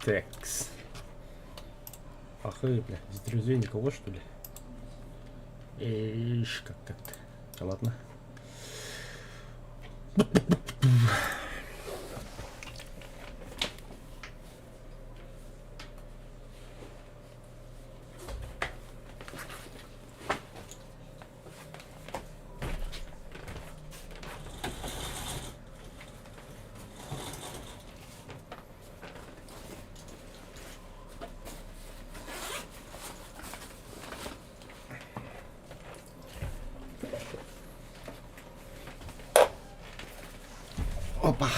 Текс. Ах, бля, из друзей никого, что ли? Эйш, как так-то? Ладно. Опа!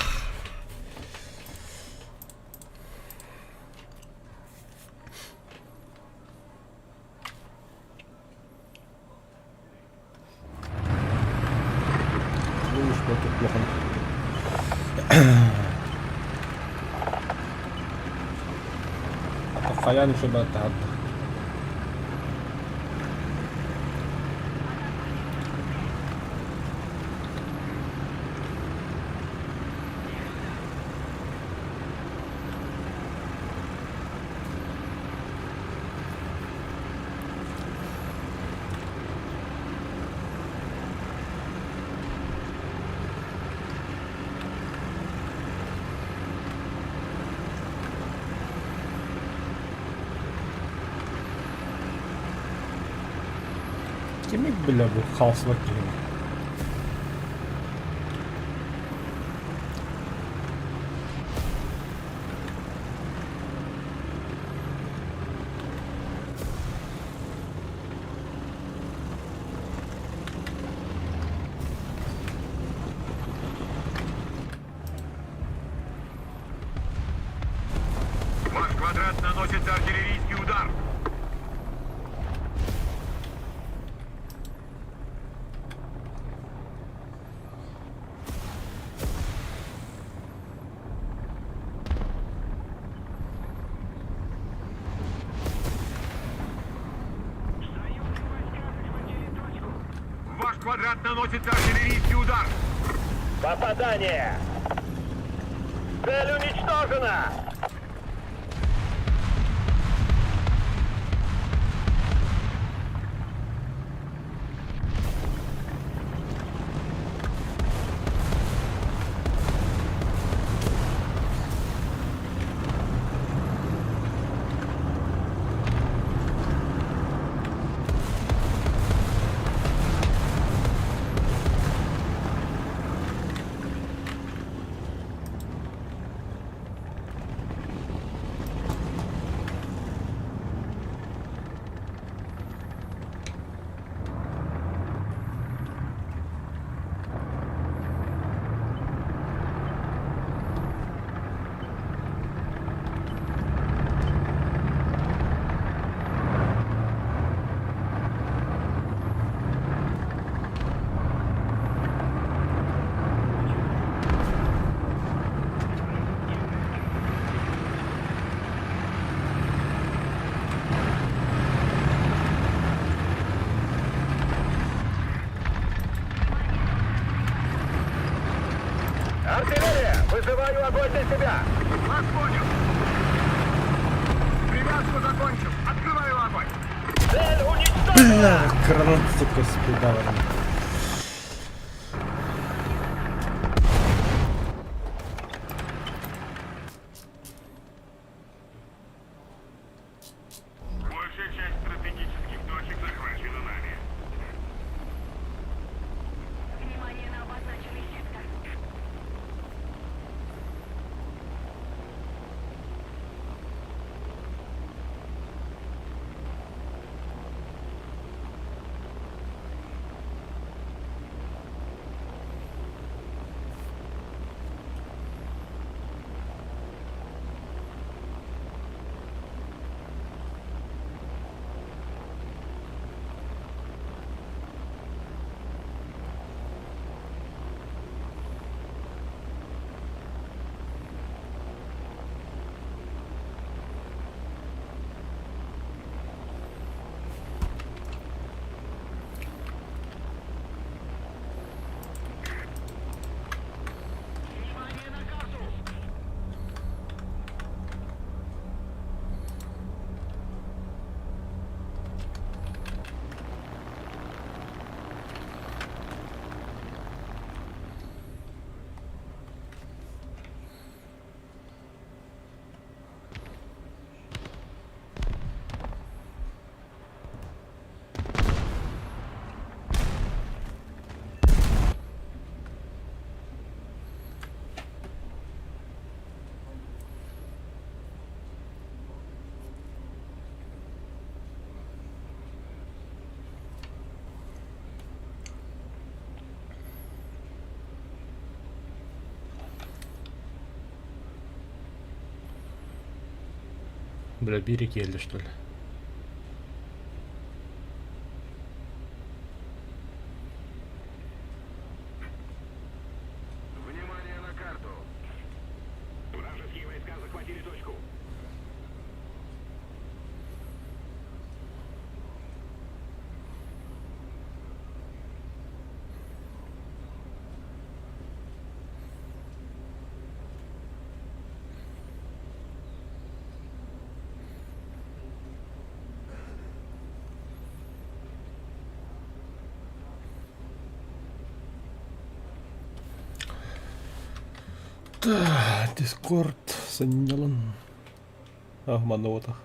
Хайаан үчүгэй таһаарда. Кимик бile бу хаалсыбат киһини? Ваш квадрат наносится артиллерийский удар. В ваш квадрат наносится артиллерийский удар. Попадание! Цель уничтожена! Артиллерия! Вызываю огонь на себя! Вас понял. Привязку закончил. Открываю огонь. Цель уничтожена! Бля, гранат, сука, спидала. Большая часть стратегических точек захвачена нами. Внимание на обозначенный сектор. Бля, биир киэллэ что ли? Внимание на карту. Вражеские войска захватили точку. Дискорд сынньалаҥ. А, манна уотах.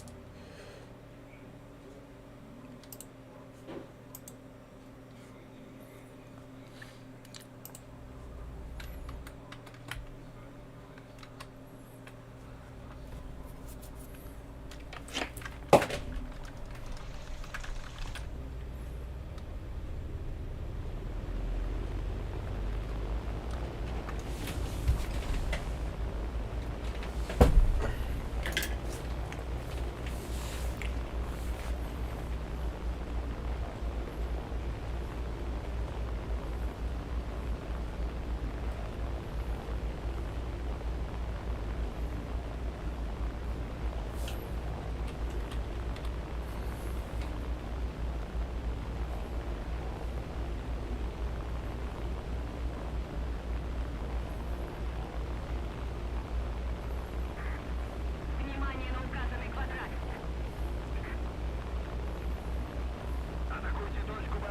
Внимание на указанный квадрат. Атакуйте точку Б.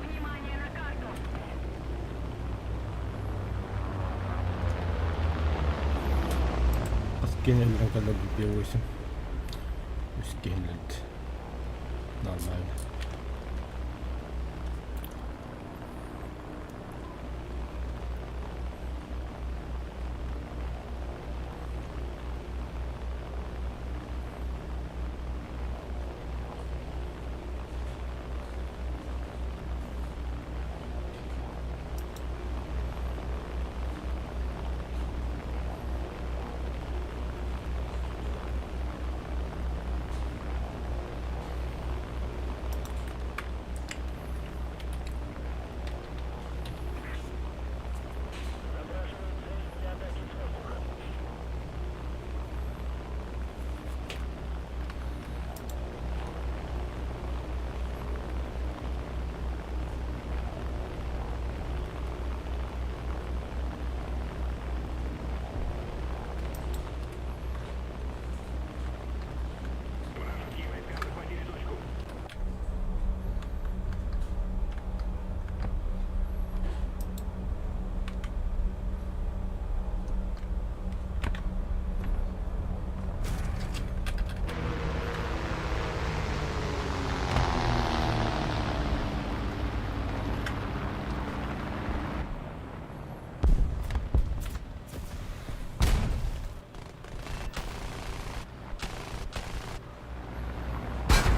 Внимание на карту. Скинули когда B8. Скинули. Нормально. Вражеские войска захватили точку.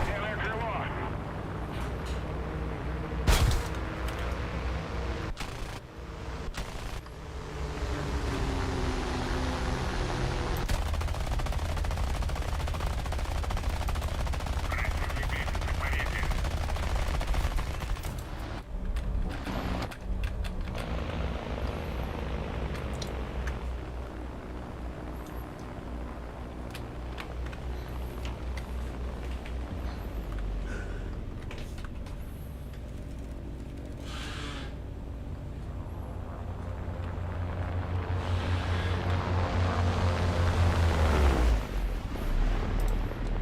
Левое крыло. Противник движется к победе.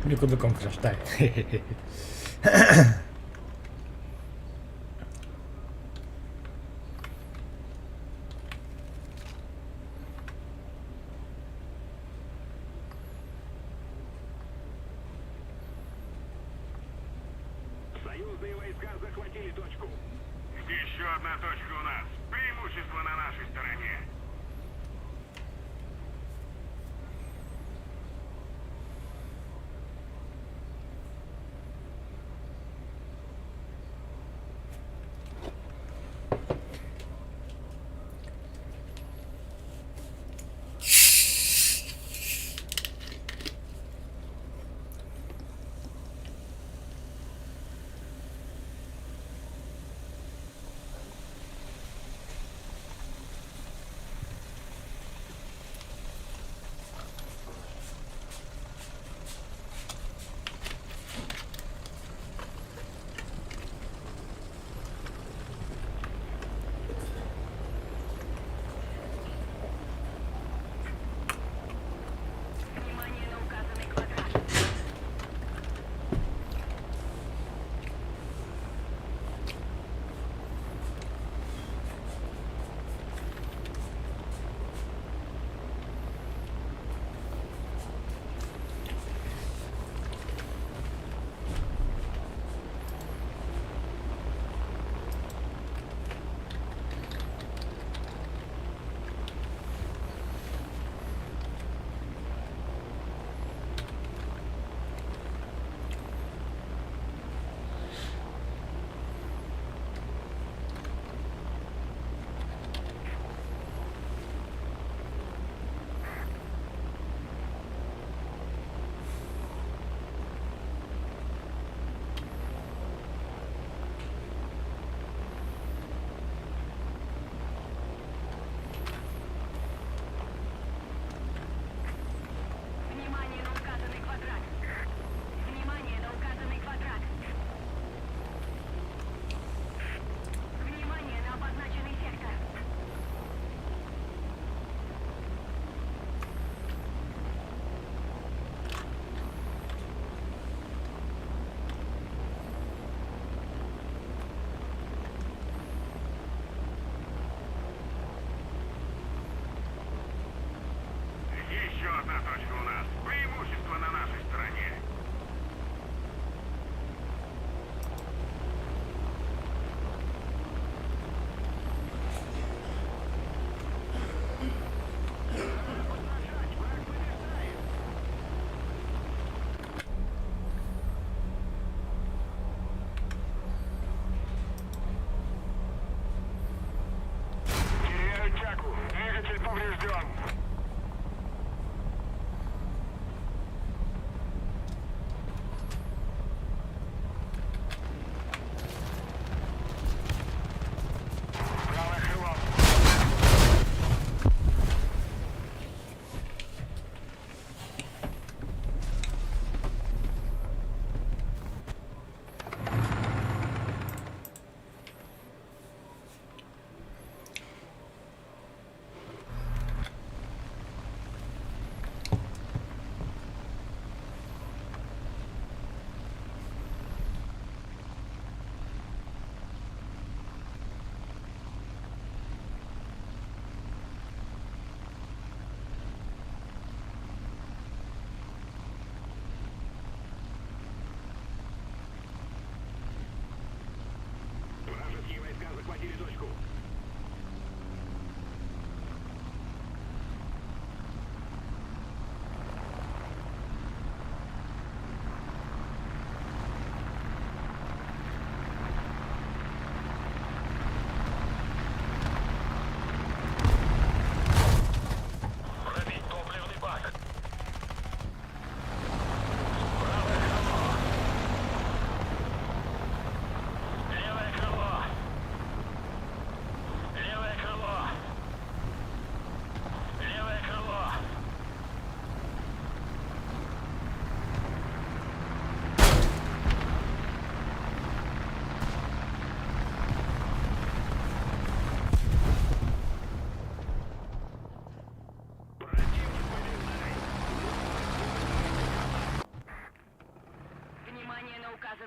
Никуда флештай. Союзные войска захватили точку. Еще одна точка у нас. Преимущество на нашей стороне.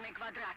указанный квадрат.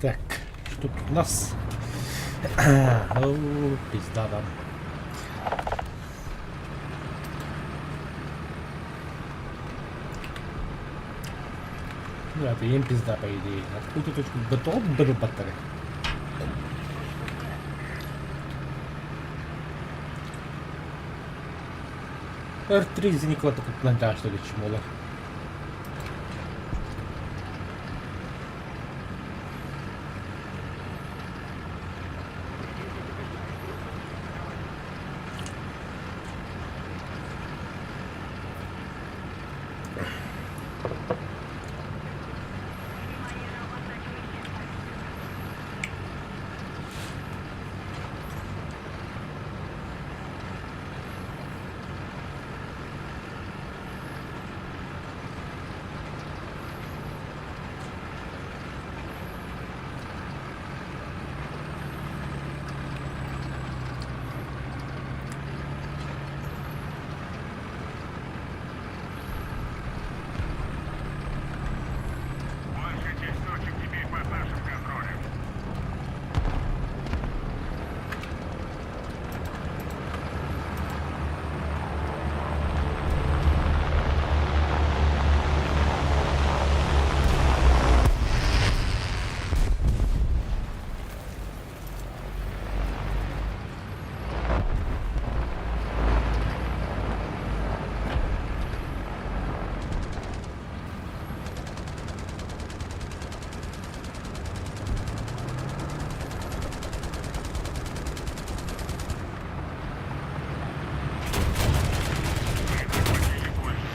Так, что тут у нас? О, пизда да. Ну, это им пизда, по идее. Откуда точку готов даже батарея? Р3 зникла тут на что ли, чмола. Большая часть точек теперь под нашим контролем. Мы захватили большую часть точек.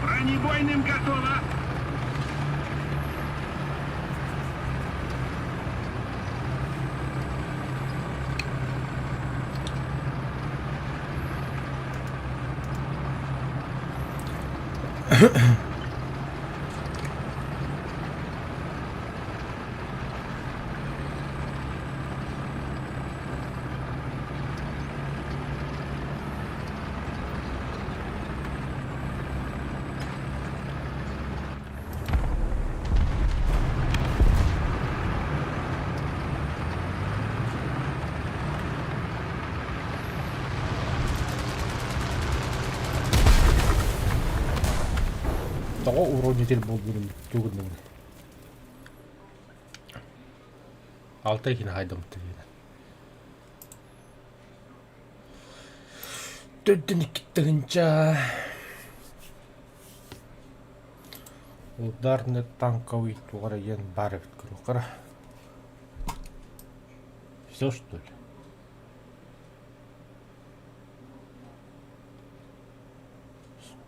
Бронебойным готово! Тоҕо уронитель буолбутун тугуннугун Алта иһин хайдаммыт диэн. Төрдүн иккиттэгинчэ ударный танковый туох эрэ диэн баар эбит куруукара. Все что ли?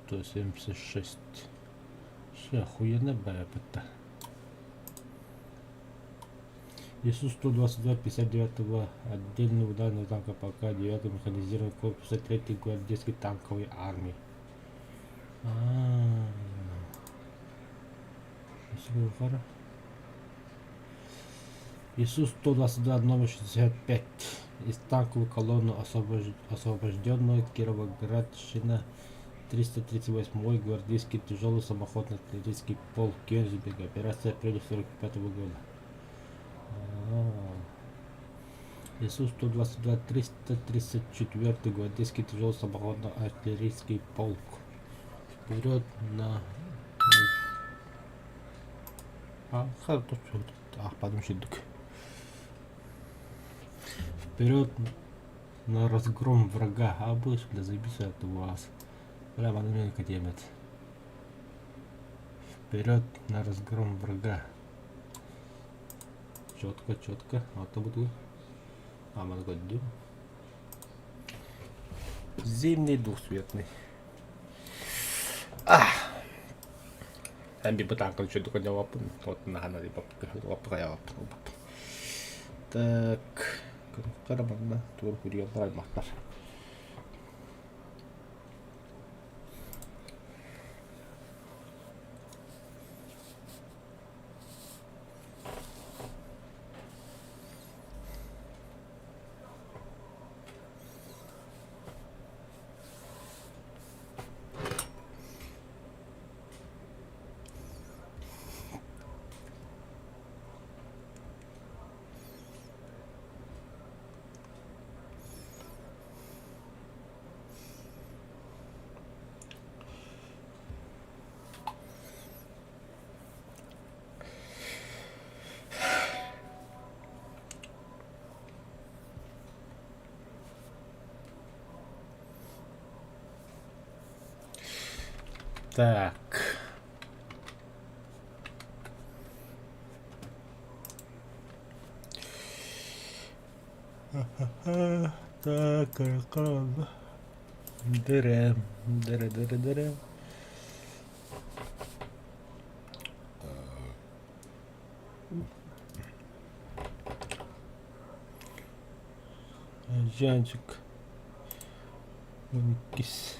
176. Все охуенно БПТ. ИСУ-122 59-го отдельного ударного танка полка 9-го механизированного корпуса 3-й гвардейской танковой армии. А-а-а. ИСУ-122 номер 65 из танковой колонны освобожденного Кировоградщина 338-й гвардейский тяжелый самоходный артиллерийский полк Кёнигсберг. Операция апреля 45 года. ИСУ-122 334-й гвардейский тяжелый самоходный артиллерийский полк. Вперед на... Вперед на разгром врага. А будешь, бля, заебись от вас. Бля, манымена темет. Вперед на разгром врага. Четко, четко. Вот буду. А, мы Зимний двухцветный. Ах! Эн би бытаан үчүгэйдик одьалаппын уотун Так, хара манна тугу курьердар аймахтар. Так. Так, Дере, дере, дере, дере. Жанчик. Иккис.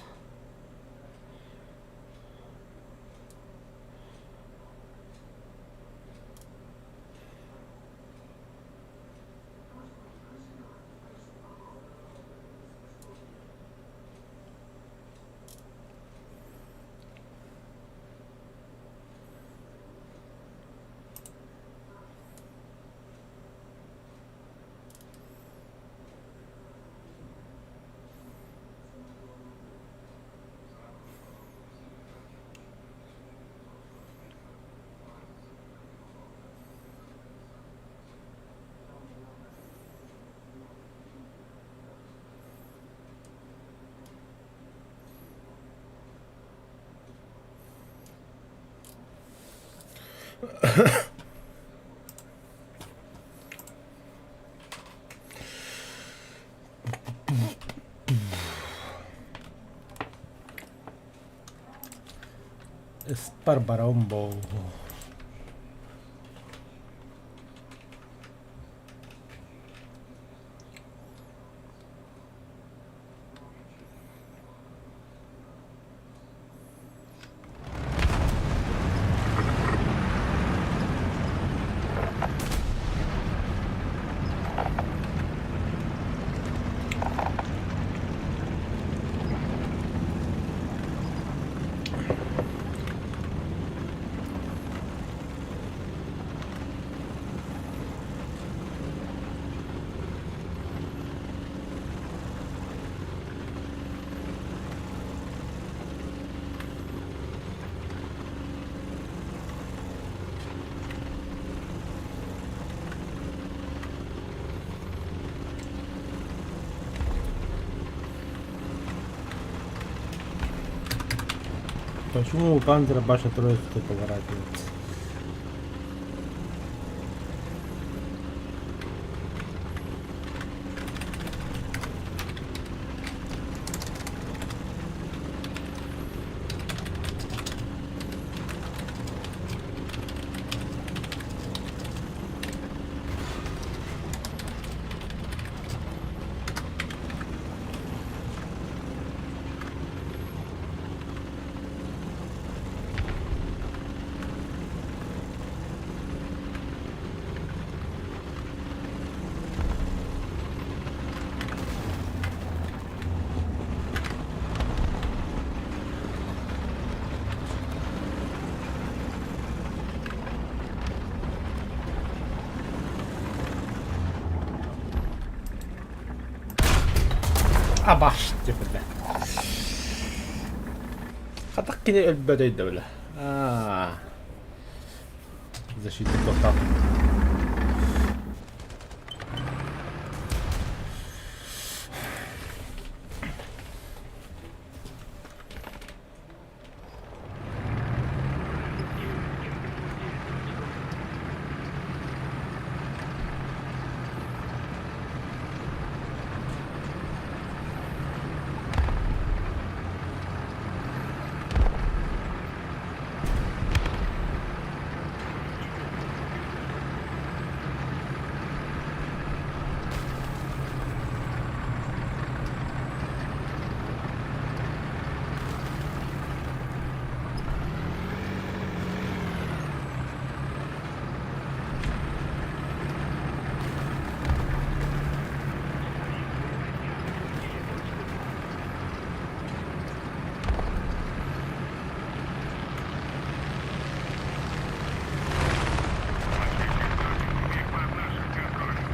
Спарбаромбо. Почему у Панзера башня троицы поворачивается? Абаш диэбитэ. Хатах кини өлбөт өйдөбүлэ. Аа. Защита тохтоох. Под нашим контролем.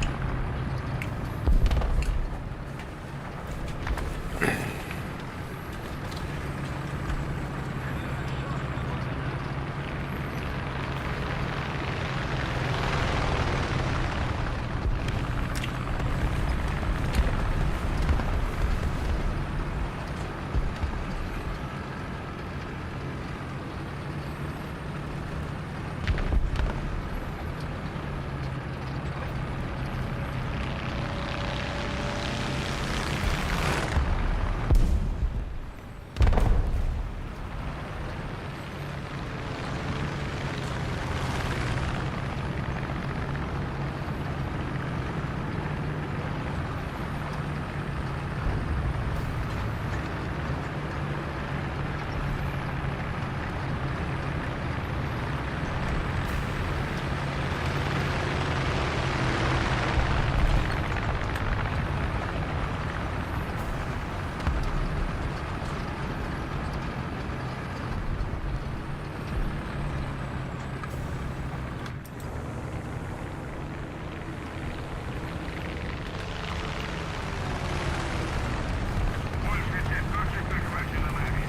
Большая часть точек захвачена нами.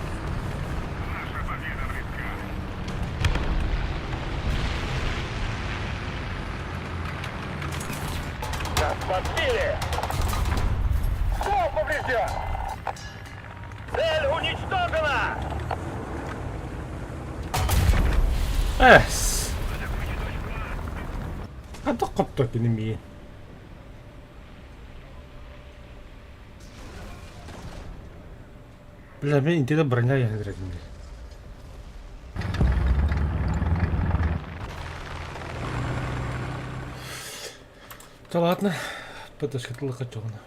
Наша победа близка. Нас подбили! Ствол поврежден! Цель уничтожена! Эс. Хата хопто кини миин. Бля, мин интиде броня яһыдыратын. Да ладно, подошкатылы хотелна.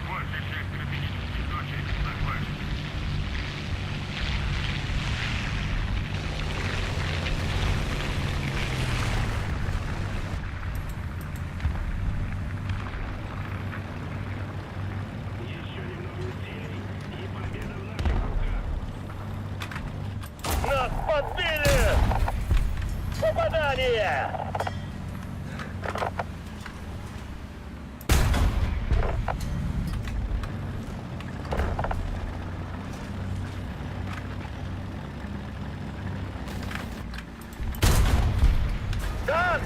Большая часть стратегических точек захвачена. Еще немного усилий, и победа в наших руках. Нас подбили! Попадание! Танк!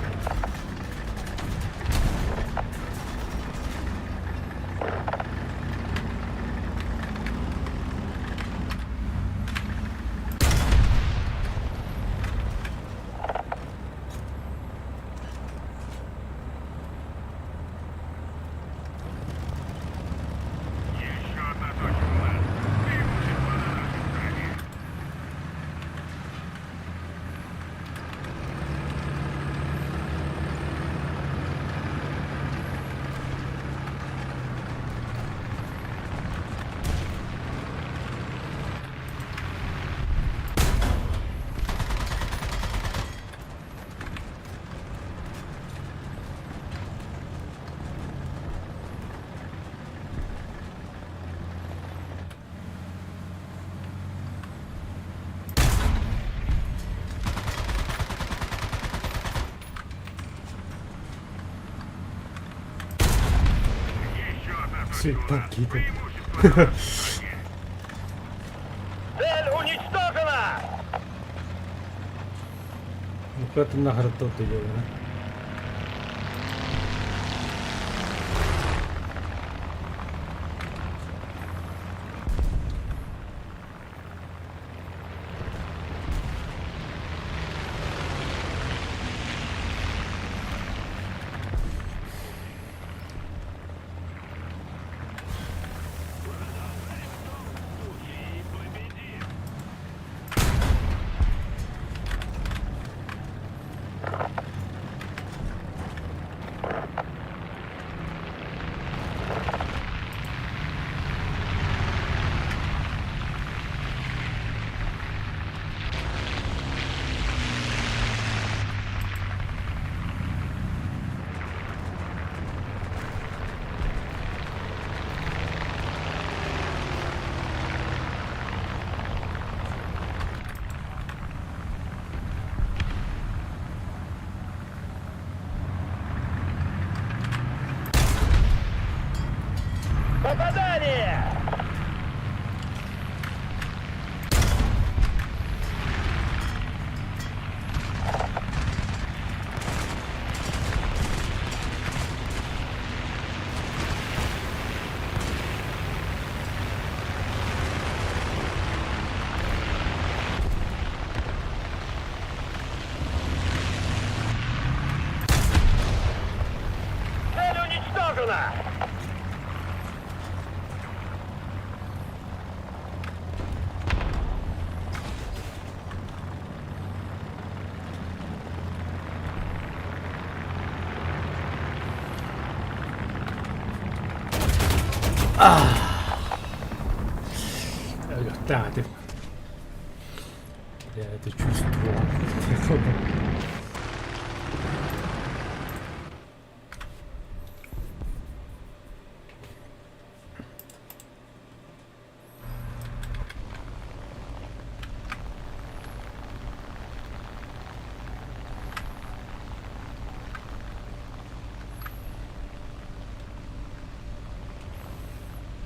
Точка у нас. Суетан киитэ. Преимущество на нашей стороне. Цель уничтожена! Ну куда ты нахрен тут идёшь, а? Попадание! Цель уничтожена! Да, ты... Я это чувствовал.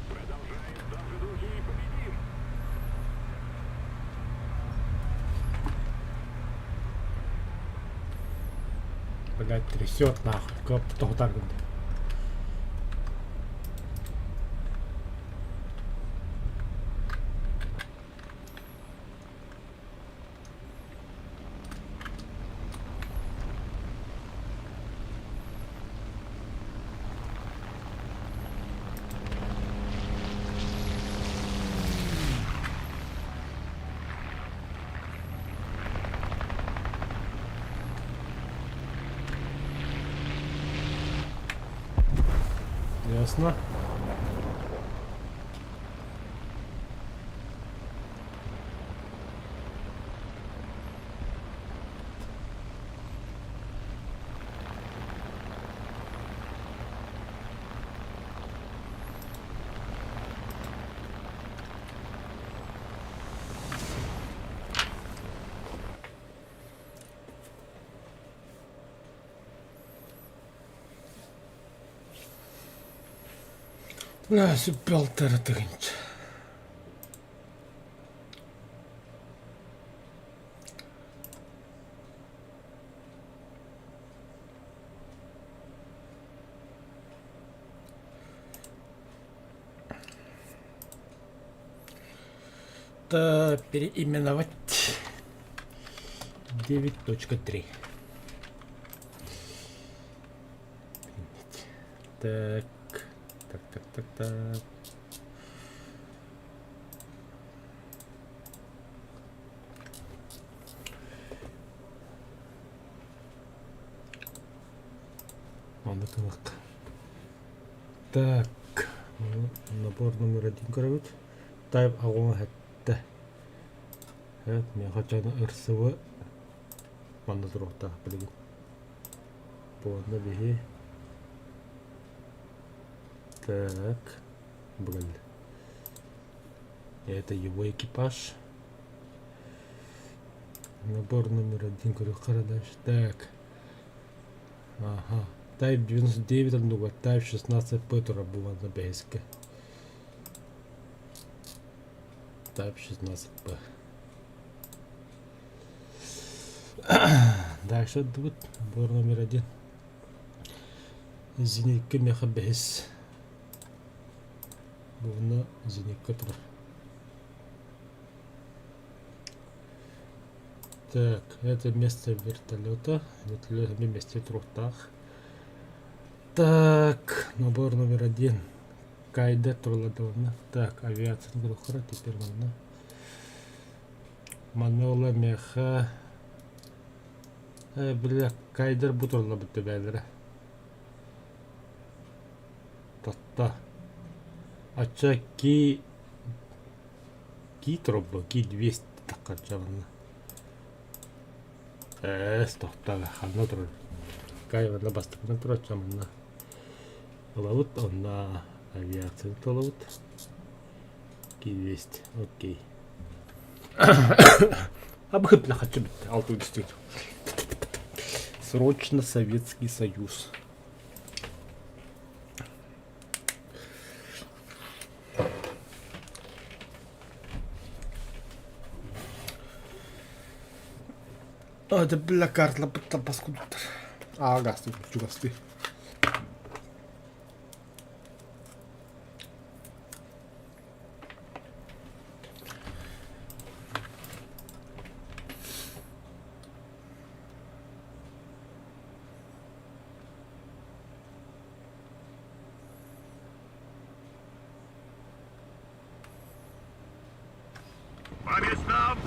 Продолжаем в том же духе и победим. Блять, трясет нахуй. Как так вот. Ясно. Бля, супер тыгынч. Это переименовать 9.3. Так, так, так, так, так. Маннык гынык. Так, набор номер один көрөбүт. Type аҕыс сэттэ. Миэхэ дьоно РСВ манна туруохтаах билигин. Буонна биһи. Так, бүгүн. Это его экипаж. Набор номер один көрүөххэ дальше. Так. Ага. Type 99 оннугар Type 16P турар бу манна бэһискэ. Type 16P. Дальше отдубут. Набор номер один. Зенитка меха бэһис. Буна зенитка турар. Так, это место вертолета. Вертолет вместе туруктаах. Так, набор номер один. Кайда турладовна. Так, авиация группа теперь манна. Манола меха. Бля, кайдер бу турла бутты бээлere. Татта. Ача ки ки турбу ки 200 таккарчабынна. Эс тохтаа ханна турар. Кайвана бастакынан турар чаманна. Ылабыт онна авиацияны толабыт. Ки 200. Окей. А бля, хочу бит. Алты үстүт. Срочно Советский Союз. Это бля карта паскудтар. А, гасты, чугасты. По местам!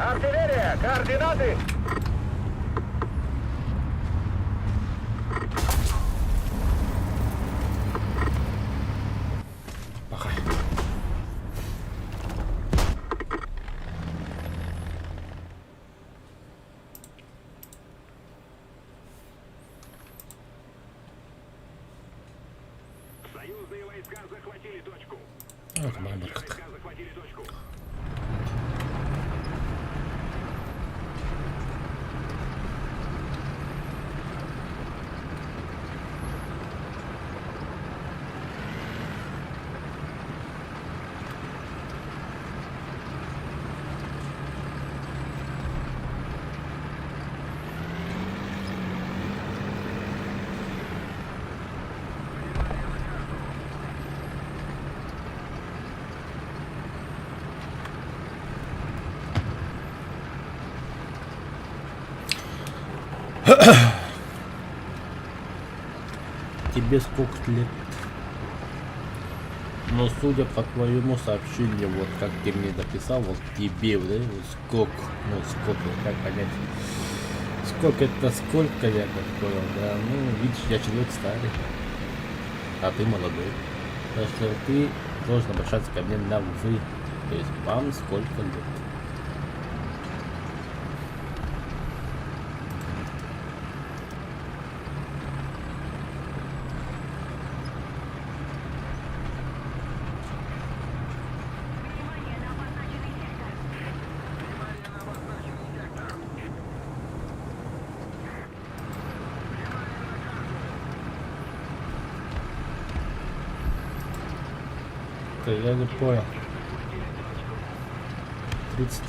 Артиллерия! Координаты! Пока. Союзные войска захватили точку. Это моя бархатка. Войска захватили точку. Тебе сколько лет? Но судя по твоему сообщению, вот как ты мне написал, вот тебе, вот, вот сколько, ну сколько, как понять, сколько это сколько, я как понял, да, ну, видишь, я человек старый, а ты молодой, так что ты должен обращаться ко мне на вы, то есть вам сколько лет. Внимание на обозначенный сектор. Да я не понял. 30.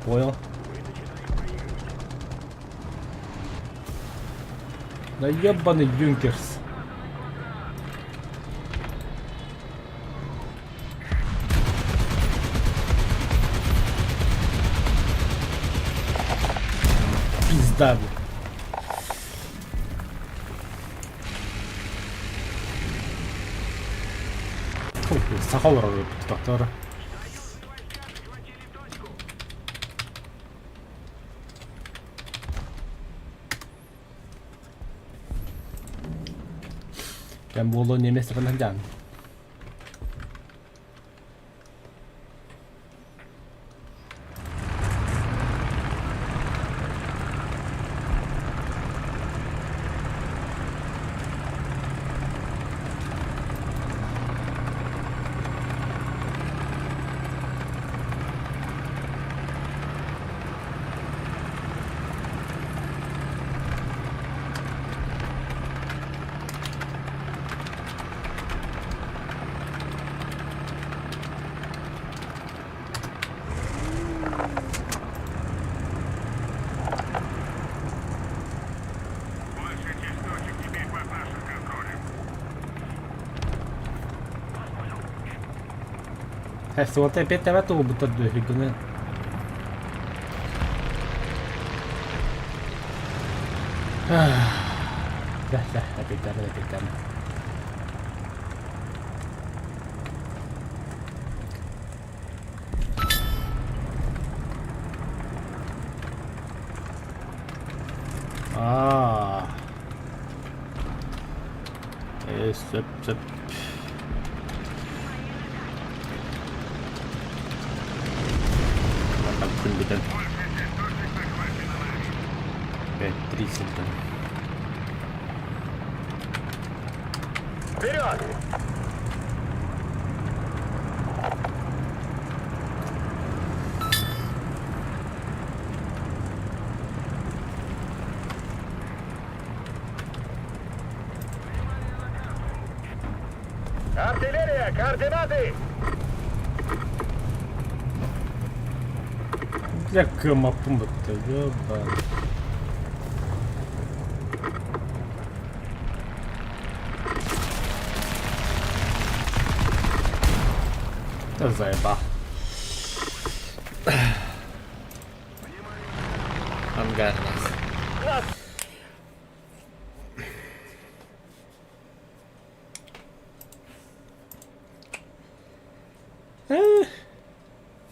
Понял. Да ебаный Юнкерс. Пизда, блядь. Саха олорор тохтор. Кэм буолуо немец сылдьан. Большая часть точек теперь под нашим контролем. Суолта эпиэттэбэт уолбуттар дуо гына. Эпиэттээмэ, эпиэттээмэ. Аа. Ээ, сөп, сөп. Күн бүтэн. 5.30 там. Вперед! Артиллерия, координаты! Бля, кымаппын бытта, ёбан. Да заеба. Ангар нах.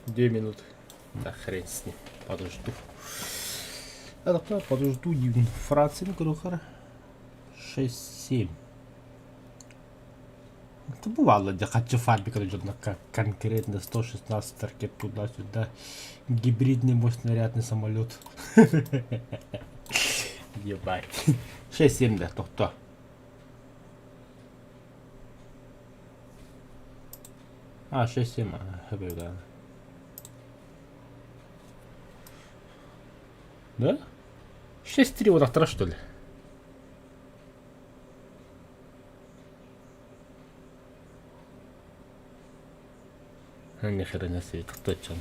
2 минуты. Да хрен с ним. Подожду. А да, подожду. Франция, 6-7. Это бывало, где хочу фабрика идет на конкретно 116 ракет туда-сюда. Гибридный мой снарядный самолет. Ебать. 6-7, да, то-то. А, 6-7, а, да. Да? 6-3 вот автора, что ли? Ни хрена себе, точно.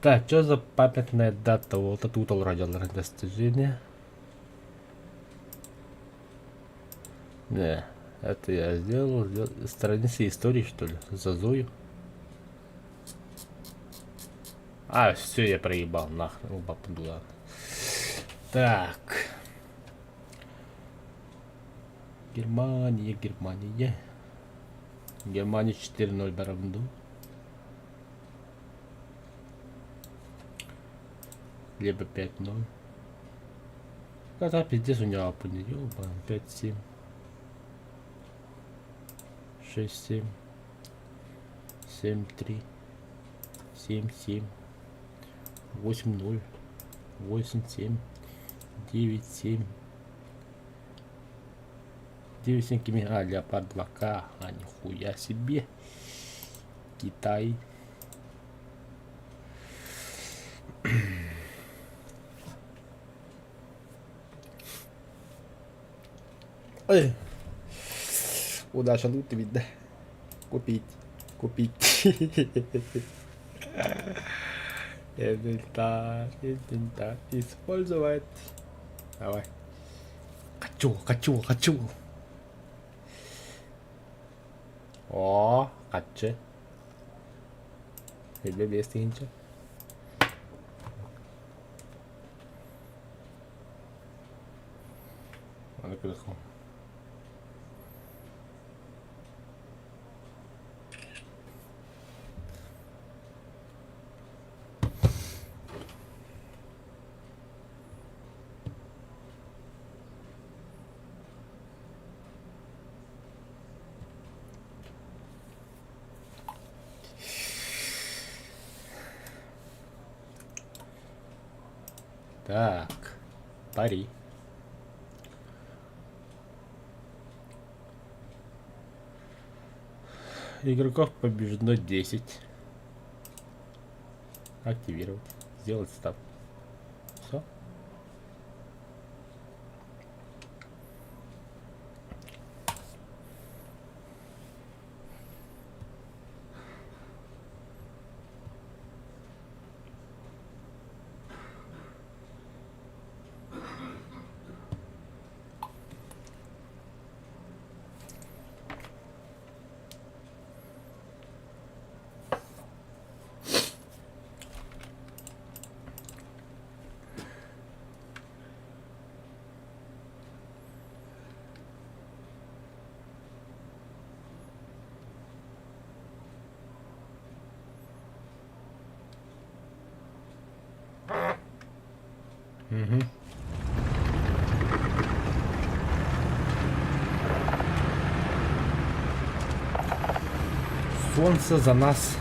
Так, что за памятная дата? Вот это тут родил достижение. Не, это я сделал, сделал. Страницы истории, что ли? За Зою. А, все, я проебал, нахрен. Оба ладно. Так. Германия, Германия. Германия 4-0 барабанду. Либо 5-0. Да, да, пиздец у него опыт, ёба, 5-7. 6-7. 7-3. 7-7. 8-0. 8-7. 9-7. 9-7 кими... А, Леопард 2К. А, нихуя себе. Китай. Ой. Удача, лут видно. Купить. Купить. Инвентарь, инвентарь. Использовать. Давай. Хочу, хочу, хочу. Оо, хаччы. Элбэ биэс тыһыынча. Аны көрүөххэ. Так, пари. Игроков побеждено 10. Активировать. Сделать ставку. Все. Угу. Солнце за нас.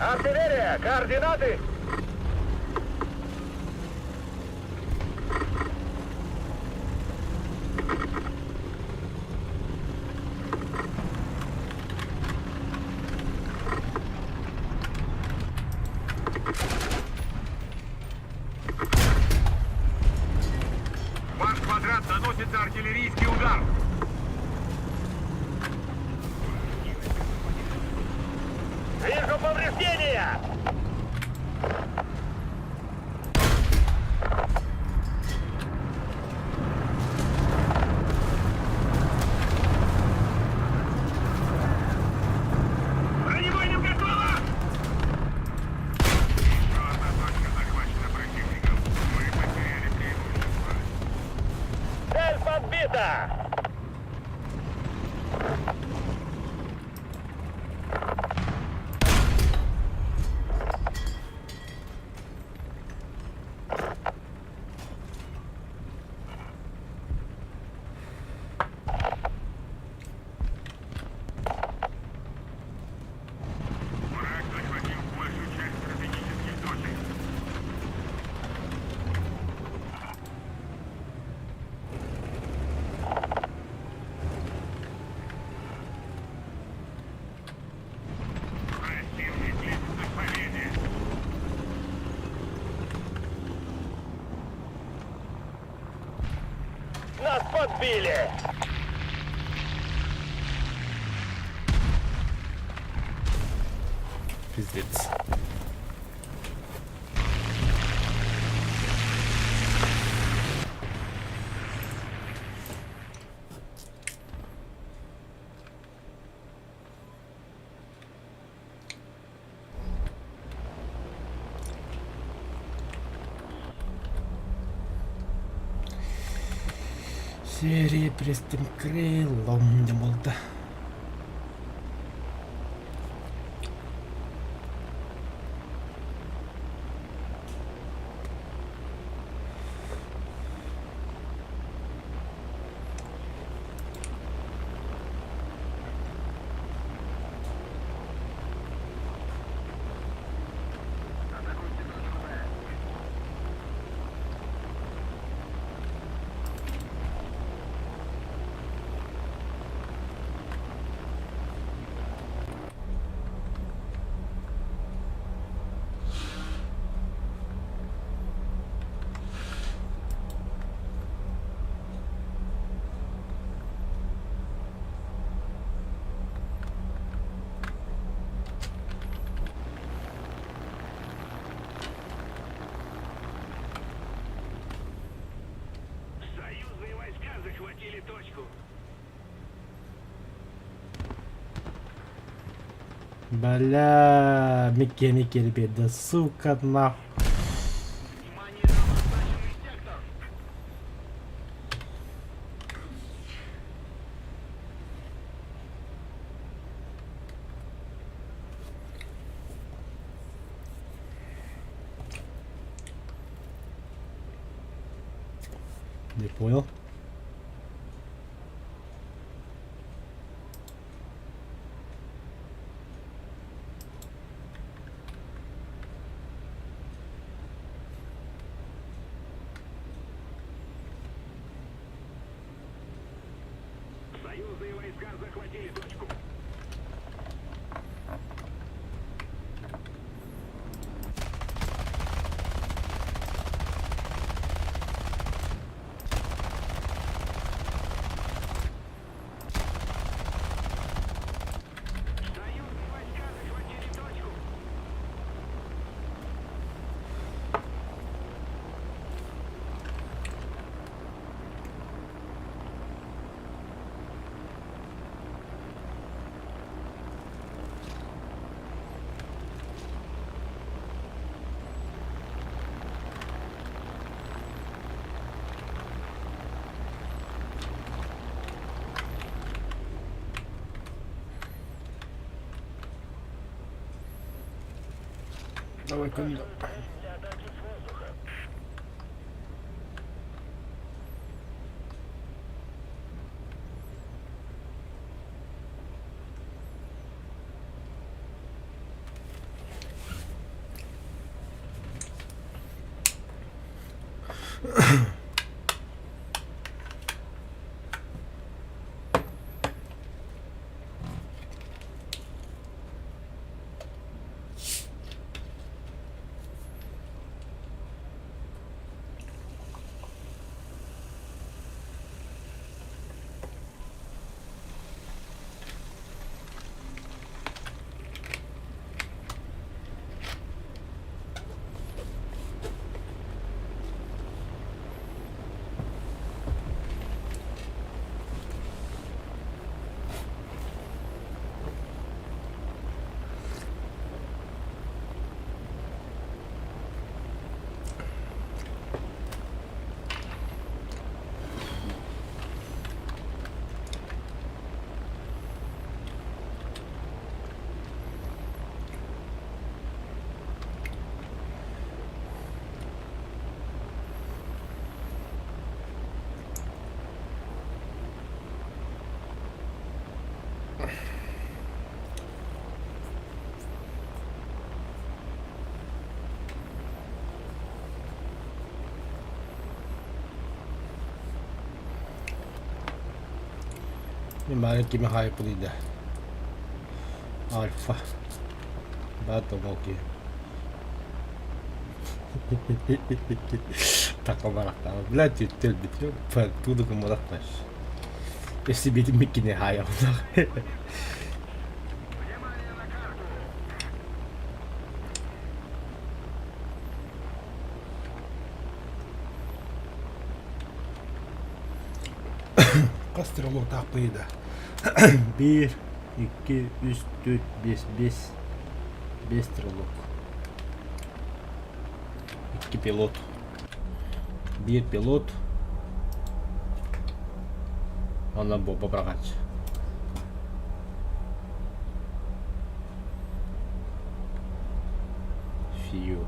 Артиллерия, координаты! Ваш квадрат наносится артиллерийский удар. Вижу повреждения! Бронебойным готово! Еще одна точка захвачена противником. Мы потеряли преимущество. Цель подбита! Враг захватил большую часть стратегических точек. Противник близится к победе. Нас подбили! Пиздец. Серебристым крылом диэн буолта. Союзные войска захватили точку. Бля, Микки кирбиде, сука, нахуй. Внимание на обозначенный сектор! Не понял. Союзные войска захватили точку. Союзные войска захватили точку. Давай-ка. Для атаки с воздуха. Мин баары кими хаайыппытый да. Альфа. Баатом ол киһи. Така барахтаабыт. Блядь, түттөлбүт. Тууду гымматахташ. Өссө биитин миккини хаайаҕынах. Внимание на карту! Хас стрелоктаахпый да. Биир, икки, үс, түөрт, биэс, биэс. Биэс стрелок. Икки пилот. Биир пилот. Онно буомба быраҕааччы. Фью.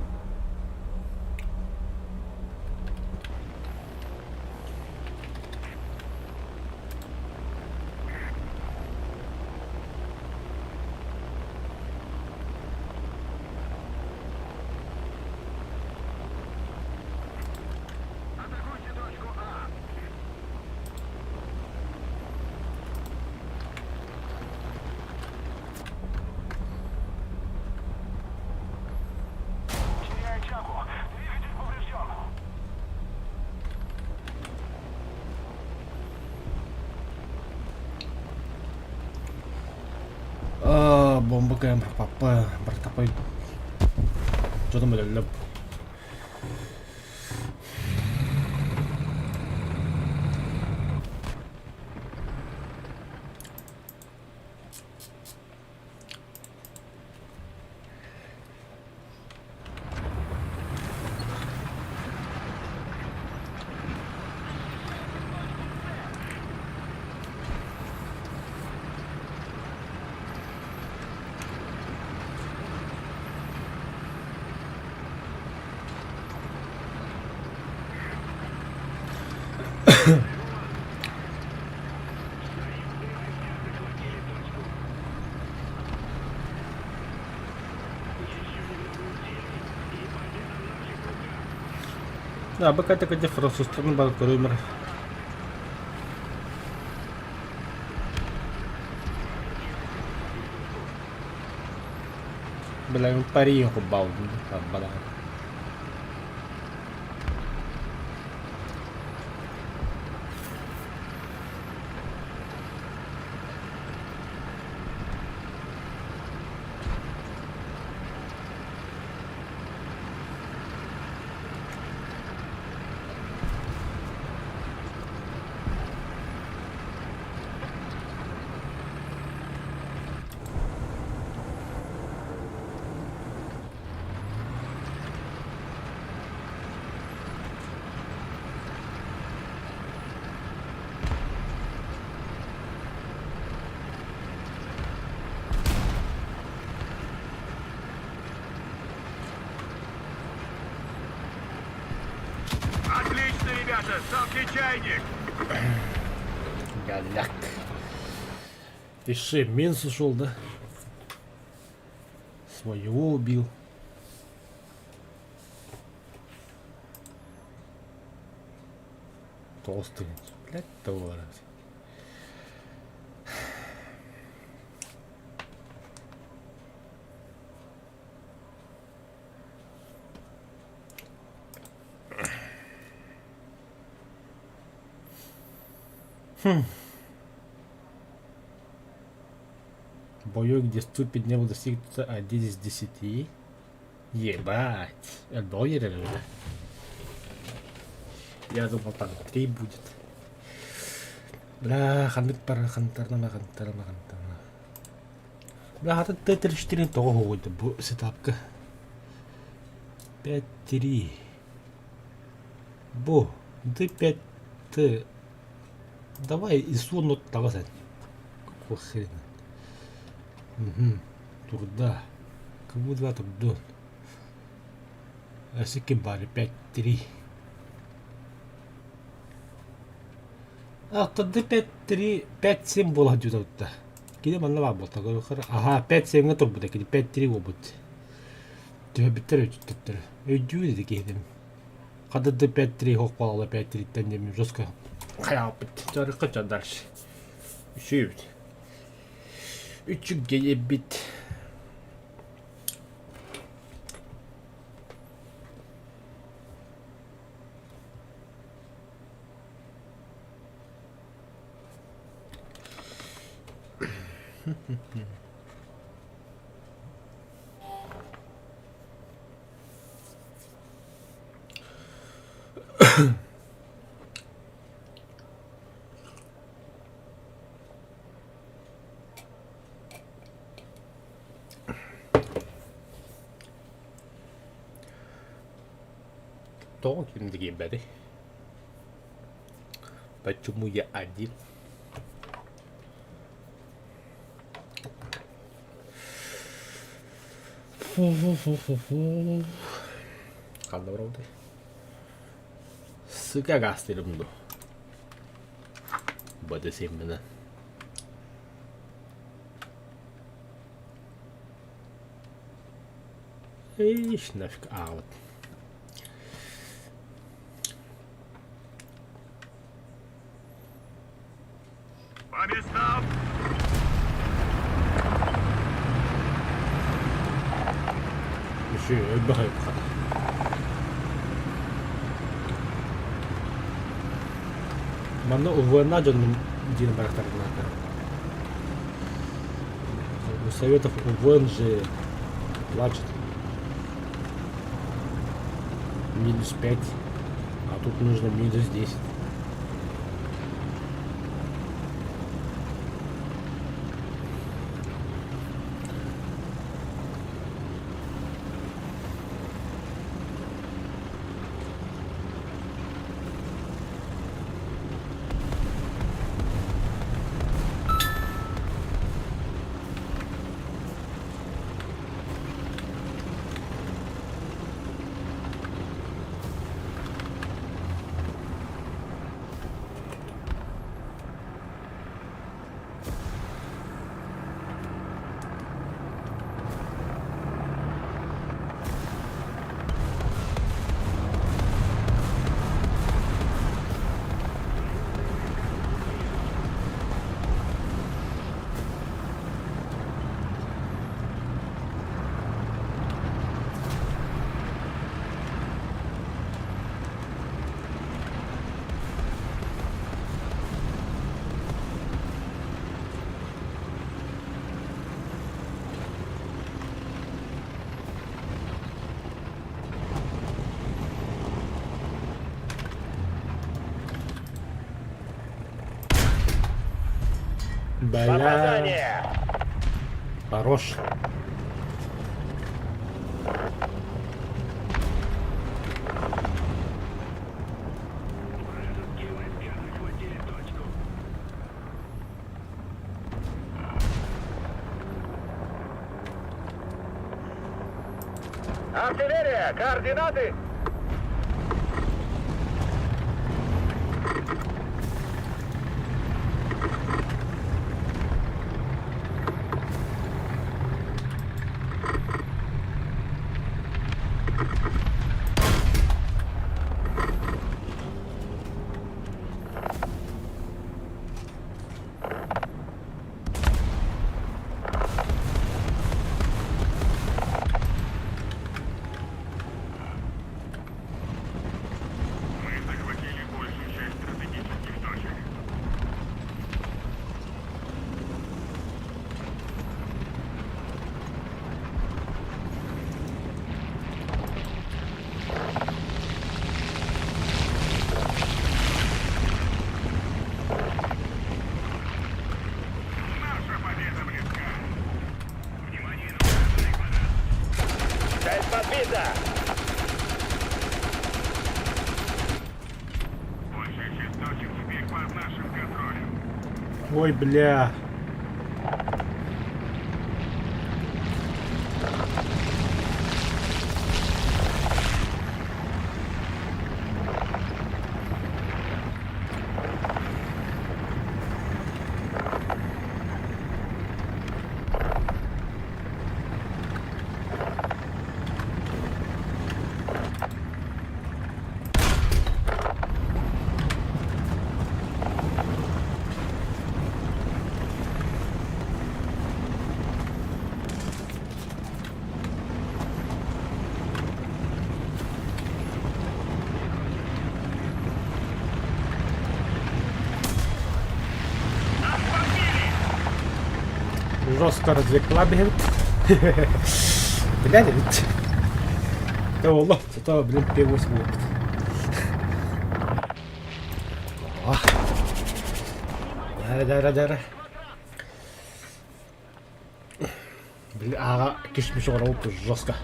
Атакуйте точку А. Теряю тягу. Двигатель поврежден. Бомба кэлэн бырахпаппа, бырахтахпай дьонум өлөллөр. Да, пока так где французтарын барып көрөмөр. Билигин Париж кубаудун балаҕан. Отлично, ребята, ставьте чайник. Голяк. Иши, минус ушел, да? Своего убил. Толстый. Блядь, того раз. Хм. Бою, где ступень не был достигнута 1 из 10. Ебать. Эльбогер или Я думал, там 3 будет. Бля, ханнык пара хантарна хантарна хантарна. Бля, хата Т-34 тоҕо хоҕуйда бу сетапка. 5-3. Бу Д5Т. Давай ИСУ таҕыс эн. Какого хрена? Угу. Турда. Кому два турдун? Өссө бары 5-3. А, Д5-3, 5-7 буола сылдьыбыта. Кини манна баар буолта. Аһаа, 5-7-ҥэ турбута, кини 5-3 буолбут. Түһэрбиттэр өйдүттэр. Өйдүүр ити киһитим. Хата Д5-3 хоох буолла 5-3-тэн диэн жестко хайаабыт. Чарыкка ча дальше. Үчүгэй эбит. Үчүгэй эбит. Тоҕо ким да киирбэтий? Почему я один? Фу-фу-фу-фу-фу. Ханна барабытай? Сыка гаастыырым дуу? Бады сиэмминэ. Ишь, нафиг аҕабыт. По местам! Үчүгэй элбэх хата. Манна УВН дьоннум диэн барахтарбынаата. У Советов УВН же плачет. Минус 5, а тут нужно минус 10. Бля. Попадание! Хорош. Вражеские войска захватили точку. Артиллерия! Координаты! Мы захватили большую часть стратегических точек. Наша победа близка. Внимание на указанный квадрат. Цель подбита! Большая часть точек теперь под нашим контролем. Ой, бля. Жестко развлекла, блин. Бля, ведь. Да Allah, зато, блин, П8 опыт. О. Да, да, да, да. Блин, ага, кишмиш оҕоробут жестко.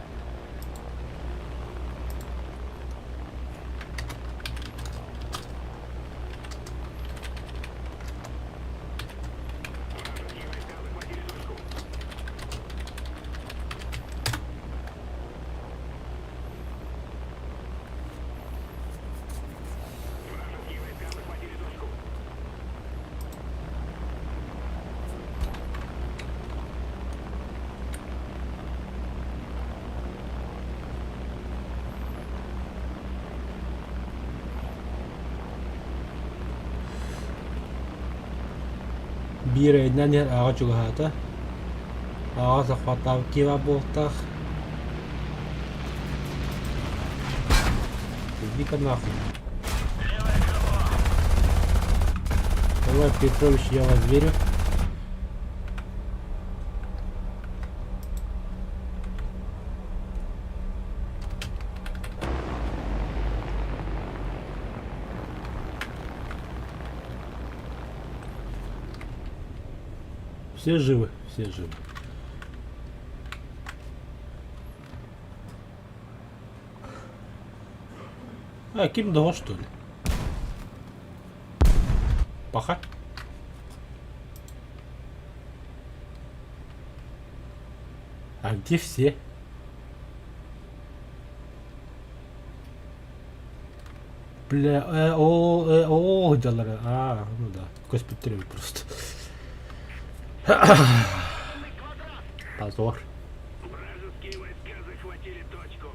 Биир айаннаан иһэр ааҕа чугаһаата. Ааҕа захваттаабыт киһи баар буолуохтаах. Иди-ка нахуй. Давай, Петрович, я вас верю. Все живы, все живы. А, ким доо что ли? Паха? А где все? Бля, э, о, э, о, дьаллара. А, ну да, көспүттэр эбит просто. Позор. Вражеские войска захватили точку.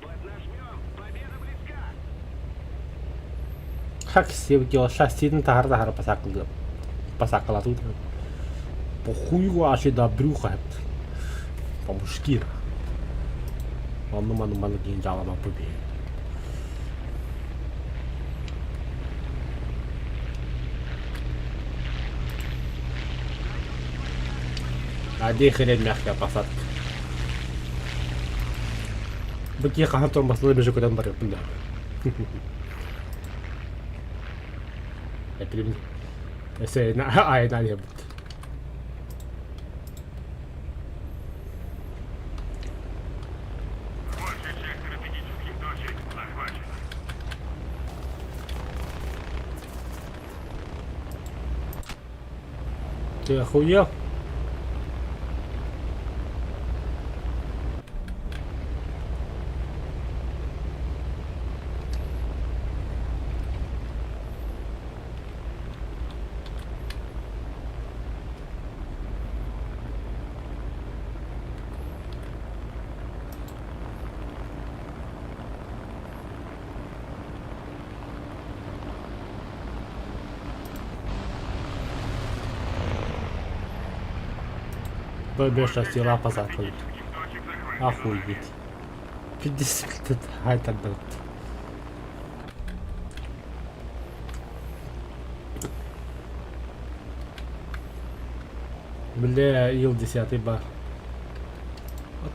Поднажмем! Победа близка! Как севгила шассины тахар-тахар посакылды. Посакалату. Похуй вообще до брюха. По-мужски. Онну ману ману кинжалама побей. А хрень мягкая посадка. Быки хаһан тормознули бежи куда барыппын да. Этилим. Эсэ айна диэбит. Большая часть стратегических точек захвачена. Ты охуел? Бэбэша села по заповеди. Охуеть. 50 это был. Бля, ил десятый бар.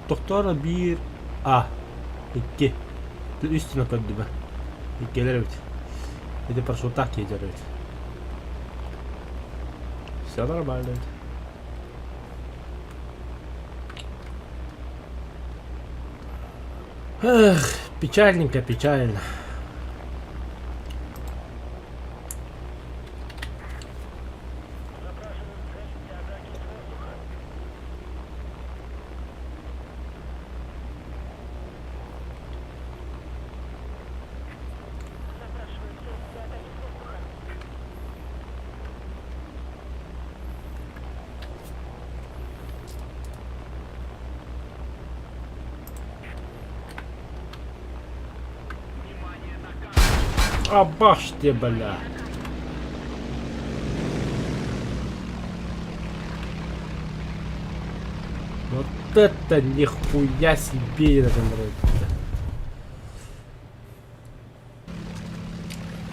Тохтоор биир А. Икки. Үс түнэ көрдүбэ. Иккилэр эбит. Ити парашюттаах киһи эбит. Все нормально. Эх, печальненько, печально. Абаш те, бля. Вот это нихуя себе это нравится.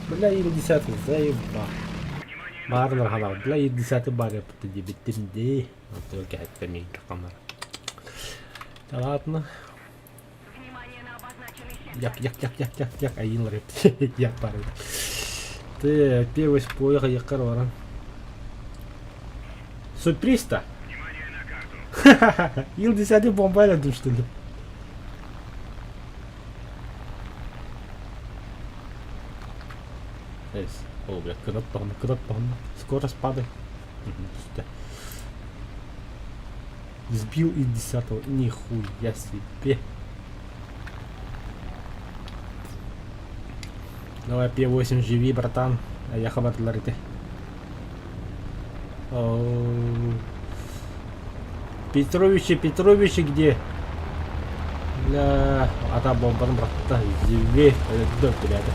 Бля, или десятый, заеба. Баарынар халаа, бля, или десятый бар yaptı диэбиттин дии. Только это меньше камера. Да ладно. Внимание на обозначенный сектор. Як, як, як, як, як, як, айын рэп. Як бар. Ты первый спойлер якар баран. Сюрприз-то? Ил десятый бомба эледим что ли? Эс. О, бля, кынат тоһунна, кынат тоһунна. Скорость падай. Сбил и десятого. Нихуя себе. Давай П8 живи, братан. А я хабарлар ити. Петровичи, Петровичи где? Бля, ата бомбаны бырахта. Живи, ребята.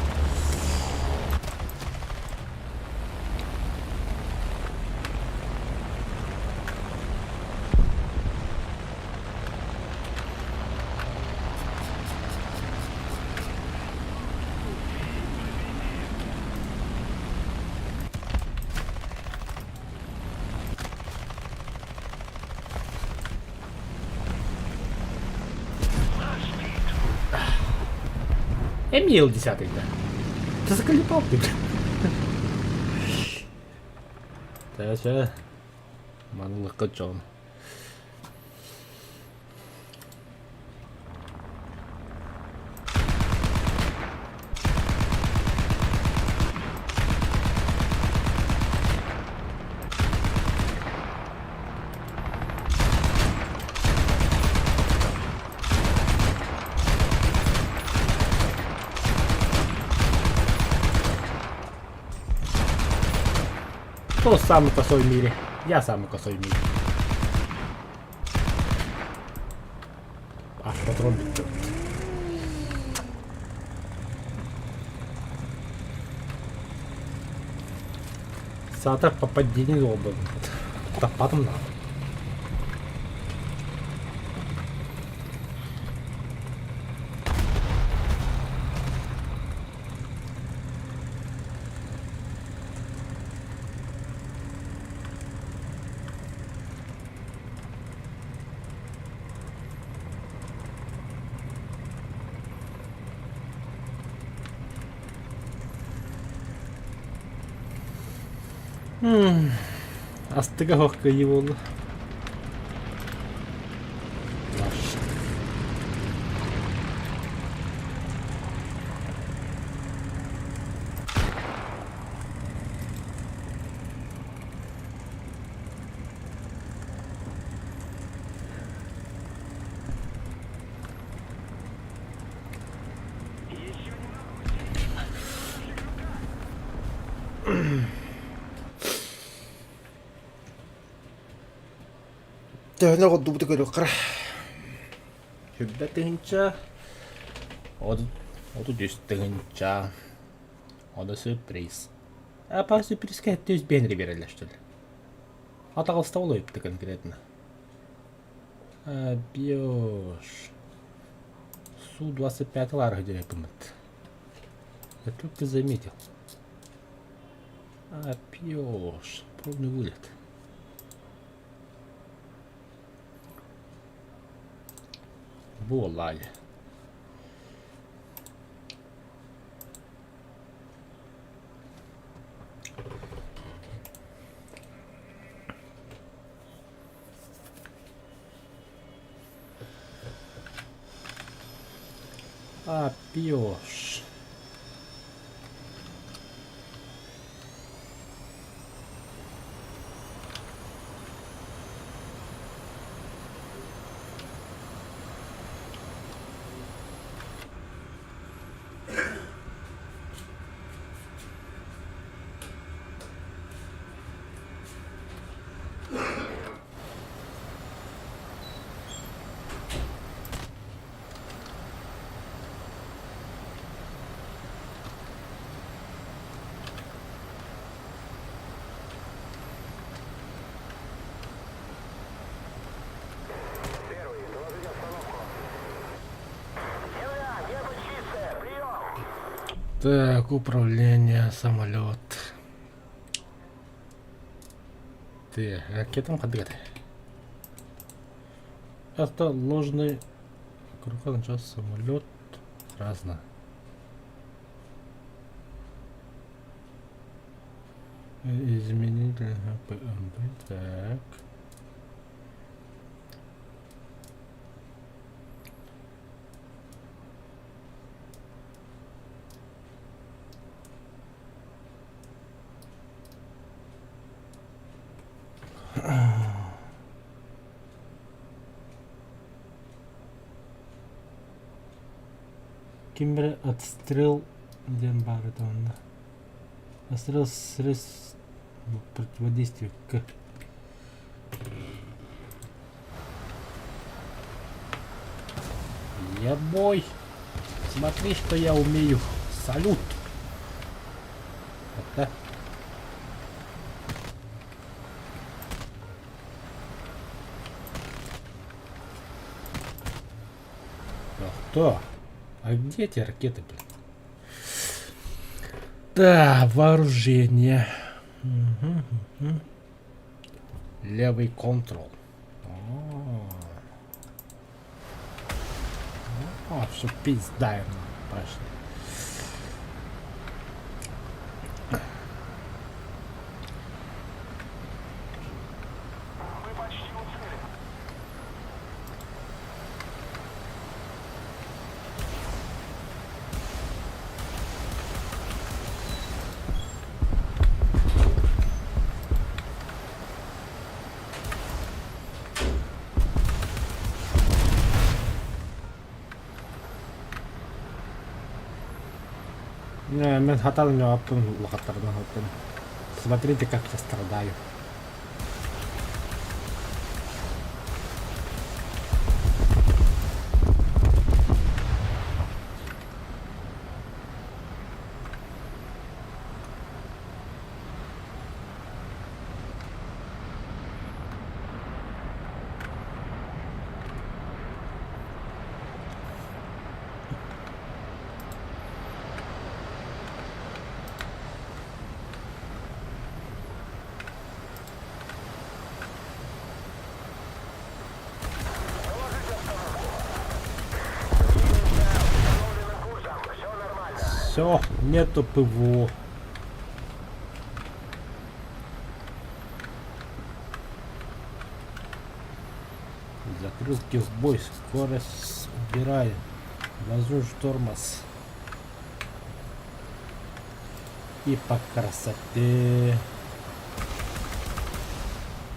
Эмил десятый, да. Ты заколебал ты, бля. Чэ, манылыкка дьон. Кто самый косой в мире? Я самый косой в мире. Аж патрон бүттэ. Саатар попадение буолбут. Таппатым да. Астыга суох кыайыы буолла. Төһөнү оҕордубуту көрүөххэ Сүүрбэ тыһыынча, 33 тыһыынча. Ону сюрприз. А по сюрпризка түс биэнри биэрэллэр что ли? Атаҕалста олуйупта конкретно. Бьешь. Су-25 ларых диэппиммит. Я тут ты заметил. А, пьешь. Пробный вылет. Буолаай. А, пьешь. Так, управление, самолет. Ты, ракетам хадгат. Это ложный круг начался самолет разно. Изменить ПМБ. Так. Ким эрэ отстрел диэн баар этэ онно. Отстрел средств противодействия к. Я бой. Смотри, что я умею. Салют. Это. Ах, кто? А где эти ракеты, блин? Да, вооружение. Угу, угу. Левый контрол. А, все пизда им пошли. Мы почти у цели. Не, мен хатан аппын улахаттарынан хаттым. Смотрите, как я страдаю. Все, нету ПВО. Закрылки в бой, скорость убираю. Воздушный тормоз. И по красоте.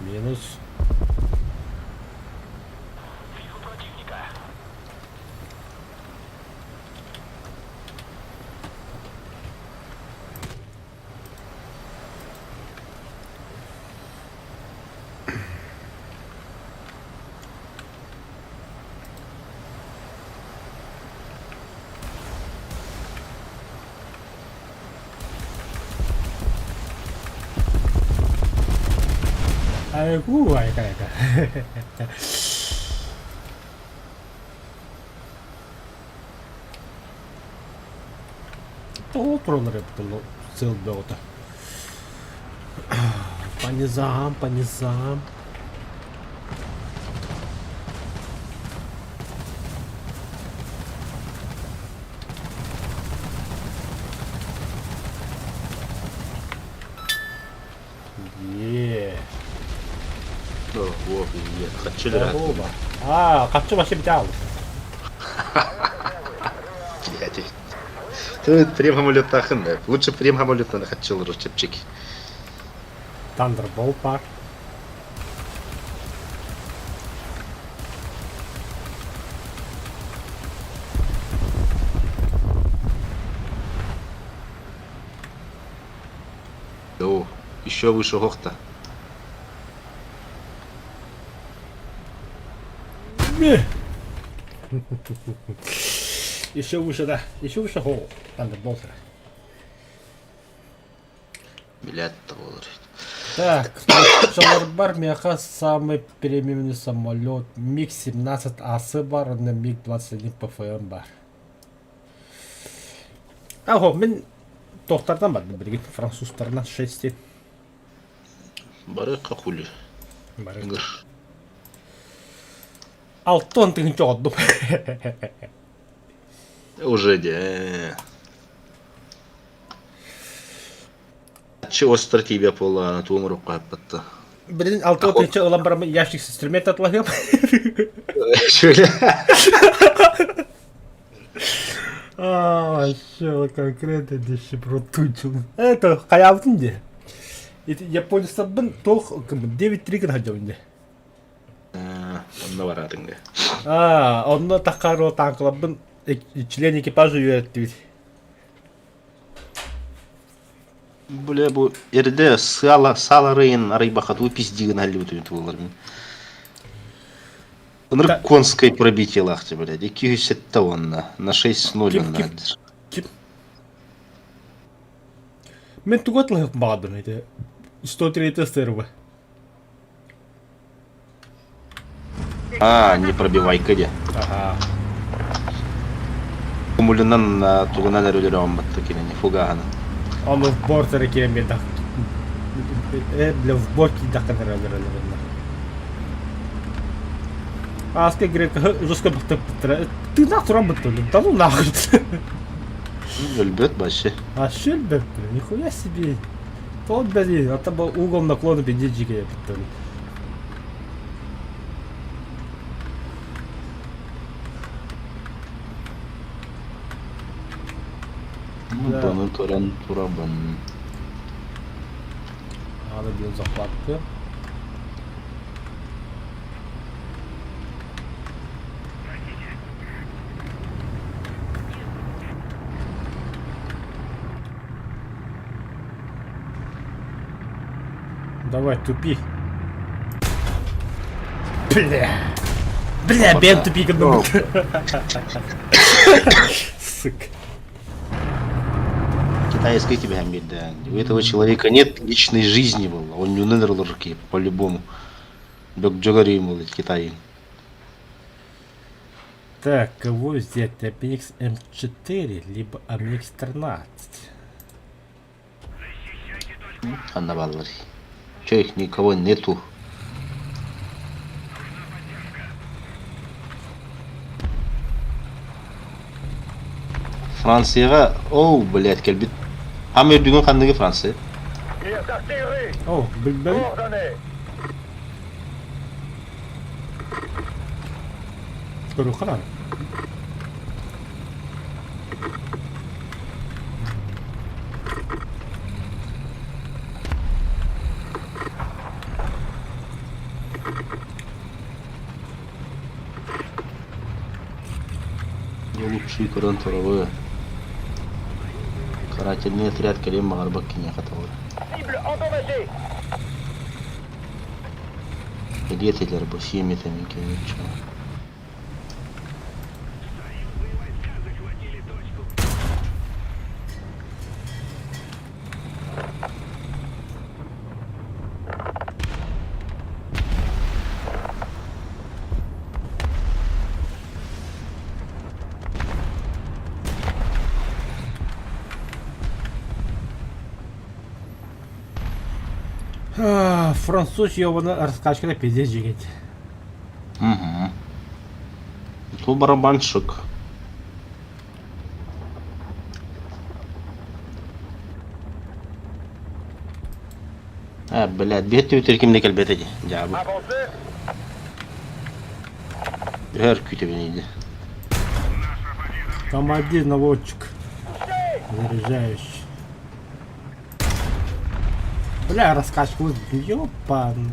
Минус. Вижу противника. Айгу, айка-айка. Тоҕо тураллар эбит сыл бөҕөтө. По низам, по низам. Е. О, пиздец. Хаччы Здорово. А, хаччы вообще битал. Блядь. Ты прем самолеттахын да. Лучше прем самолеттан хаччылыр чепчик. Thunderbolt бар. О, еще выше хохта. Еще выше, да. Еще выше хол. Thunderbolt. Блядь, болар. Так, бар меха самый премиумный самолет МиГ-17 АС бар, на МиГ-21 ПФМ бар. Аго, мин тохтардан бардым билигин французтарынан 6 Бары какули. Бары. Гыр. Алтон тыгынча оддум. Уже де. Чи остр тебе пола туомуру каппатта. Билин алтон тыгынча ылан барамын ящик инструмент атлахым. Şöyle. А, вообще конкретно деши протучил. Это хаябытын де. Японецтарбын тох 9-3 гын хадьабын де. Онно баратың де. А, онно такаро танклабын. Член экипажа үөрэттибит. Бля, бу эрдэ сыала сааларыйын арыйбахатуу пиздигин аллыбыт буолар мин. Ынырык конское пробитиелаах блядь, 207 уонна на 6-0 Ким онно ким ким Мен тугу атылыһык баҕардым ити 103 сырва. А, не пробивайка де. Ага. Кумулунан тугунан эрэ өлөрөҕүн кинини фугаһынан. Ону в борт эрэ киирэн биэрдэх. Э, бля, в борт киирдэххин эрэ өлөрөллөр. Ааска грека жестко бахтаппыттара. Тыынах туран быттылым. Да ну нахуй. Өлбөт вообще. А что өлбөт, нихуя себе. Тот, блин, а там угол наклона пиздец жиге быттылым. Да. Бұны көрөн турабын. Аны бил захватты. Давай, тупи. Бля. Бля, бен тупи гынным. Сука. Китайская тебя да. У этого человека нет личной жизни было. Он не умер по-любому. Бек был Китай. Так, кого взять? APX М4, либо AMX 13. Анна баллар. Че их никого нету? Францияҕа, оу, блядь, кэлбит. Хам үрдүгүн ханныгы Франция? О, билбэбин. Көрүөххэ наада. Лучший көрөн турабы. Карательный отряд кэлин баҕарбат киниэхэ тоҕо. Билиэтилэр бу сиэмэтэ ничего. Француз ебаный раскачкада пиздец жигит. Угу. Ту барабанщик. А, блядь, биир түбүтэр ким да кэлбэтэ дии, дьаабы. Өр күүтэбин иди. Командир наводчик. Заряжающий. Бля, раскачку. Ёпан.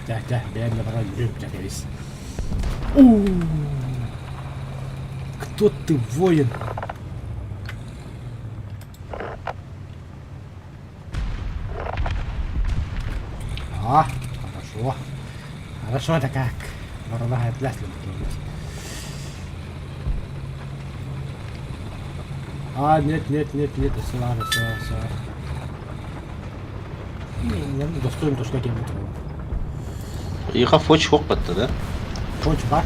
Дьэ, дьэ, бэйэм да баран үрүм кэбис. Кто ты, воин? А, хорошо. Хорошо это как. Ворона пляс А, нет, нет, нет, нет, все, ладно, все, все. Достоин то, что я буду. Иха фоч хоқ батта да? Фоч бар.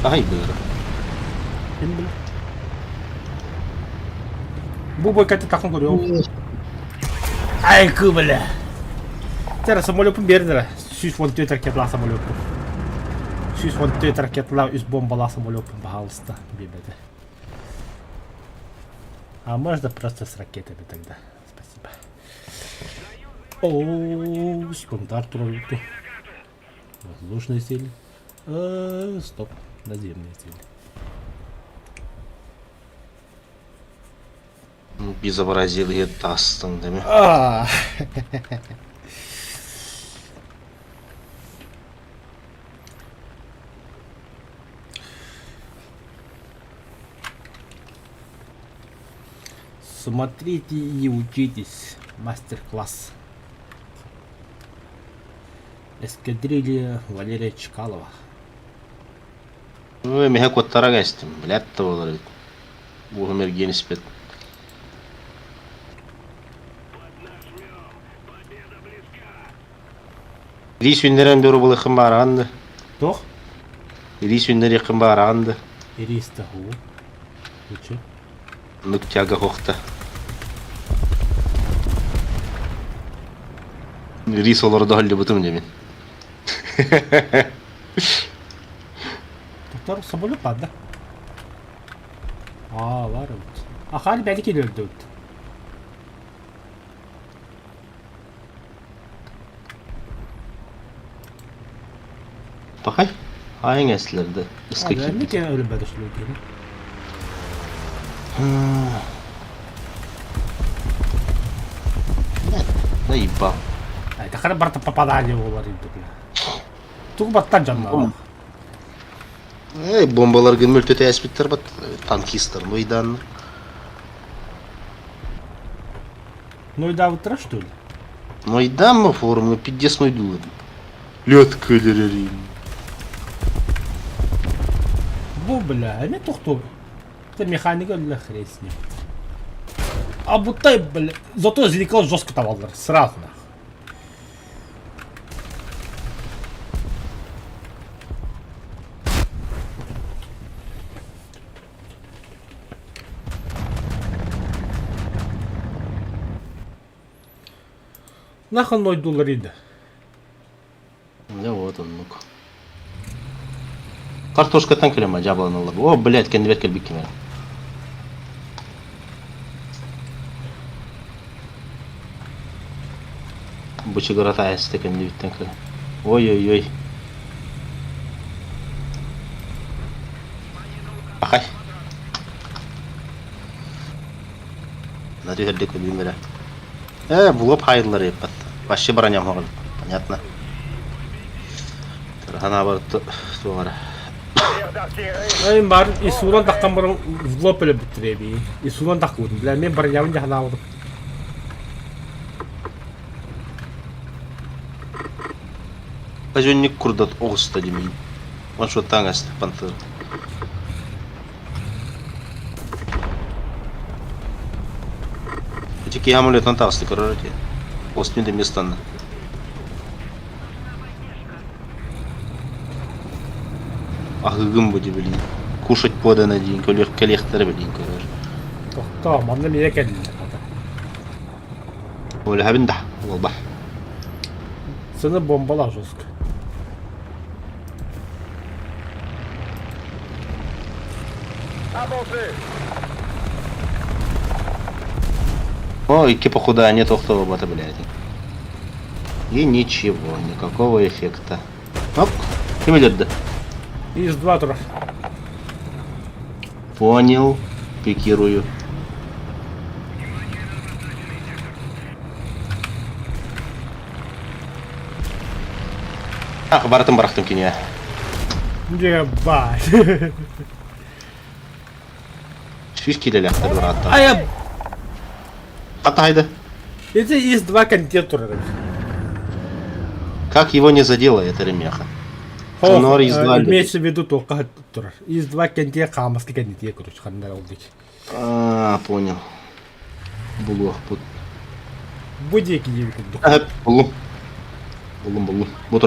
Ай быра. Ким билэр? Бу бойкаты тахын көрүөм. Ай, бля. Тера самолетун бердилэр. 114 ракеталаах самолеппун. 114 ракеталаах үс бомбалаах самолеппун, пожалуйста, биэрбэтэ. А можно просто с ракетами тогда? Спасибо. О, стандарт туралуту. Воздушные силы. Стоп, наземные силы. Безобразили тастың деме. А. Смотрите и учитесь. Мастер-класс. Эскадрилья Валерия Чкалова. Ой, миһэ куоттара кэстим, блядь да буолар эбит. Уоһум эргиэн испэт. Илии сүннэрэн дөру булыххын баараҕын да? Туох? Илии сүннэриэххин баараҕын да? Ириста уу. Учу. Оннук тяга хохта. Рис олордо холлибутум дэмин. Доктор соболю падда. Аа, бар эбит. Ахали бәли келерді өт. Пахай. Айың эслерді. Ыска Аны киирбит. эмне өлбөдө сүлөйдү. Наебал. Тахара барта попадание болар инде. Тугу баттан жанна. Эй, бомбалар гын мөлтөтө эспиттер бат танкистар мыйдан. Ну и да утра что ли? Мыйдан форумы пиздец мыйдулар. Лед көлерерин. Бу бля, эме тохту. Это механика для хрен с ним. А будто, бля, зато зеркало жестко таваллар, сразу нах. Нахуй нойдулар иди. Да вот он, ну-ка. Картошкаттан кэлэмэ дьаабыланаллар. О, блядь, кэннибэр кэлбит ким эрэ. Бычыгырата эстэ кэннибиттэн кэлэн. Ой-ой-ой. Ахай. На түһэрдик өлүүм эрэ. Э, булуоп хаайыллар эппат. Вообще броням оҕон. Понятно. Ханаабар туох эрэ. Ай бар исуран таххан баран в лоб өлөбүттүрээби. Исуран тахкыбытын. Бля, мен барнябын жаханаабытым. Казенник курдат оҕуста димин. Он что таҥас пантыр. Эти киһи амулетан таҕысты көрөр эти. Остин да местанна. Аһыгым бу билин. Кушать подано диин көлүөх кэлиэхтэрэ билин көрөр. Тохтоо, манна миэ кэллилэр хата. Өлөһөбүн да, уолба. Сыны бомбалаах жестко. Avancez! О, икки похудание тохтолобото, блядь. И ничего, никакого эффекта. Оп, ким өлөрдө? Из два турар. Понял, пикирую. Ах, барытын бырахтым киниэ. Ебать. Сүүс киилэлээхтэр бырааттар. Айа, Хата хайда. это из два контент турар. Как его не задело, это ремеха. Сонор из два Имеется в виду только турар. Из два контент хамаски контент, короче, ханнар ол дейт. А, понял. Булуохпут. Бу диэки диэби курдук. Э, буллум. Буллум, буллум. Бу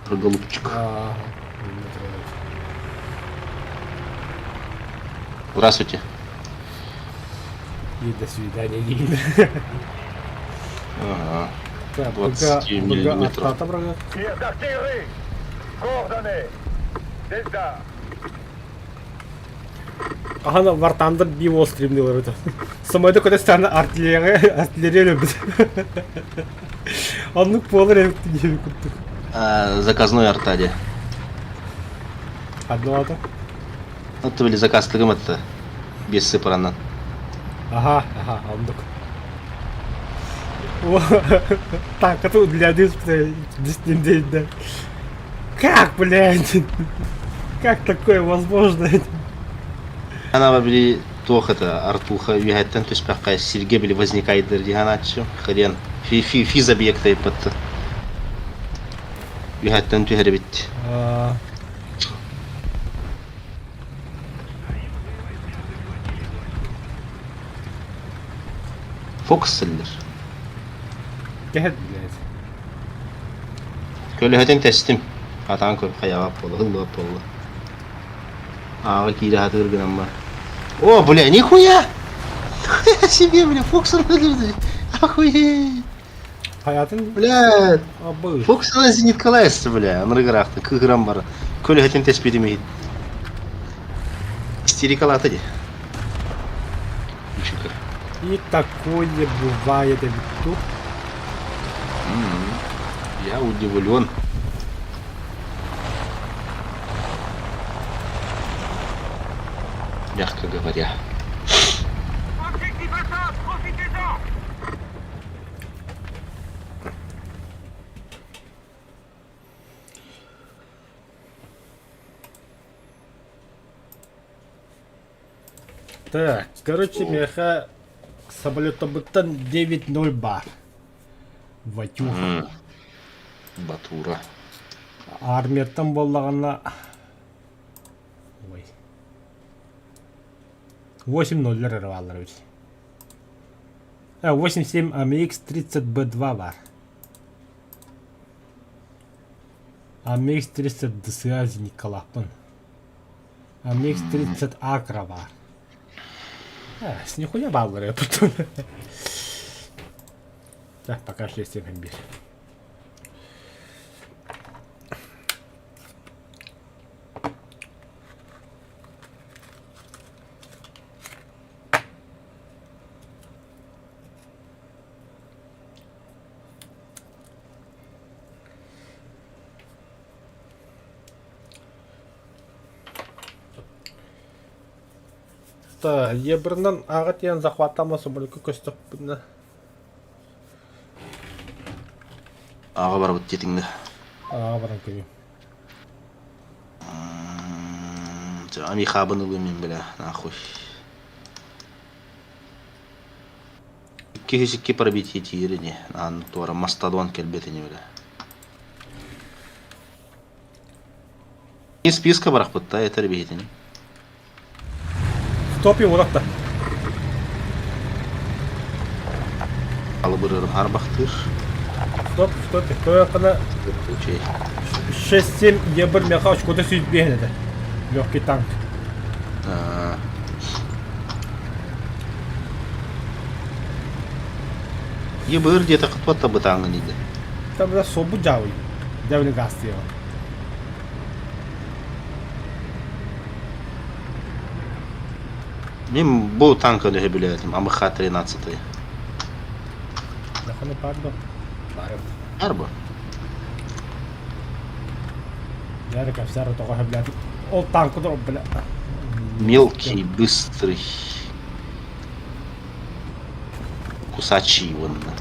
Про голубчик. А, Здравствуйте. И до свидания, Нина. Ага. Так, 27 БГ, БГ миллиметров. аттата брага. Tir d'artillerie! Coordonnées! Delta! Аһана Вартандер би Wall Stream это. Самойда көтө стана артиллерия артиллерия өлөбүт. Оннук буолар эбит диэби курдук. А, заказной артаде. Одно Вот были заказ это без сыпарана. Ага, ага, оннук. Так, а тут для да. Как, блядь? Как такое возможно? Анаба били туох это Артуха үөһэттэн түспэххэ сиргэ били возникайдыр дии санааччы. Хрен. Фи фи физ объекта ыппатты. Үөһэттэн түһэр эбит. Фокус сыллар. Кэһэт блядь. Көлөһөтүн тэстим. Атаан көр хайаҕа буолла, ыллыга буолла. Ааҕа киирэ сатыыр гынан бар. О, бля, нихуя! Нихуя себе, бля, Фокс Охуеть! Хайатын Бля, абы. Фокс зениткалайсы, бля, анырыгыраахты, кыыһыран баран. Көлөһөтүн тэспитим иһит. Истерикалаата дии. Учука. И такое бывает эбит ту. Я удивлен. Мягко говоря. Objectif atteint, profitez-en! Так, короче, миэхэ самолетобыттан 9-0 баар. Ватюха. Батура. Армияттан буоллаҕына... Ой. 8-0 эрэ бааллар эбит. 8-7 AMX 30B2 баар. AMX 30 DSA Николаппын. AMX 30 Акра баар. С нихуя бааллар потом. Так, пока 6-7 биир. Ебрынан аҕа тиийэн захваттаама соболюка көстөхпүнэ Аҕа барбыт диэтиҥ да. Аҕа баран көрүөм. Амихабын ылыам мин бля, нахуй. Икки икки пробитие тиийэр ини. Аан туора мастодон кэлбэт ини бля. Списка барахпытта этэр биһитин. Топи уракта. Алыбырырым харбахтыыр. Стоп, стоп, Көйөххына 6-7 ебір меха очкота сүүрбиэһин этэ. Легкий танк. Ебыр диэтэ хатпатта бытааҥын иде. Там да собу жауй. Дявли гастыйа. Мин бу танканы сөбүлээтим, АМХ-13. Наханы пардон. Барып. Арба. Ярик офицер тоҕо сөбүлээтим. Ол танкы да бля. Мелкий, быстрый. Кусачий уонна.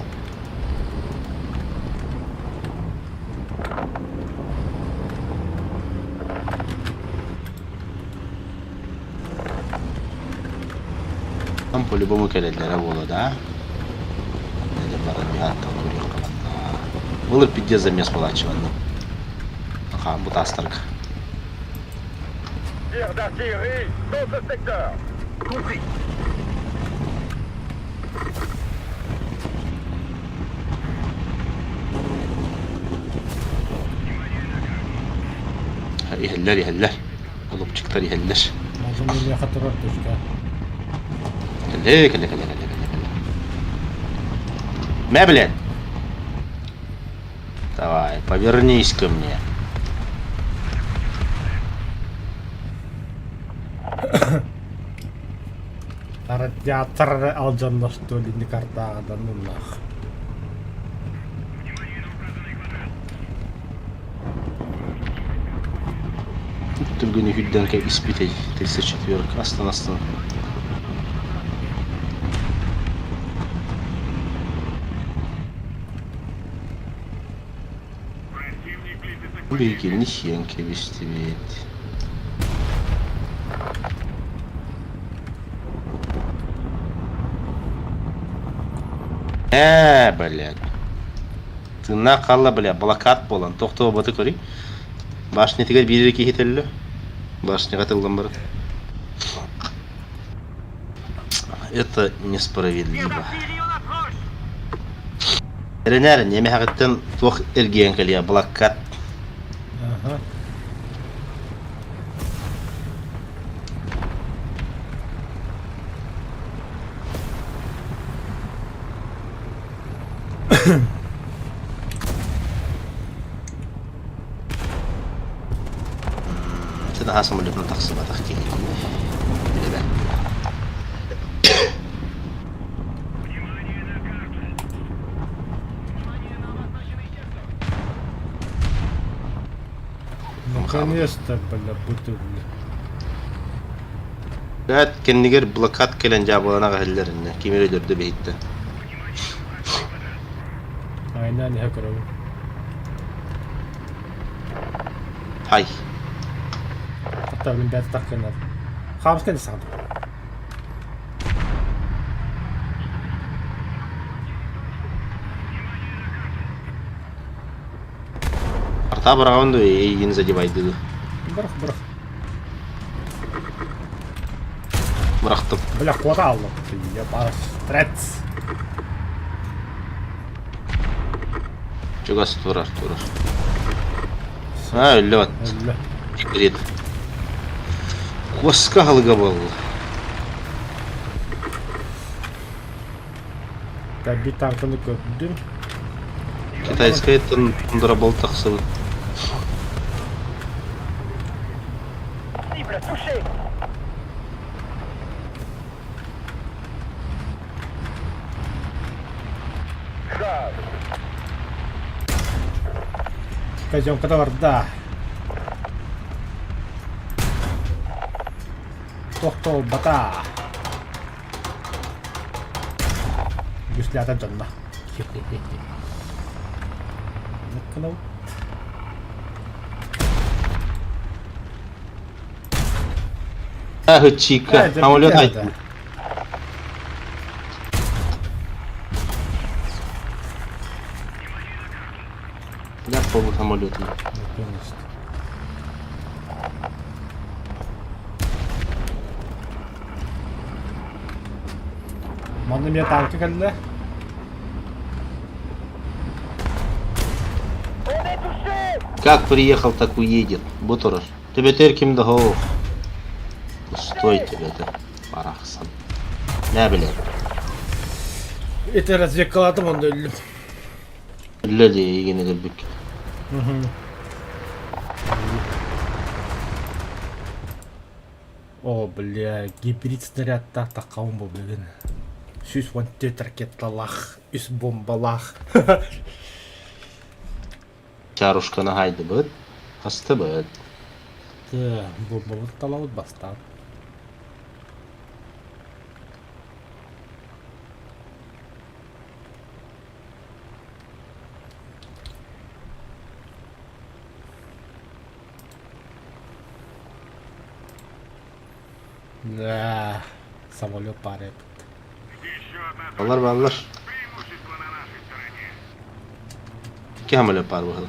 Там по-любому кэлэллэрэ буолуо да? Дьэ баран биһааттан көрүөххэ манна. Былыр пиздец замес буолааччы манна. Хааммыт аастарга. Tir d'artillerie dans ce secteur. Compris. Иһэллэр, иһэллэр. Голубчиктар иһэллэр. Мазун миэхэ турар точка. Кэлэ, кэлэ, кэлэ, кэлэ, кэлэ, кэлэ. Мэ, блин! Давай, повернись ко мне. Радиатор алдьанна что ли не картаҕа да ну нах. Түргүнү үрдэн кэбиспитэй 34 астан астан. Противник близится к Бу победе. биһигини сиэн кэбистибит. Ээ, блядь. Тыыннаах хаалла, бля, блокад буолан, тохтообото көрүй. Башнятыгар биир эрэ киһи төллө. Башняҕа тыллан баран. Это несправедливо. Эрэнээр, немэһэҕиттэн туох эргийэн кэлиэ, блокад. Ага. Ити наһаа самолетунан тахсыбатах киһи. Билэбэ. Наконец-то, бля, бутылли. Бэт кэннигэр блокад кэлэн дьаабылана аҕаһыллар иннэ. Ким эрэ өлөрдө биһиттэ. Айна не көрөбүн. Хай. Hatta билин бэт таккынар. Хаамыс кэнди саҕа. Арта быраҕан да эйигин задевайдыы. Бырах, бырах. Бырахтым. Бля, куота аллым. Ебаш, Чугас турар, турар. А, өллө бат. Өллө. Тикрит. Куоска халыга буолла. Тэбби танканы көрдүм. Китайскай тундра бол тахсыбыт. Cible touchée. Grave. Казёнката барда. Тохтолбата. Гүслята дьонно. Накканау. Ах, чика, самолет айт. Я полу самолет. Наконец-то. Манна эмиэ танка кэллэ. On est touché. Как приехал, так уедет. Бу турар. Төбөтөр ким да хоох. Пустой төбөтө. Барахсан. Нэ билэр. Ити разведкалаатым онно өллүм. Үллэ дии эйигин өлөрбүк. О, бля, гибрид снарядтаах таххабын бу бүгүн. 114 ракеталаах, үс бомбалаах. Чарушканы хайдыбыт, астыбыт. Бомбабыт талабыт бастаан. Да, самолет пара эпит. Баллар баллар. Преимущество на нашей стороне. Икки самолет баар быһыла.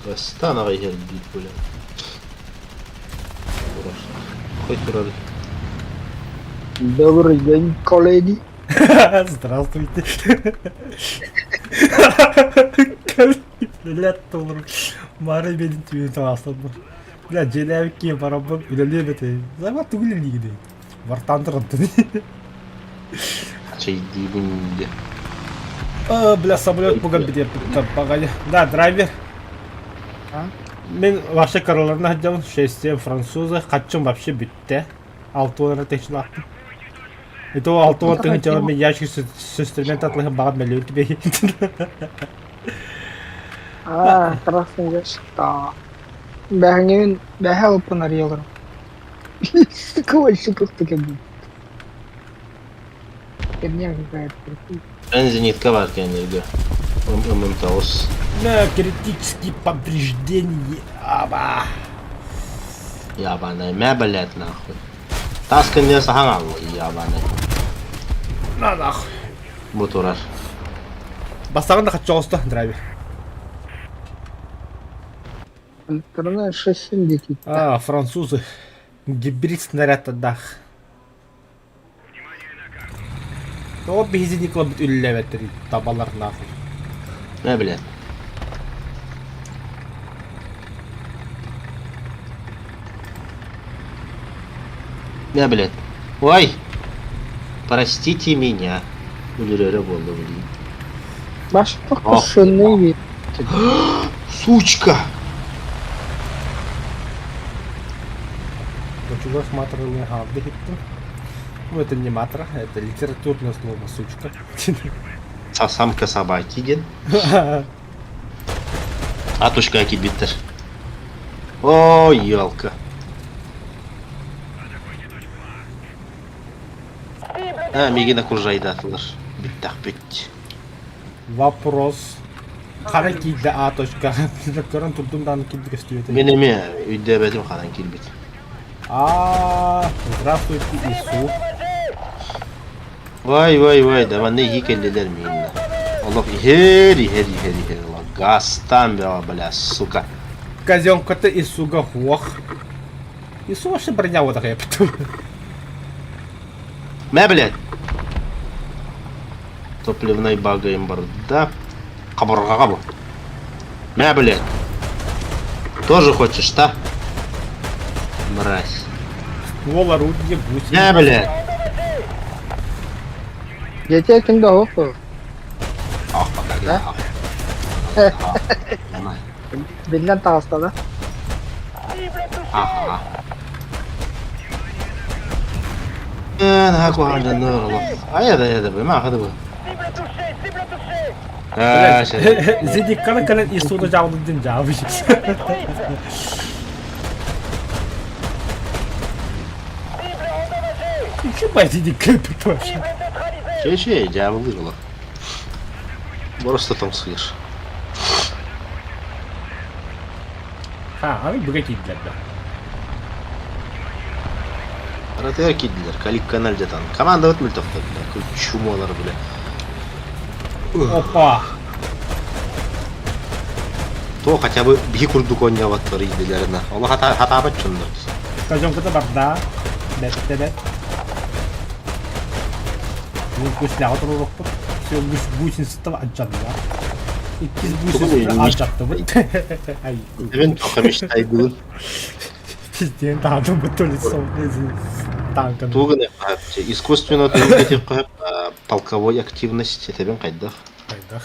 Бастаан аҕай иһэрдиир буолан. Хоть турар. Добрый день, коллеги. Здравствуйте. Блядь, толору. Мары бедин түйін таастан. Бля, дьиэлээбит киһи бараммын үлэлиэм этэ. Зама тугу үлэлиигиний? Вартаан турантын. Чэйдиибин дии. А, бля, самолет буган бүтүөхпүттэн баҕайы. Да, драйвер. А? Мин вообще короларына сылдьабын. 6-7 французы. Хаччым вообще бүттэ. 6 эрэ тыһыынчалаахпын. Это 60 тыһыынчалар мин ящик сөстөрмөн татлыһын баҕар мөлүөн түбэһи. А, красный ящик-то. Бэһэҥҥин бэһэ алыппын арыйаларым. Ковальщик кэлбит. Херня какая-то. Эн зенитка баар кэнниргэ. Ымым тоҕус. На критические повреждения. Аба. Ябаный, мэ блядь нахуй. Тас кэннигэр саһан хаалла, ябаный. На нахуй. Бу турар. Бастаҕын да хаччоҕосто драйвер. Электронная 6,7 А, французы. Гибрид снарядтардаах. Тоҕо биһизини кылабыт үллэбэттэрий табалар нахуй. Мэ блядь. Мэ блядь. Ой! Простите меня. Өлөрөрө буолла блин. Башпах Ох. тушенный Сучка! Чугас матралыы хаалды иһиттим. Ну, это не матра, это литературное слово сучка. Самка собаки диэн. Атушка киирбиттэр. О, елка. А, миигин окружайдаатылар. Бүттэхпит. Вопрос. Хара киирдэ А точка. Көрөн турдум дааны киирди көстүбэтэ. Мин эмиэ өйдөөбөтүм ханан киирбит. А, здравствуйте, Ису. Вай, вай, вай, да манна иһии кэллилэр мииннэ. Олох иһэр, иһэр, иһэр, иһэр. Гастан бөҕө, бля, сука. Казенката Исуга хуох. Ису вообще броня вот такая потом. Мэ, блядь. Топливной багайым барда. Қабырғаға бұл. Мә, блядь. Тоже хочешь, да? Мразь. Ствол орудие гусениц. Мә, блядь. Детей ким да оқ Ах, пока. Да? Биллэн таҕыста да? Аха. Э, куһаҕаннар олох. Айа да, айа да, ма хады бу. Аа, Зиди кана кана Исуна жаалын жаабы. Чубай зиди кэлбит вообще. Чэ, жаабылыыр олох. Просто тоҥсуйар. Ха, аны бүгэ киирдилэр да. Аратыгар киирдилэр, Каликканы алдьатан. Командабыт мөлтөхтөр, бля, чумолар, бля. Опа! То хотя бы биһи курдук оонньооботтор идэлэринэ. Олох хатаабат дьоннор. Казёнката барда. Бэттэ бэт. Бу кусляҕа туруорукпут. Все гусеницата алдьанна. Иккис гусеницата алдьаттыбыт. Ай. Эбин тоха мечтайгын. Пизден таатым то лицо танкын. Туганы искусственно туганы полковой активности этэбин хайдах. Хайдах.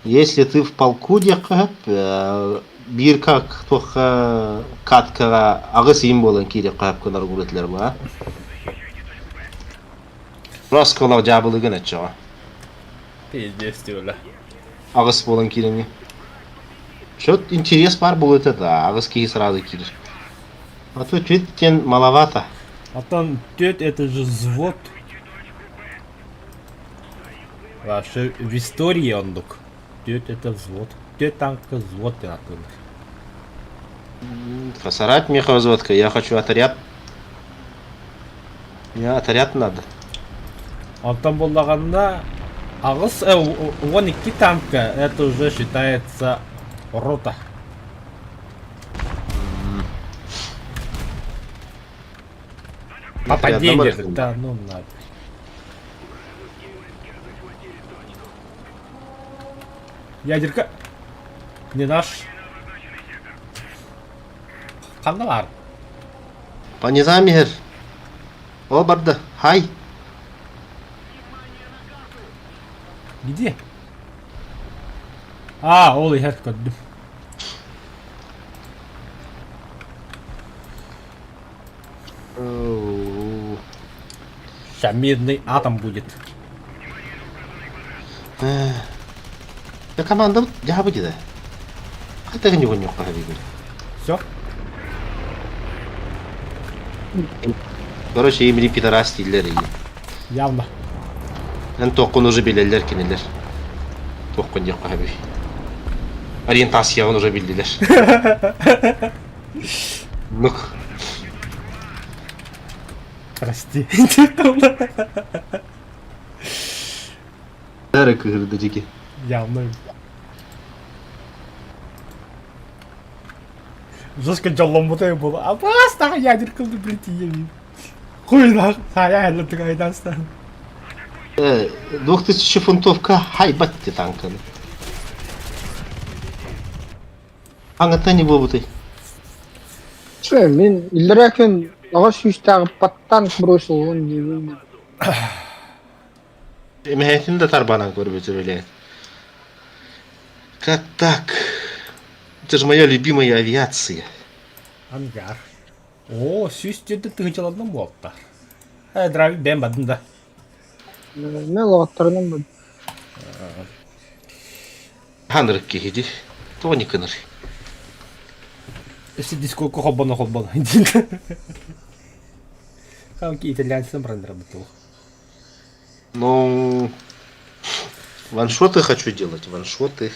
Если ты в полку диэххэ сөп, биир как туохха каткаҕа аҕыс иин буолан киириэххэ сөп гынар угур этилэр баа. Росколох дьаабылыгын оччоҕо. Пиздец диэбилэ. Аҕыс буолан киирэҥҥэ. Чё интерес баар буолуо этэ да, аҕыс киһи сразу киирэр. А то түөрт диэн маловато. Оттон түөрт это же взвод. Вообще в истории оннук. Түөрт это взвод. Түөрт танка взвод диэн ааттыыллар. Фасарать мехвзводка, я хочу отряд. Мне отряд надо. Онтон буоллаҕына аҕыс 12 танка это уже считается рота. Попадение, да, ну надо. Ядерка. Не наш. Ханна баар? Понизам иһэр. О барда. Хай. Где? А, ол иһэр көрдүм. Сейчас мирный атом будет. Я команда дьаһабы дии Хайдах ньугунньукка хабибин. Все? Короче, имри пидорас дииллэр ии. Явно. Эн туоххун уже билэллэр кинилэр. Туоххун диэххэ сөбүй. Ориентацияҕын уже биллилэр. Нук. Прости. Эрэ кыһырда дьики. Явно. Жестко дьолломмута буолу. Абаас ядерка блин тиийэбин. Хуйна хайа эллэ айдастан. 2000 фунтовка хайбат ти танканы. Аңата не буолбутай? Чэ, мин иллэрээ күн оҕо сүүстээҕи под танк бросил он диибин. Эмэһэтин да тарбанан көрбүтү билээ. Как так? Это же моя любимая авиация. Ангар. Оо, 104 тыһыынчаларынан буолта. Э, драйв бэйэм бардым да. Мен лоҕотторунан бардым. Ханырык киһи дии. Тоҕо никыныр? Өссө дискокка холбоно холбоно Хаанки итальянцам бараннарабыт Ну, ваншоты хочу делать, ваншоты.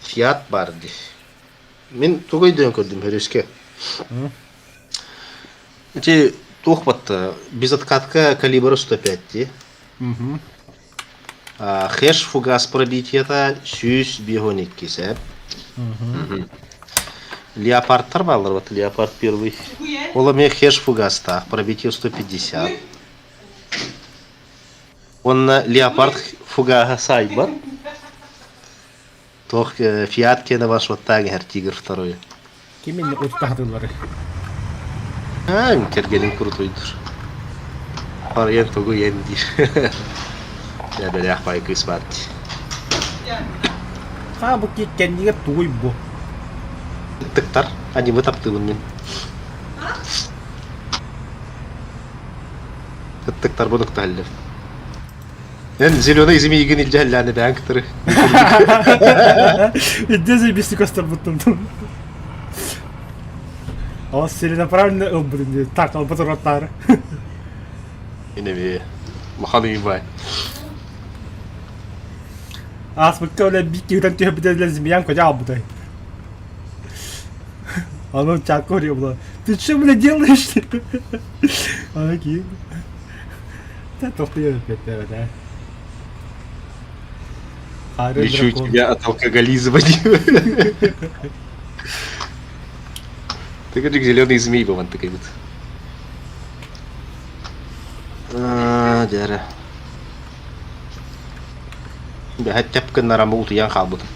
Фиат бар дии. Мин тугу өйдөөн көрдүм өрүскэ. Ити туох батта безоткатка калибра 105 дии. Хэш фугас пробитиета 152 сэп. Леопардтар баалар вот Леопард первый. Ол эмиэ хеш фугастаах, пробитие 150. Уонна Леопард фугаһа саайбат. Туох Фиат киэнэ ваш вот иһэр Тигр второй. Ким инне утутаһатыллары? Аа, кэргэнин курутуйдур. Парыйан тугу иэн диир. Дьэ, бэлээх баай кыыс баар дии. Хаа бу кэннигэр тугуй бу? Тыктар, анимы таптыыбын мин. Ыттыктар бу нуктаһаллар. Эн зеленый змейгин илдьэ һэллээни бэйэҥ кытары. Илдьэ заебись көстөрбуттум. Ол целенаправленно ылбытым дии. Так, албат уроттаары. Инеби махан ыйбай. Ааспыкка үлэ биир киһитэн түһэрбитэ змеян көтө албытай. Ону чакка было. Ты что, бля, делаешь? Аны киин. Да, тохтуя да. Лечу тебя от алкоголизма. Ты как зеленый змей был, такой вот. Дьэрэ. Бэһэт тэп гыннаран утуйан хаалбытым.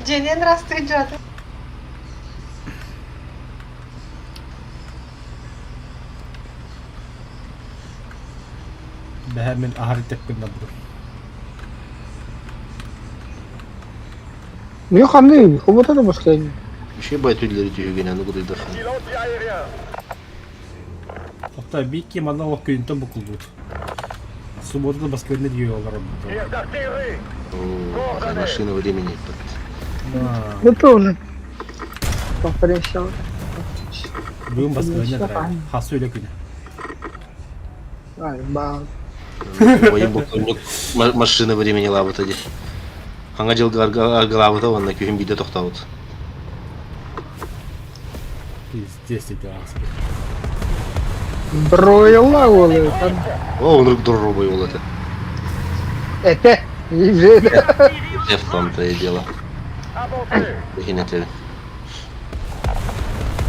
Дьиэнэн растыйдьата. Бэһэ мин аһары тэп гыннарбытым. Мин ханны кубута да баскайын. Еще бай түллери түһүгүнэн угудуйдар. Hatta bir iki манна олох күнтэн букулбут. Суббота да баскайны диye олар Машина времени. Ну тоже. Повторяйся. Бүгүн баскайны хасы үлэ күнэ. Ай, ба. Моим машина времени лабыта ди. Хаңа жылга аргалабыта онна күһүн биде тохтабыт. Пиздец тебе Броила олы. О, он дорогой ол это. Это. Это в том-то и дело. Ихинетели.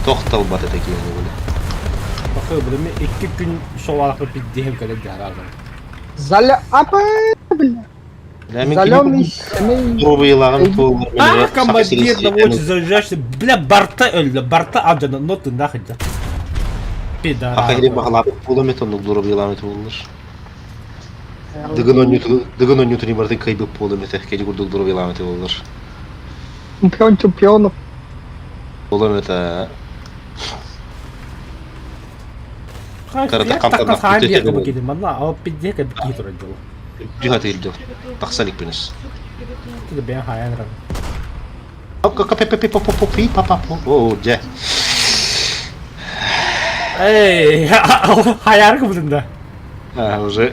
Тохталбаты такие они были. Бакы, бұны 2 күн шоуалақы пиддехем кәлек жаразым. Заля... Апа, бля. Заленый семей. А, командир наводчик заряжаешься. Бля, барта өллө, барта алдьана, но ты нахуй да. Пидорас. Ахагри баҕалаабыт буолан оннук дуробуйалаабыт буоллар. Дыгын онньутун Дыгын онньутун барытын кыайбыт буолан этэ кини курдук дуробуйалаабыт буоллар. Чемпион чемпионов. Буолан этэ Карата Карата хамтанах хаан бүтэ диэки буолла. кини манна ал пиддиэкэ кии турар дьоло. Дьуһат илдьэ тахсан икпинес. Тиде бэйэн хаайан ран. О, дьэ. Эй, хаяры кыбытын да. А, уже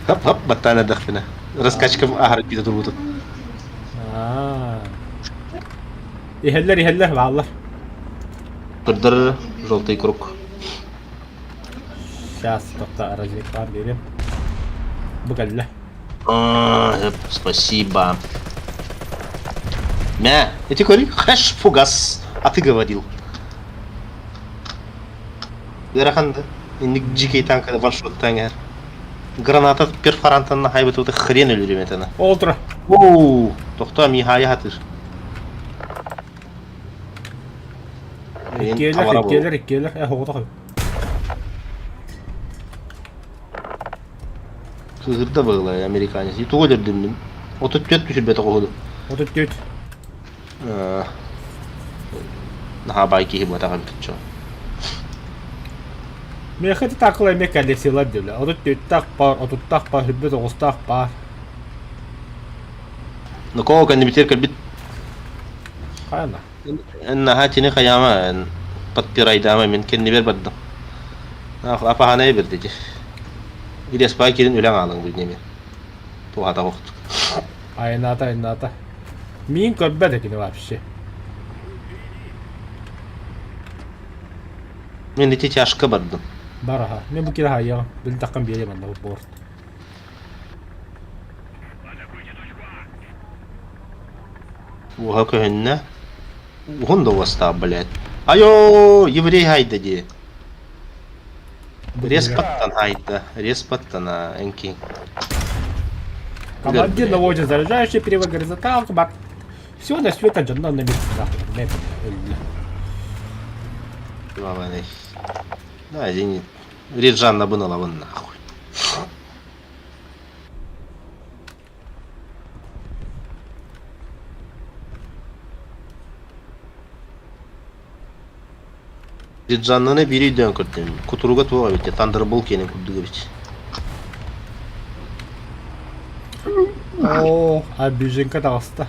хоп-хоп, баттаан эрдэхпинэ. Раскачкам аһары киирэ турбутум. Аа. Иһэллэр, иһэллэр, бааллар. Көрдөр желтый круг. Сейчас тоқта разведка берем. Бу кэллэ. А, спасибо. Мә, эти говори, хэш фугас, а ты говорил. Ыарахан да. Инник дикий танка ваншоттан эр. Граната перфорантан хайбыт хрен өлөрүм этана. Ол тура. Оу, тохтоо Михая хатыр. Иккиэлэр, иккиэлэр, иккиэлэр. Э, оҕото Кыһырда быһылай американец. Тугу өлөрдүм мин? 34 түсүрбэтэх уһуду. 34. Наһаа баай киһи буотах эбит чо. Миэхэ ити такла эмиэ коллекциялар диэбилэ. 34-таах баар, 30-таах баар, 29-таах баар. Нокоо кэннибитигэр кэлбит. Хайана? Эн наһаа тини хайаама, эн подпирайдаама мин кэннибэр бардым. Апаһанай бирди дии. Иреспай кирин үлэҥ аалаҥ билнеме. Туһата охтук. Айнаата, айнаата. Миин көрбөт этини вообще. Мин ити чашка бардым. Бар аха. Мен бу кире хайыаҕым. Бил таххан биэриэм анна борт. Уоһа көһүннэ. Уһун да уостаах, блядь. Айо, еврей хайда дии. Респаттан хайда. Респаттан энки. Командир наводит заряжающий перевод горизонталку, бак. Все на свете дьонно на месте нахуй. Да, извини. Реджан набыналабын нахуй. Реджаннаны биир өйдөөн көрдүм. Кутуруга туох эбит, Thunderbolt киэнин курдук эбит. О, обиженка таҕыста.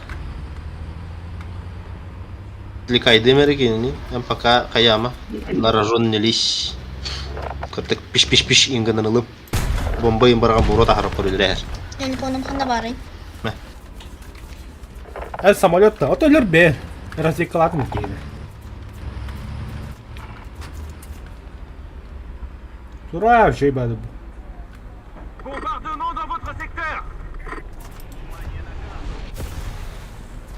Отвлекайдым эрэ кинини, эн пока хайаама, на рожон не лезь. Кырдык пиш-пиш-пиш ингынан ылым. Бомба им барҕан буруо таһарап көрүлэр. Телефоным ханна баарый? Эн самолет да, ото өлөр бээ. Разведкалаатым киһини. Тура, үчүгэй баады бу. Bombardement dans votre secteur!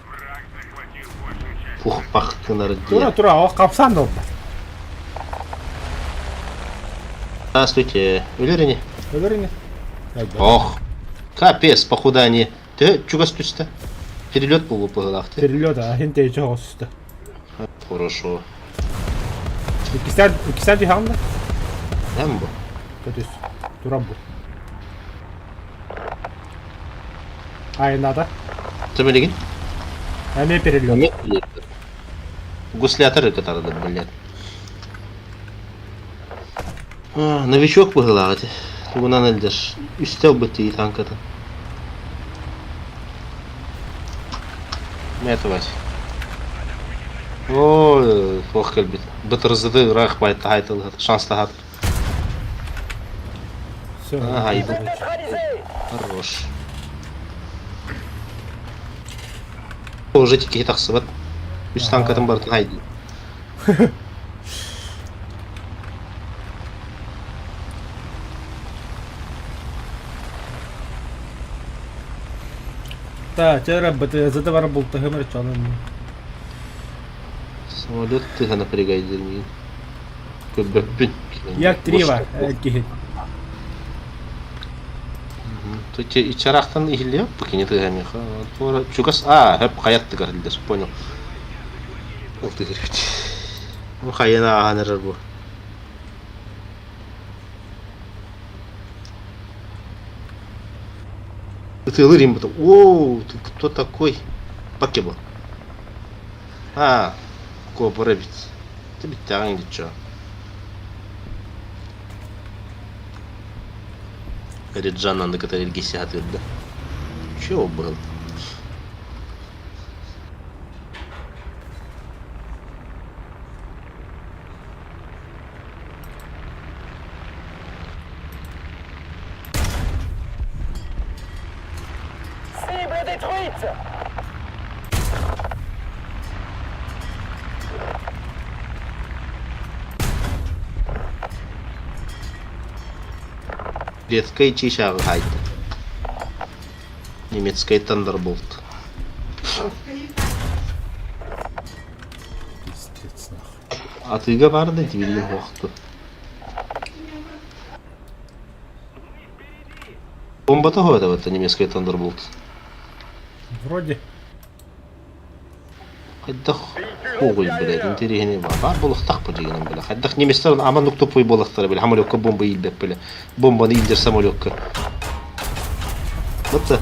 Враг захватил большую часть. Пух-пах гынар Тура, диye. тура, о, хапсан да олбат. Здравствуйте. Өлөр ини? Өлөр ини. Ох. Капец, похудание. Тө чугас түстэ. Перелет буолуп быһыылаах. Перелет, а, хин тэйчи хоҕуста. Хорошо. Иккистээн, иккистээн түһэҕин да? Эм бу. Көтүс. Туран бу. Айнаата. Төмөлегин? Эмиэ перелет. Гуслятор кытарда, блядь. Новичок быһыылаах ити. Тугунан элдэр. Үстэ ылбыт дии танкатын. Мэтвать. О, туох кэлбит. Бытырзыды ыраах байтаһайтылыһат, шанстаһат. Все. Ага, Хорош. Уже киһи тахсыбат. Үс танкатын барытын хайдыы. Та, чара БТЗ бар бултаһым эрэ чонун. Самолет тыһа напрягайдыр миигин. Көрбөппүн. Як трива киһи. Ичарахтан иһиллиэ бу кини тыһа миэхэ. Туора чугас аа хөп хайаттыгар илдэр понял. Ол тыгыр бит. Бу хайана ааһан эрэр бу. Ытыалыыр им бутум. Оу, ты кто такой? Бакебо. А, кобра эбит. Ты бүттэҕиҥ диччо. Реджан анды кытары илгиси сатыырда. Чего был? Cible détruite! Редкай чыычааҕы хаайда. Немецкай Thunderbolt. Пиздец нахуй. Атыыга баар да дивилин хуохту. Бомбата хоһуотабыт немецкай Thunderbolt. Вроде. Хайдах хуоҕуй блядь, интэриэһинэй баар. Баар буолуохтаах бу дьиҥинэн бля. Хайдах немецтэр аман тупой буолуохтара бля, самолекка бомба иилбэт бля. Бомбаны иилдэр самолекка. Вот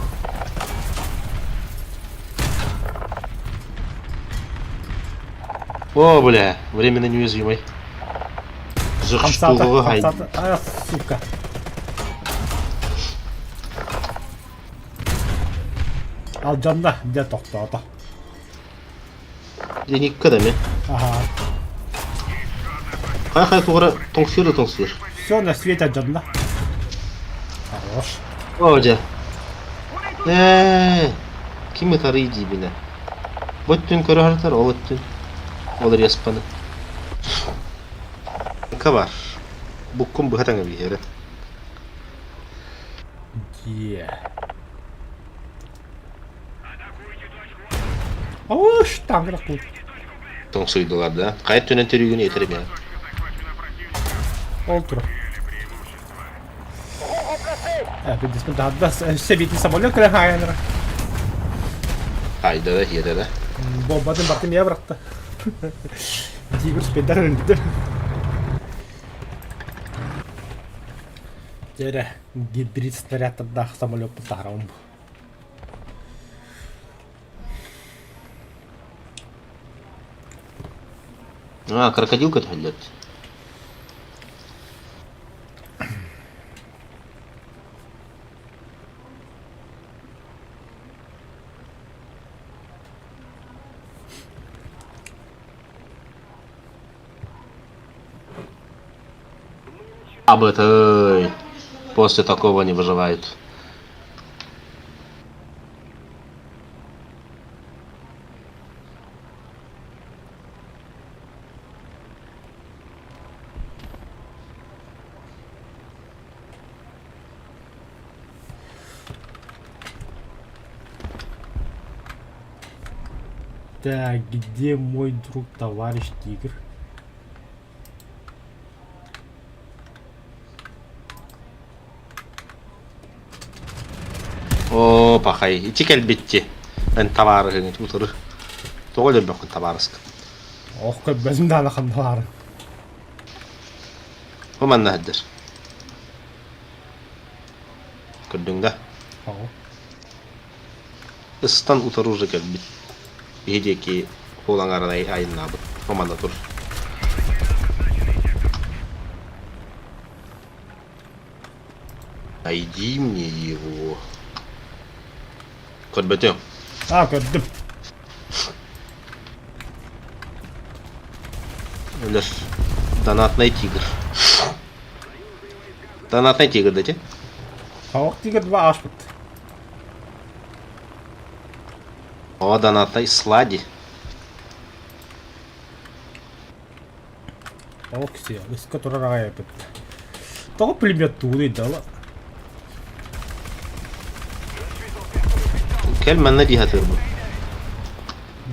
О, бля, временно неуязвимый. Хамсата, хамсата. А, сука. Алдьанна, дьэ тохтоото. Деникка да ми? Аха. Хай-хай тугара тоҥсуйар да тоҥсуйар. Все на свете алдьанна. Хорош. О, дьэ. Ээ, ким ытарый диибинэ. Бу өттүн көрө сытар, ол өттүн. Ол респаны. Бар. Буккун быһа таҥа биһэрэ. Е. Ош, таҥра кут. Тоҥсуйдулар да. Хайа өттүнэн төрүүгүн этэр эмиэ. Ол тура. Сэбиэти самолет кэлэн хаайанара. Хайда да хиэтэ да. Бомбатын бартым я бырахта. Тигр спедар өлдү. Дьэ гибрид снарядтардаах самолеппут таһаарабын бу. А, крокодил көтөллөт. Абытай. После такого не выживают. Так, где мой друг товарищ тигр? Оо, пахай, ити кэлбитти. Эн табаарыһыҥ утары. Тоҕо өлөрбөккүн табаарыска? Ох, көрбөтүм даҕаны ханна баарын. Бу манна сылдьар. Көрдүҥ да? Оҕо. Ыстан утары уже кэлбит. Биһи диэки суол аҥарын айаннаабыт. Бу манна тур. Найди мне его. Көрбөтүҥ. А, көрдүм. Өлөр. Донатный тигр. Донатный тигр дати. Хавак тигр два ааспыт. О, донатный слади. Окси, ыска турар аҕай эпит. Тоҕо пулемет тууруй дала? Кэл манна дии сатыырбын.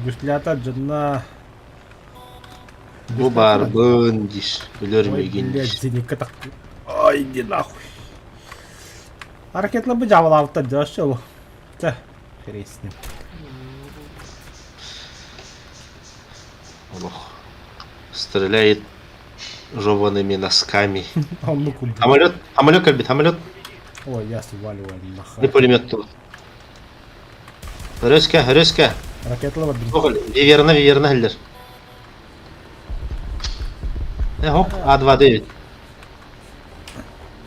Гуслята дьонно Бу баарбын диир. Өлөр Ой, миигин блядь, диир. зенитка так... Ой, иди нахуй. Ракеталар бу дьаабылаабыттар дьэ ол. Чэ, хрен с ним. Олох. Стреляет жеваными носками. Оннук курдук. Самолет, самолет кэлбит, самолет. Ой, я сваливаю Не нахуй. пулемет тут. Өрөскө, өрөскө. Ракеталар барбын. Оҕол, виверна, виверна хиллер. Э, хоп, А2-9.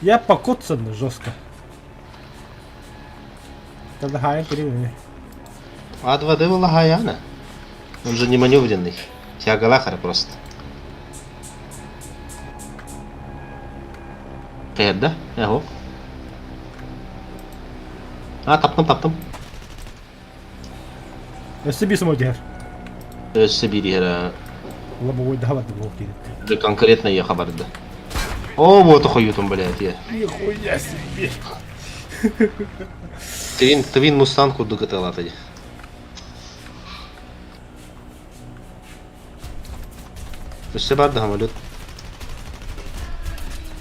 Я покоцан жестко. Тогда хаайан көрүм А2Д была Он же не маневренный. Тяга просто. Каярда? Э, хоп. А, таптым, таптым. Өссө биир сомой түһэр. Өссө биир иһэр. Лобовой да барды буолуох диэбит. Конкретно ехала барда. Оо, буота хойуутун блядь. Нихуя себе. Твин, Твин Мустанг курдук ытыалаата дии. Өссө бар да самолет.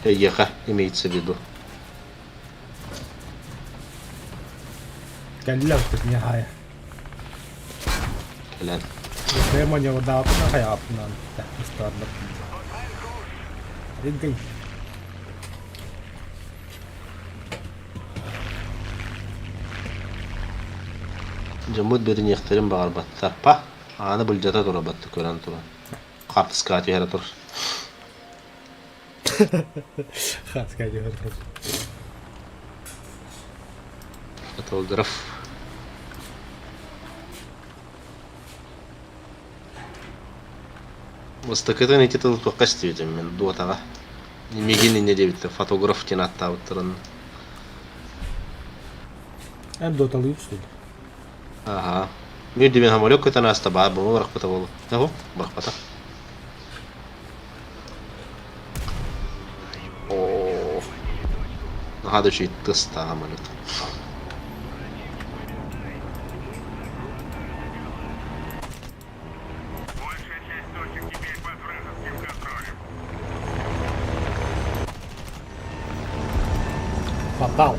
Эйиэхэ имеется в виду. Кэллэ тут не хая. Кэлэн. Демоневдаапына хайаапынан истарбат. Ринкэй. Дьоммут бэриниэхтэрин баҕарбаттар. Па, ааны былдьата турабатты көрөн туран. Хаартыскаҕа түһэрэ тур. Хаартыскаҕа түһэрэ тур. Фотограф. Бастакытын ити тылы туохха истибитим мин Дотаҕа. Мигин инньэ диэбиттэр, фотограф диэн ааттаабыттарын. Эн доталыыр что ли? Аха. Биир дибин самолет көтөн ааста баар буолуо бырахпыта буолуо. Оһо, бырахпата. Оо. Наһаа да үчүгэй тыстаах самолет. Большая часть точек теперь под вражеским контролем. Попал.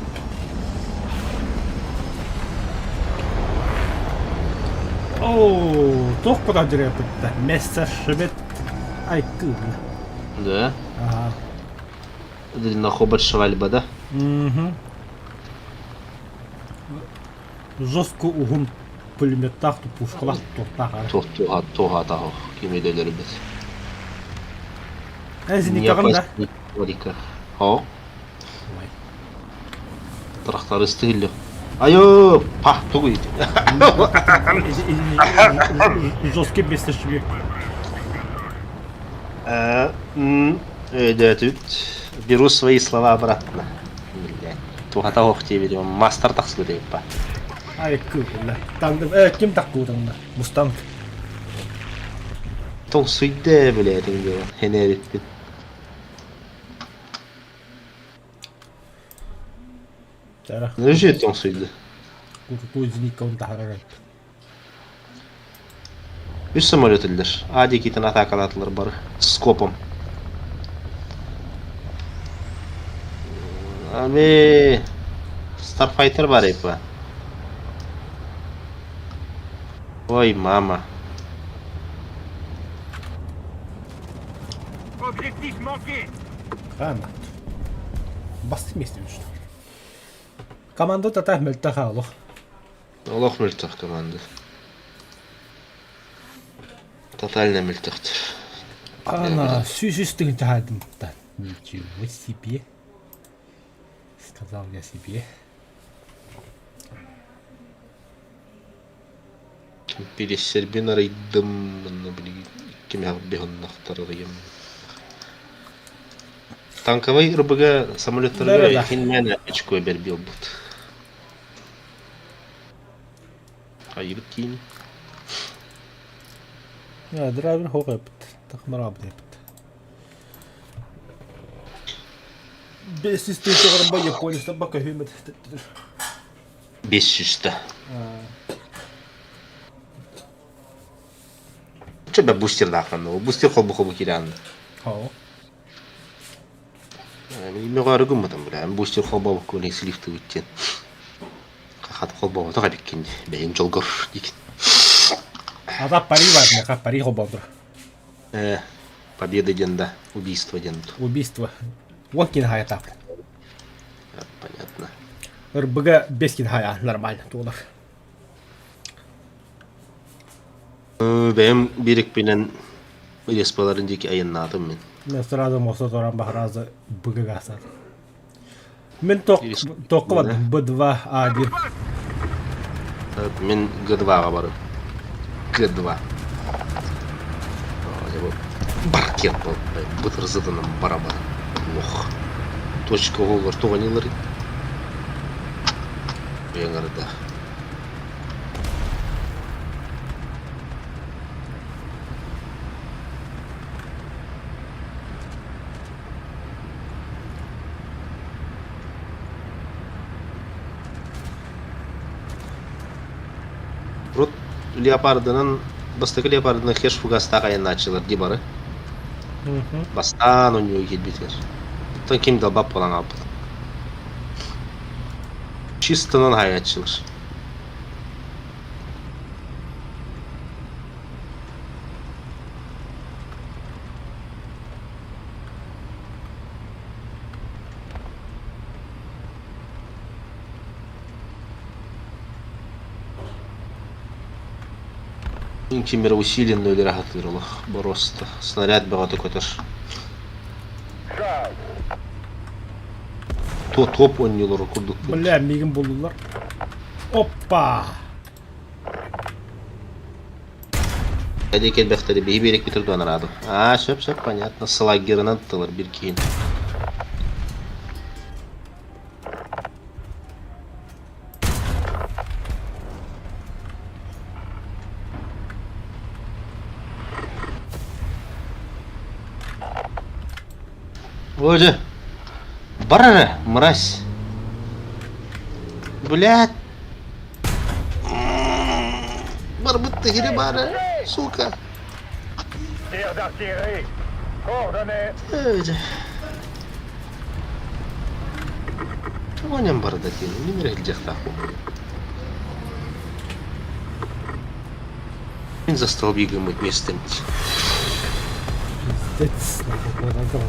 Оо, туох куда дьирэппиттэ? Мессершмитт айкыын. Да? Ага. Длиннохобот швальба, да? Угу. Жестко уһун пулеметтаах пушкалаах туохтаах ара. Туох туоха туоха кими да өлөрбүт. Эзиникаҕын да? О. Трактористы илле. Айо, па, тугуй. Жесткий мессершмитт. Өйдөөтүт. Беру свои слова обратно. Блядь. Туһата ох диэбит, мастер тахсыбыт эбиппа. Ай, кыылла. Тандым, э, ким таккуутанна? Мустанг. Тоҥсуйда, блядь, диэн хэнээбиппин. Тара. Нөжү тоҥсуйда. Куртуу зиниккаун таһарар. Үс самолет иллэр. А диэкитин атаакалаатылар бары. Скопом. Ами Starfighter бар эпа. Ой, мама. Objectif manqué. Гранат. Басты месте что. Команда тата мөлтөх олох. Олох мөлтөх команда. Тотально мөлтөхтөр. Ана, сүүс тыһыынча хаайдым Ничего себе. Сказал я себе. Пересербин арыйдым, манна билигин икки бихоннахтар арыйым. Танковай РБГ самолеттарга Да-да-да. хинмэн очко бэрбиэлбут. Хайыбыт киин. Драйвер хоқ эпит. Тахмарабыт эпит. Бес жүз ба Японияста бака хүмет. Бес жүзді. Че бе бустердаахман, бустер холбу-холбу киирэн. Хоо. Мөҕөөрү гыммытым бля, бустер холбообуккун слив диэн. Хат холбообото эбиккин бэйэҥ дьолгор диикин. Ата пари бар, меха пари холбоотур. Э, победа диэн да, убийство диэн. Убийство. Уон хайата. Понятно. РБГ бескин хая нормально туолар. Бэйэм биирикпинэн респаларын диэки айаннаатым мин. Мен сразу мосо торан бахразы БГ гасар. Мен ток тоққа Б2 А1. Мин Г2-ға барып. Г2. Баркет был. Бытырзыдыным барабан. Ох. Точка олар тоғанилар. Беңірді. Леопардынан, бастакы леопардынан хеш фугастаах айаннааччылар дии бары. Бастаан онньуга киирбитигэр. Оттон ким далбап буолан хаалбыт. Чистынан хаайааччылар. Ким эрэ усиленно өлөрө сатыыр олох боруоста. Снаряд бөҕөтө көтөр. Топ оонньуулара курдук. Бля, миигин буллулар. Оппа! Эдии кэлбэхтэри биһи биэрэкпитир дуон араадым. Аа, сөп-сөп, понятно. Слагерынан тылар бир киин. Ой, бар эрэ, мразь. Блядь. Барбыт тыһири баара, сука. Tir d'artillerie. Coordonnées. Тугунан барда диэн, мин эрэ илдьиэхтээх буолуом. Мин за столби гыммыт миэстэм. Пиздец, нахуй, куотан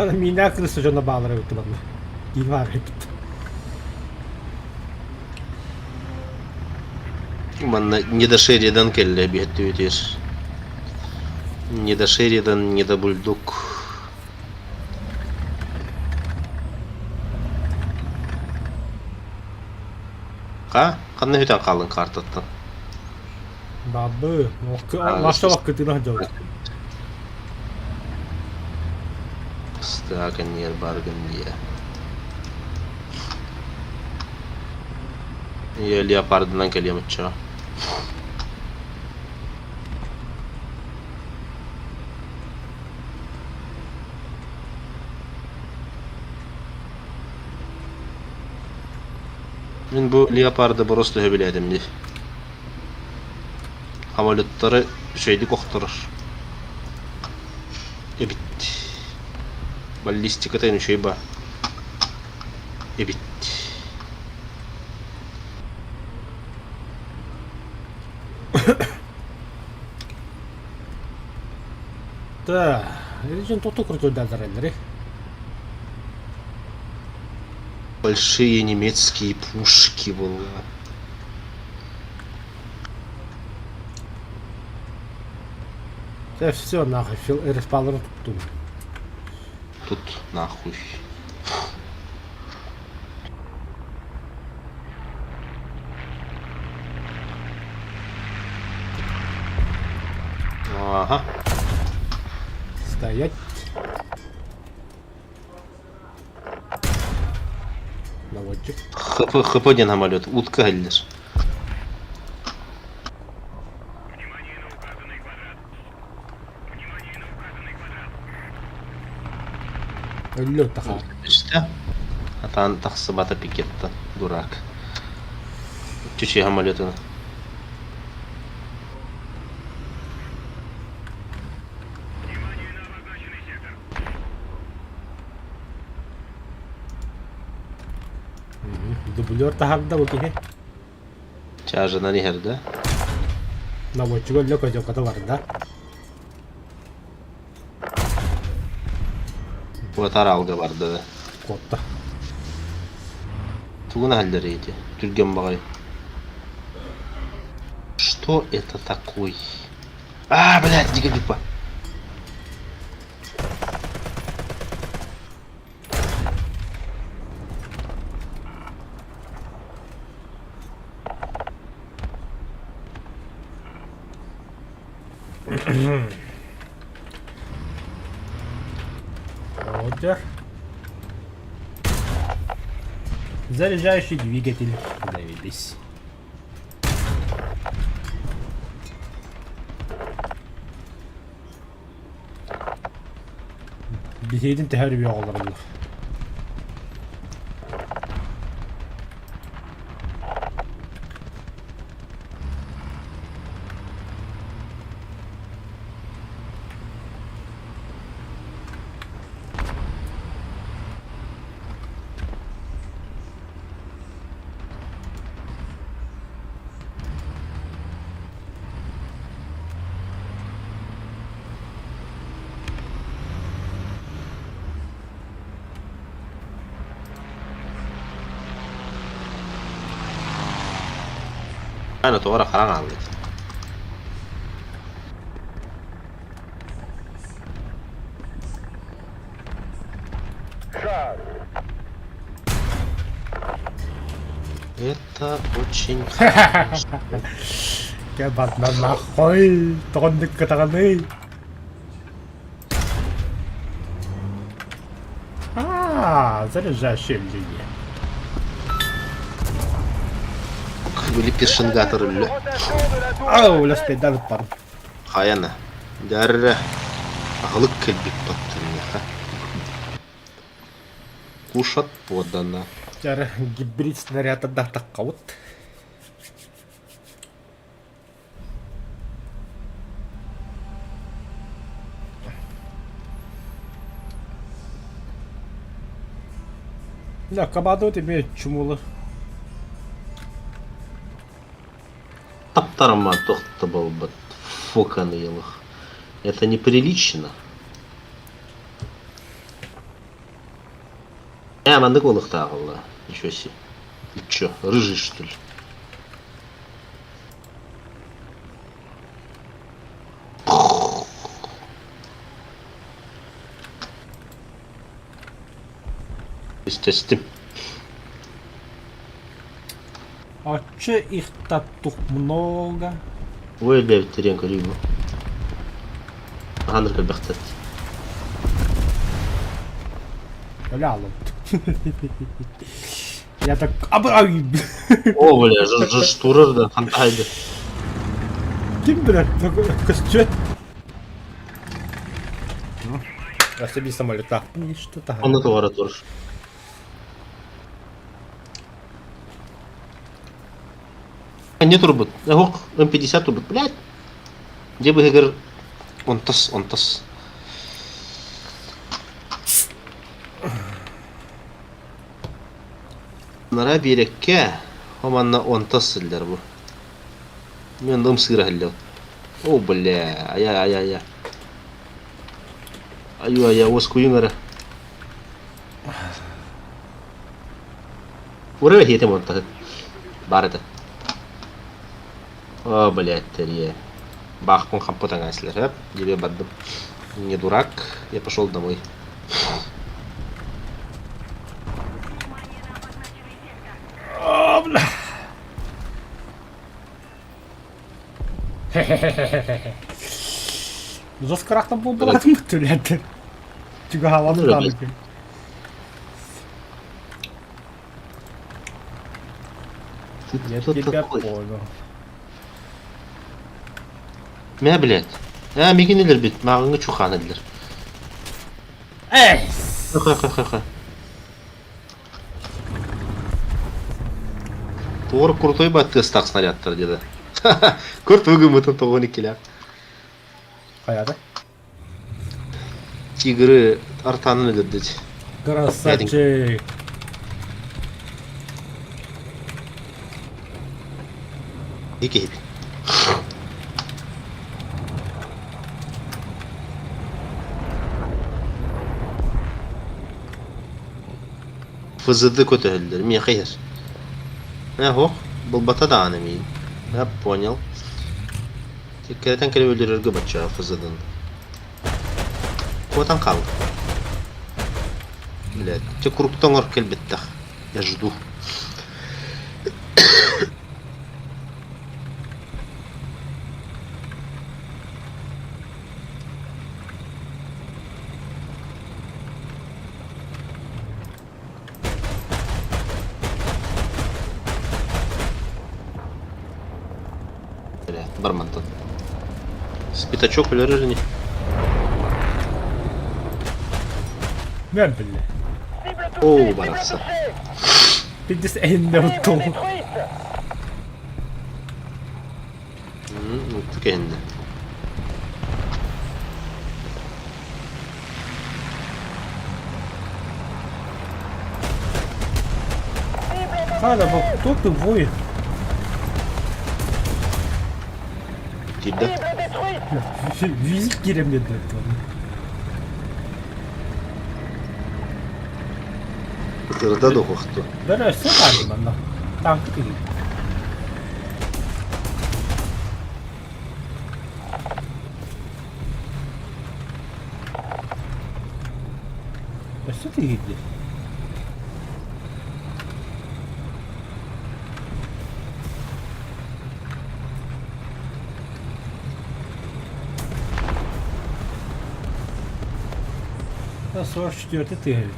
Миинээх кырыста дьоно баалара эбит манна. Киин баар эбит. Манна не до Шеридан кэллэ биһэттибитир. Не до Шеридан, не до Бульдук. Ха? Ханна бүтэн хааллыҥ картаттан? Бабы, Маша вакытына сылдьабыт. Ыстаа кэннигэр баргын диэ. Ийэ леопардынан кэлиэм оччоҕо. Мин бу леопарды просто сөбүлээтим дии. Самолеттары үчүгэйдик охторор эбит. Баллистиката үчүгэй баар эбит. Да, дьон тохто крутой Большие немецкие пушки была. Да все нахуй, фил респалларын туттум. Тут нахуй. Ага. Стоять. Наводчик. ХП, ХП диэн самолет. Утка иһиллэр. Өллө таха. Түстэ. Атаан тахсыбата пикеттан. Дурак. Чүчүй самолетын. Дублер таһарда бу киһи. Чаажынан иһэр да? Наводчик өллө козелката барда. Уотар алга барда да. Куотта. Тугун аһаллар ити? Түргэн баҕайы. Что это такой? А, блядь, дига дипа. Ордер. Заряжающий двигатель. Завелись. Биһигитин төһө өрүбүө оҕолоруллар. Аны тоҕо эрэ харан хаалбыт. Это очень хорошо. Кебатна нахуй, тоҕоннук кытаҕаный. А, заряжающая линия. Были першингатор үллэ. Ау, успейдан ыппатым. Хайана. Дәррэ. Аһылык кэлбит баттынньаха. Кушать подано. Дьэ, гибрид снаряд таххабыт. Бля, командовать имеет чумулы. Таптарма тохтоболбат. Фоканыйлых. Это неприлично. Э, маннык буолуохтааҕылла. Ничего себе. Ты чё, рыжий что ли? Истэстим. А че их так тут много? Ой, бэбиттериэн көрүү бу. Хаһан көрбөхтөр. Бля, Я так... О, бля, жж турар да, хантайды. Ким билэр? Көстүөт. Өссө самолеттаахпын что таһа. Онно туора тур. Не турбут. Ох, М50 турбут. Блядь. Где бы игр онтос, онтос. Нара биэрэккэ, манна онтос сылдьар бу. Мен ымсыыра сылдьабын. О, бля, ая, ая, ая. Аю, ая, уоскуйуҥ эрэ. Ура иһиэтим онтоһун. Баар этэ. О, блядь, терье. Баахпын хампыт аҥаасылар, Дебе бардым. Не дурак, я пошел домой. О, бля. Жесткарахтан буолбатым түлэттэр. Чугаһаабатын даҕаны. Ты Я кто тебя такой? понял. Мэ, блядь. Ээ, мигин өлөрбүт, мааҕыҥҥы чухаан өллөр. Эй! Ха-ха-ха-ха. Туор крутой баттыастаах снарядтар диэдэ. Көр тугу гыммытын тоҕон иккилээх. Хайата? Тигры артанын өлөрдүт. Красавчик! Икиһит. ФЗД көтөһөллөр, миэхэ иһэр. Э, ох, булбата даҕаны миин. Я понял. Кэрэтэн кэлэ өлөрөргө бачча ФЗД-н. Куотан хаалла. Блядь, те куруктан оҥор кэлбиттэх. Я жду. Бля, бармантан. Спитачок өлөрөр ини. Мен биллэ. Оо, барахсан. Пиздец эһиннэ оттол. Уттук эһиннэ. Хара, бу кто ты воин? Киирдэ. Визит киирем диэн Ытырда дохохту. Бөрө өссө баар манна. Танка киһи. Өссө тиһирди. 44 тыһа эбит.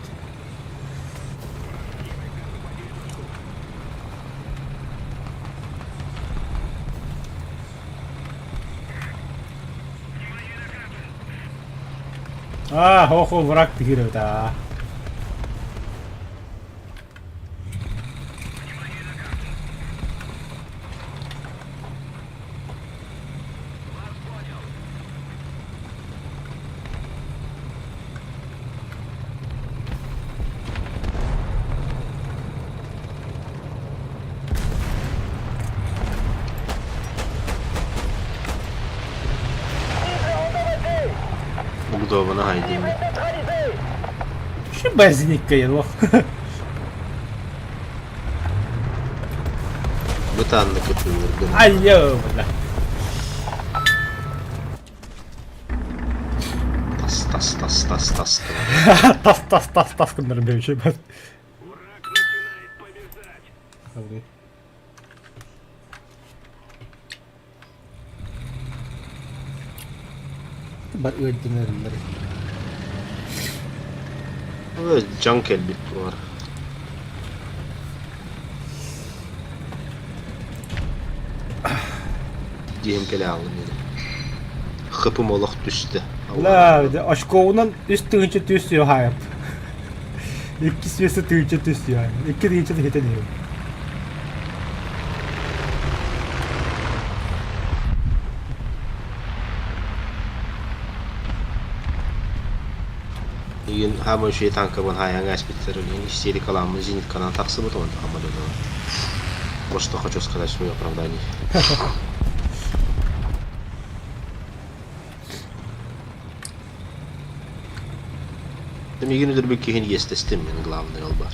А, хо-хо, враг тыһыр эбит аа. Бугдуобана хайдыым. Şu benzinlikке ел Бытааннык ытыылыргын. Айё, бля. Тас тас тас тас тас. Тас тас тас тас гыннарым бэйбэ бас. Враг начинает побеждать. Бар ыалдьынарыллар. Дьаҥ кэлбит буолар. Диэм кэлэ ааллым ини. Хыпым олох түстэ. Ла, очковунан үс тыһыынча түс сүөһаайап. Икки сүөсэ тыһыынча түс сүөһаайап. Икки тыһыынча хитэн иһэбин. Игин хаама үчүгэй танкабын хаайан ааспыттар билигин истерикаламмын зенитканан тахсыбыт уонна хамадыдылар. Просто хочу сказать свое оправдание. Мигин өлөрбүт киһини иэстэстим мин главный ол бар.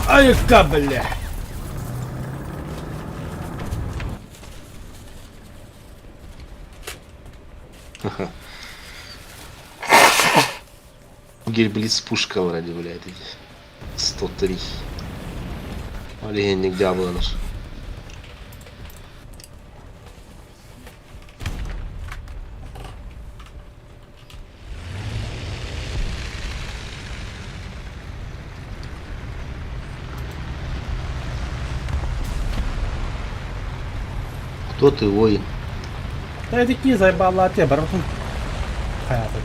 Айыкка, бля! Герблиц пушка вроде, блядь, эти. 103. Олегенник дьабланар. Кто ты, воин? Да такие заебала те, барбатын. Хайаты.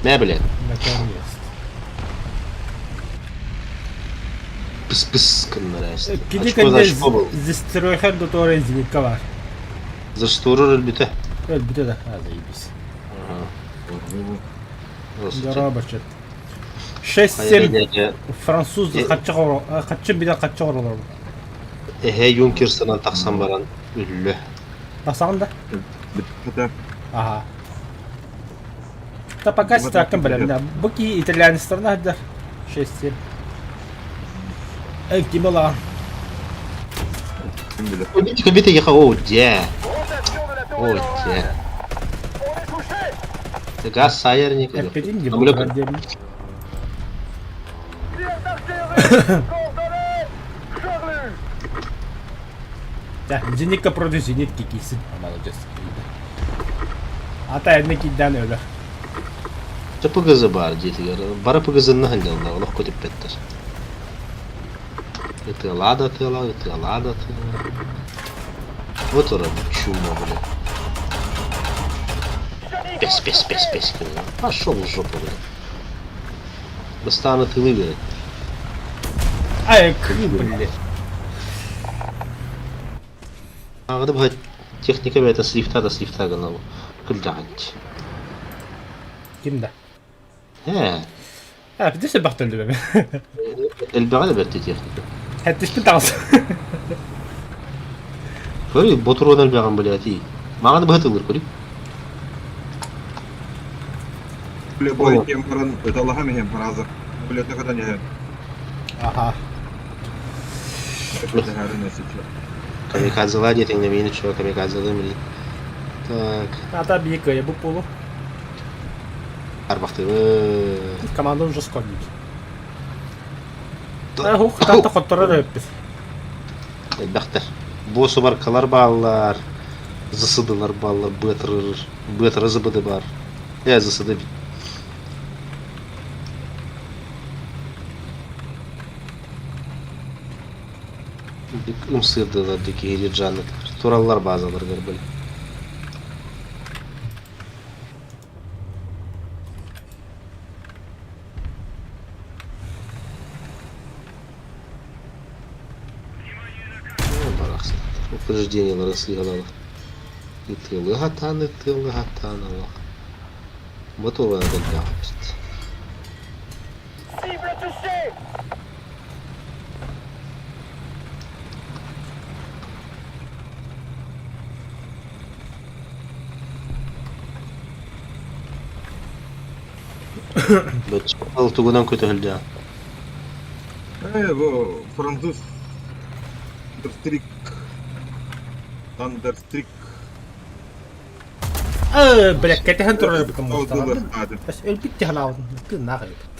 Не, блядь. Наконец. Пыс-пыс гыннар Кини Очко за очко был. Зестеройхер доторе зенитка бар. За штуру өлбүтэ. Өлбүтэ да. А, заебись. Ага. Здорово, чет. 6-7 француз хаччы хаччы биле хаччы оролор. Эһэ Юнкерсынан тахсан баран үллэ. Тахсаҕын да? Бүттэ. Аха. Та пока ситаккын билэмнэ. Бу киһи итальянецтарына сылдьар. 6-7. Эй, ким ылаҕын? Ким билэр. Бите яха о дьэ. О дьэ. Газ саярник. Эппитин дии бу диэбин. Да, зенитка против зенитки кийсин. Молодец. Ата энне кийдээн өлөр. Чэ ПГЗ баар дьиэтигэр. Бары ПГЗ-ны сылдьаллар, олох көтүппэттэр. Ытыалаа да ытыалаа, ытыалаа да ытыалаа. Вот урод, чума, бля. Пес, пес, пес, пес. Пошел в жопу, бля. Бастаан ытыылыы биэрэр. Ай, блядь. Ааҕыда быһа техника бэйэтэ слифта да слифта гына кырдьаҕач. Ким да? Ээ. А, где се бахталлы Элбэҕи да бэрт техника. Хэттиспин таҕыс. Көрү, ботуруон элбэҕин блядь. Маҕаны быһа тыллыр көрү. Бля, бой кем баран ыталаһам иһэн фраза. Бля, тахатан иһэн. Аха. Камикадзела диэтиҥ миин чуо камикадзела мин. Так. Ата бии кыайа бу полу. Арбахтыбы. Команда уже скорбит. Хух, танта хотторор өппүт. Элбэхтэр. Бу субаркалар бааллар, ЗСДлар бааллар, быатырыр, быатыры ЗБД бар. Э, ЗСД бит. Ымсыырдылар дикиһили Джаннеттар. Тураллар базаларыгар били. Упреждениелары сыыһалалар. Ытыалыы сатаан, ытыалыы сатаан олох. Бу туруора элбэх эбит. Cible touchée! Ол тугунан көтөһүллээх? Э, бу француз Thunderstreak. Thunderstreak. Э, бля, кэтэһэн турар эбиккин муостаҕа. Өлбүт тиһалаабытын тыыннаах эбит.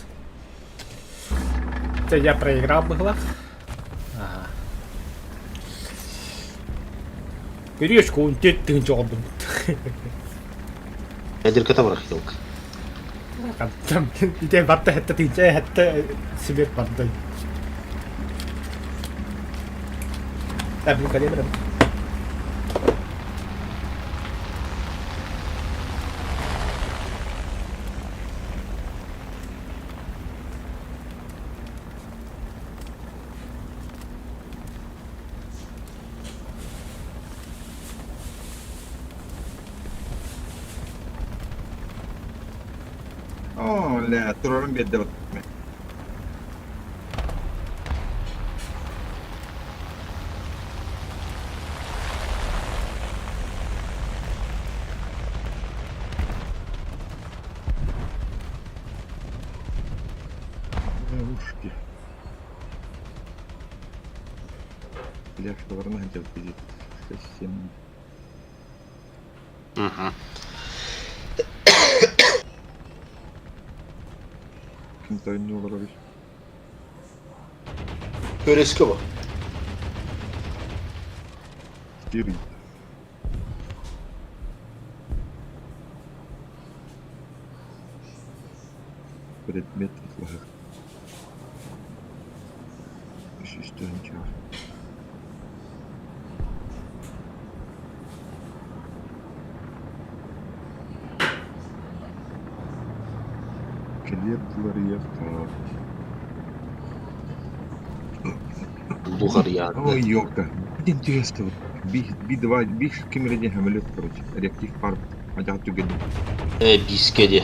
Це я проиграл быһылах. Ага. Көрүөшкө он төрт тыһыынча оҕордум. Ядерката барах елка. Там ите барта хэтте тыынча хэтте сибир барда. Так, ну калибр. О, ля, турарым биэрдэ Ушки. Бля, что ворона хотел пиздить. Совсем. Угу. Ким-то не олорор. Көрөскө бу. Кири. Предмет флага. Еще ничего. Килиэп туларыйыахтаах. Лухарьян. Ой, ёпта. Блин, интересно. Би-2, би ким эрэ самолет, короче. Реактив пар. Адьаҕа түгэн. Э, бискеди.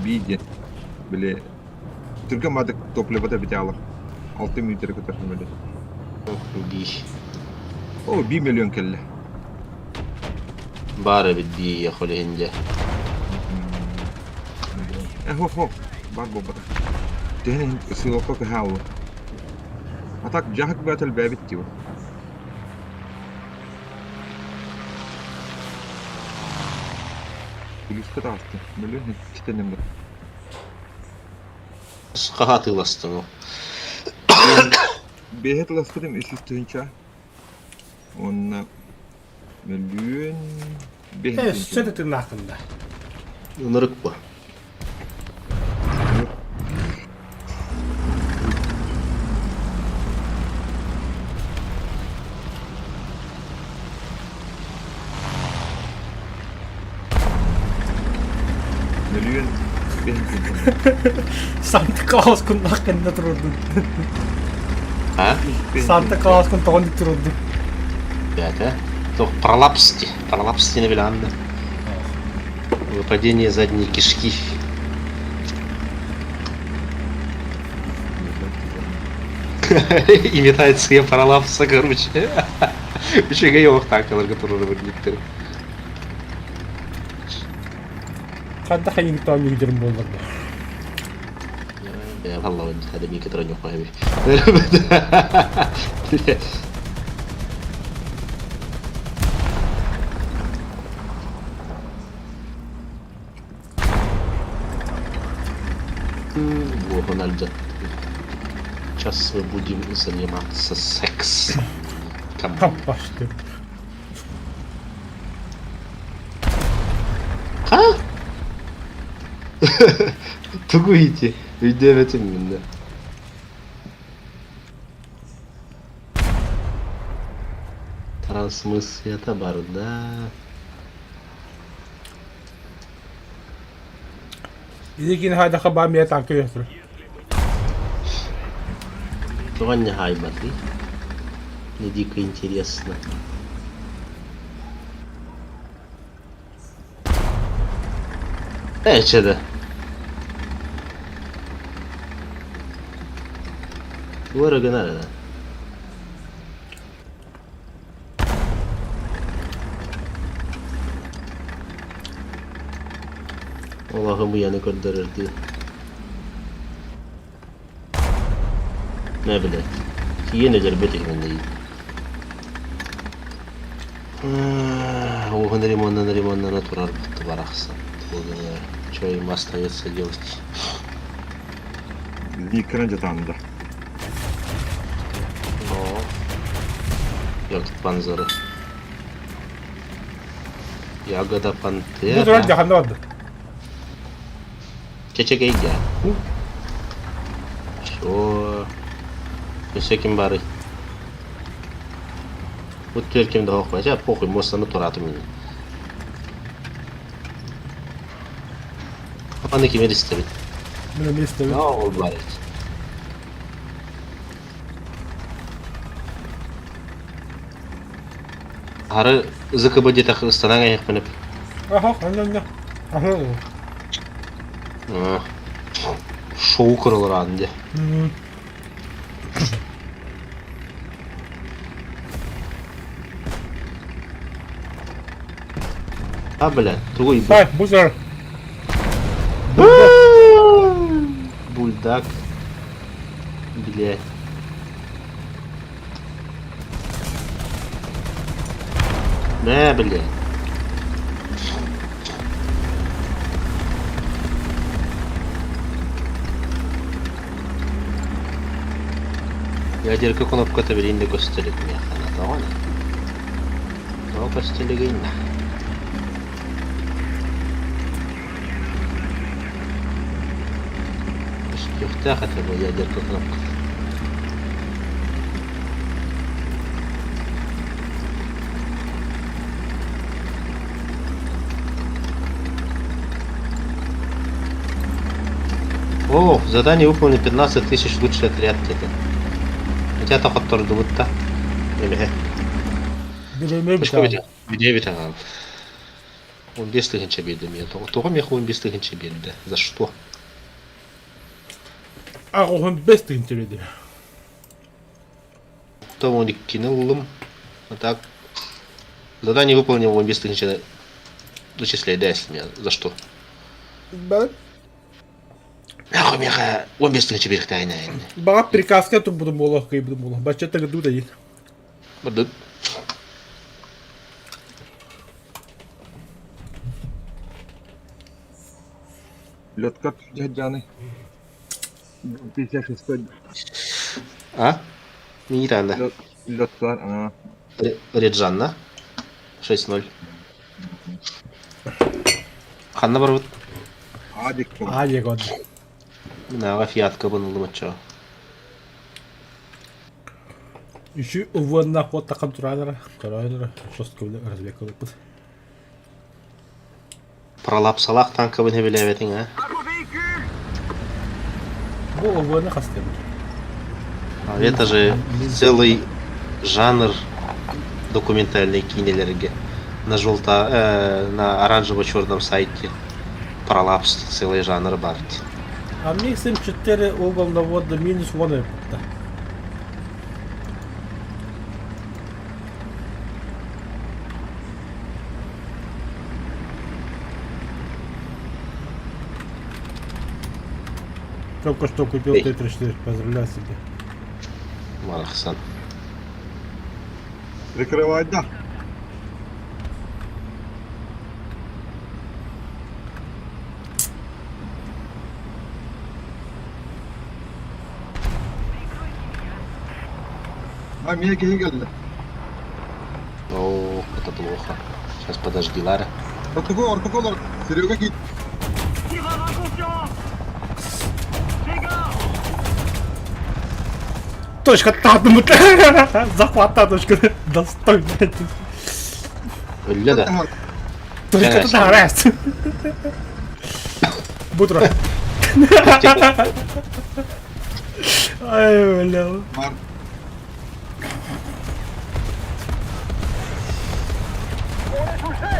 Би диэн. Били түргэн баадык топливота бүтэ 6 мүнүүтэ көтөр самолет. Би. О, би миллион кэллэ. Баар эбит би холиһинде. Э, хоп, хоп. Бар буолбата. Төһөн сыылаппа көһө А так дьаһык бөтөл элбээбит дии. Плюска таҕыста. Миллион китенем бар. Хаһаатыыластың ол. Бэйэ тыласпытым үс жүз тыһыынча. Уонна мөлүйүөн бэһин Э, тыһыынча. сөтө тыыннааххын да. Ынырык бу. Санта Клаус куннах кэннэ турурдун. А? Санта Клаус кун тоҕон турурдун. Ребята, то пролапс, пролапс не билан. Выпадение задней кишки. Имитация пролапса, короче. Үчүгэй олох таакаларга турар бирдиктер. Ханта хайын тоон югдерин буоллар да. Бля, Аллах, хада мика троню хуй. Вот он альдет. Сейчас мы будем заниматься сексом. Таппашты. А? Тугу ити? Өйдөөбөтүм минне. Трансмиссията барда. Илигин хайдаха баа миэ танка үөтүр. Туган не хайбаты? Мне дико интересно. Э, че да? Туара гынар да. Аллахым уйаны көрдөрөрдүү. Мэ блядь. Тиийэн өлөрбөт үһүбүн дии. Уһун ремоннана ремоннана турар барахсан. Что им остается делать? Ликран жатанды. О. Ягод панзары. Ягода Бу пантера. турар дьаханна барда. Чечегейге. Все. Өссө ким баарый? Вот түөр ким да хоох Ча похуй, муостаны тураатым мин. Аны ким истебит? Мин эмиэ истэбин. Ол бар эбит. Ары ЗКБ диэтэх ыстанаҥ эһиэхпин Аха, анна Аха. Шоу кырылыраан дии. А, бля, тугуй бу? Ай, бу сэр. Бульдак. Бля. Мэ, бля. Ядерка кнопката билин да көстөлүк миэхэ тоҕо Тоҕо көстөлүгүн Көстүөхтээх этэ бу ядерка кнопката. О, задание выполнено 15 тысяч лучший отряд где-то. Хотя тохоттордубут да. Эмиһэ. Билемей Точка битэ. Видео битэ 15 тыһыынча биэрдим я. Тоҕо миэхэ 15 тыһыынча биэрдэ? За что? 85 тыһыынча биэрдим. То он иккини ыллым. А так. Задание выполнил 15 тыһыынча зачисляй, да, если меня. За что? Баар. Нахуй миэхэ 15 тыһыынча биэриэхтээх Баҕа приказка турбутум буолуох кыйбытым буолуох. Бачча тыгырдуу да диин. Бардык. Лётка дьааны. 56 А? Не танда. Лёткалар, а. Реджанна. 6-0. Ханна барбыт. Адик. Аа диэки онно. Мин фиатка ыллым оччо. Үчү уонна куоттаххам тураанара, көрөөнөрө, жестко разведка ылыппыт. Пролапсалаах танкабын хэбилээбэтиҥ а? Бу ОВН хастыбыт. А это же целый жанр документальной киинэлэргэ на желто на оранжево-черном сайте пролапс целый жанр баар. А Микс М4 угол навода минус 1 эппитэ. Только что купил Т-34, поздравляю себе. Барахсан. Прикрывать, да. А меня киһи О, это плохо. Сейчас подожди, Лара. Ортоку, ортоку олор. Серега кит. Точка татым. Захват точка. Достой, блядь. Өллө да. Точка туда, Бутро. Ай, бля. Март.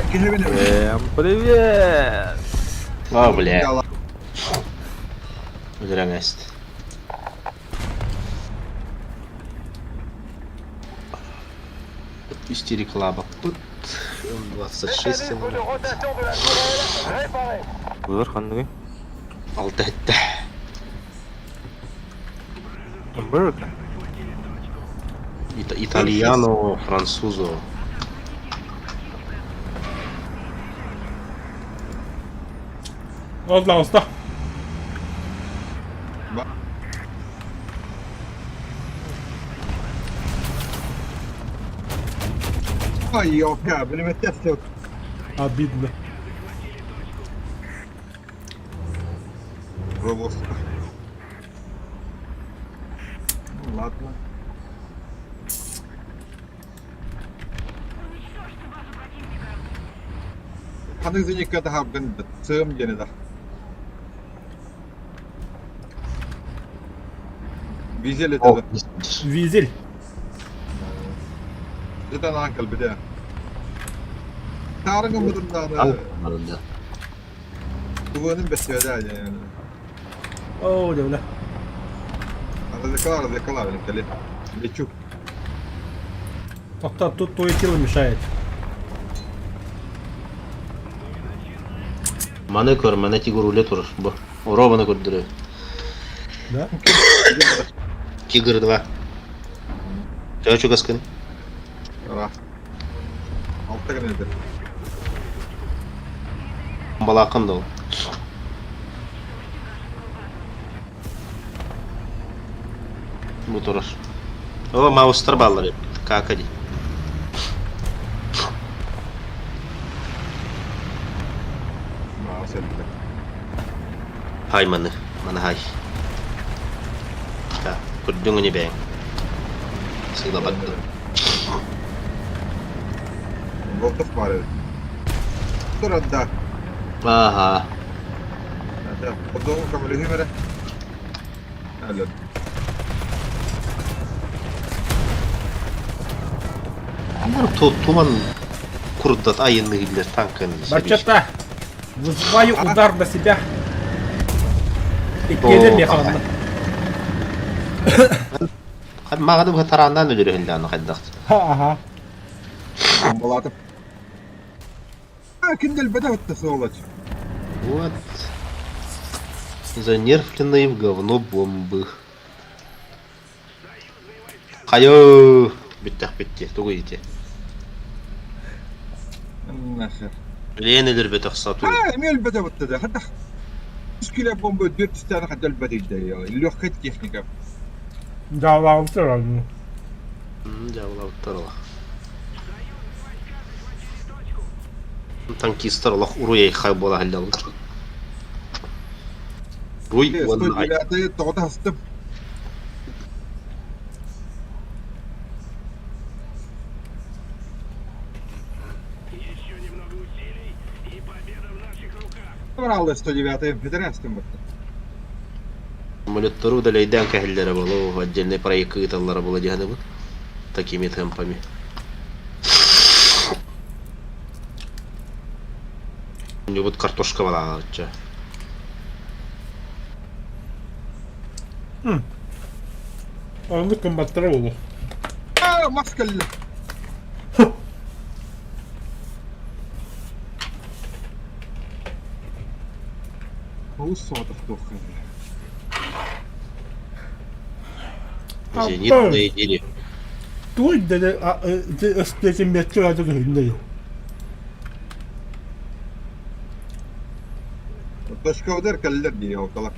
Всем привет! О, бля. Өлөрөҥ Истериклабаппыт. 26 Былыр ханныгый? Алта этте. Америка. Итальяно, французо. Пожалуйста. Ай, ёлка, блин, это Обидно. Провоз. Ну ладно. Ханнык зенекка таһаргын сыым диэни да. Визель это. Визель. Это наан кэлбитэ. Таарыҥ ыммытын Барында. Туванын бэсиэдэ диэн. О, да, бля. Разекала, разекала, блин, кэлли. Лечу. Тоқта, тут твое тело мешает. Маны көр, маны тигр үлэ турар. Бу. Робаны көрдөрө. Да? Тигр 2. Төһө чугаскын? Ра. Алта гына этэ. Балаакан да ол. Бу турар. О, маустар бааллар Кака дии. Маус элбэх. Хай маны. Маны хай. Так, көрдүҥ ини бэйэҥ. Сыылабат Болтов баар эбит. Турар да. Ааха. Одоҕу көмөлөһүүм эрэ. Алло. Туман курдат айынныгиллер танканы. Барчата, вызываю удар на себя. Иккиэнэ механна. Мағаны бұға тараннан өлөрөһүллэ аны хайдах. Ага. Балатып. А, киндел беде өттө сволочь. Вот. Занерфленные в говно бомбы. Хайо! Бүттэх бүтте, тугу ите. Нахер. Лен өлөрбөтөх сатуу. А, эмиэ өлбөтө бутта да. Хата. Үс кило бомба дүрт түстээх хата өлбөтө Легкая техника. Да, ладно. Дьяволауттар олох. Танкистар олох уруй хай буола сылдьаллар. Руй уонна ай. 109 тоҕото хастым. Еще немного усилий, и победа в наших руках. Брал 109 пидорастым бутта. Самолеттары удаляйдаан кэһиллэрэ буолуо, отдельный проект ыыталлара буолуо дии саныыбын. Такими темпами. Ньубут картошка балаҕачча. Оннук гымматтара буолуо. Аа, мас кэллэ. Олус соҕотох туохха Зенитные дели. Туой дели өстүөтүн бэччи көһүннэ. Точковдар кэллэр дии около.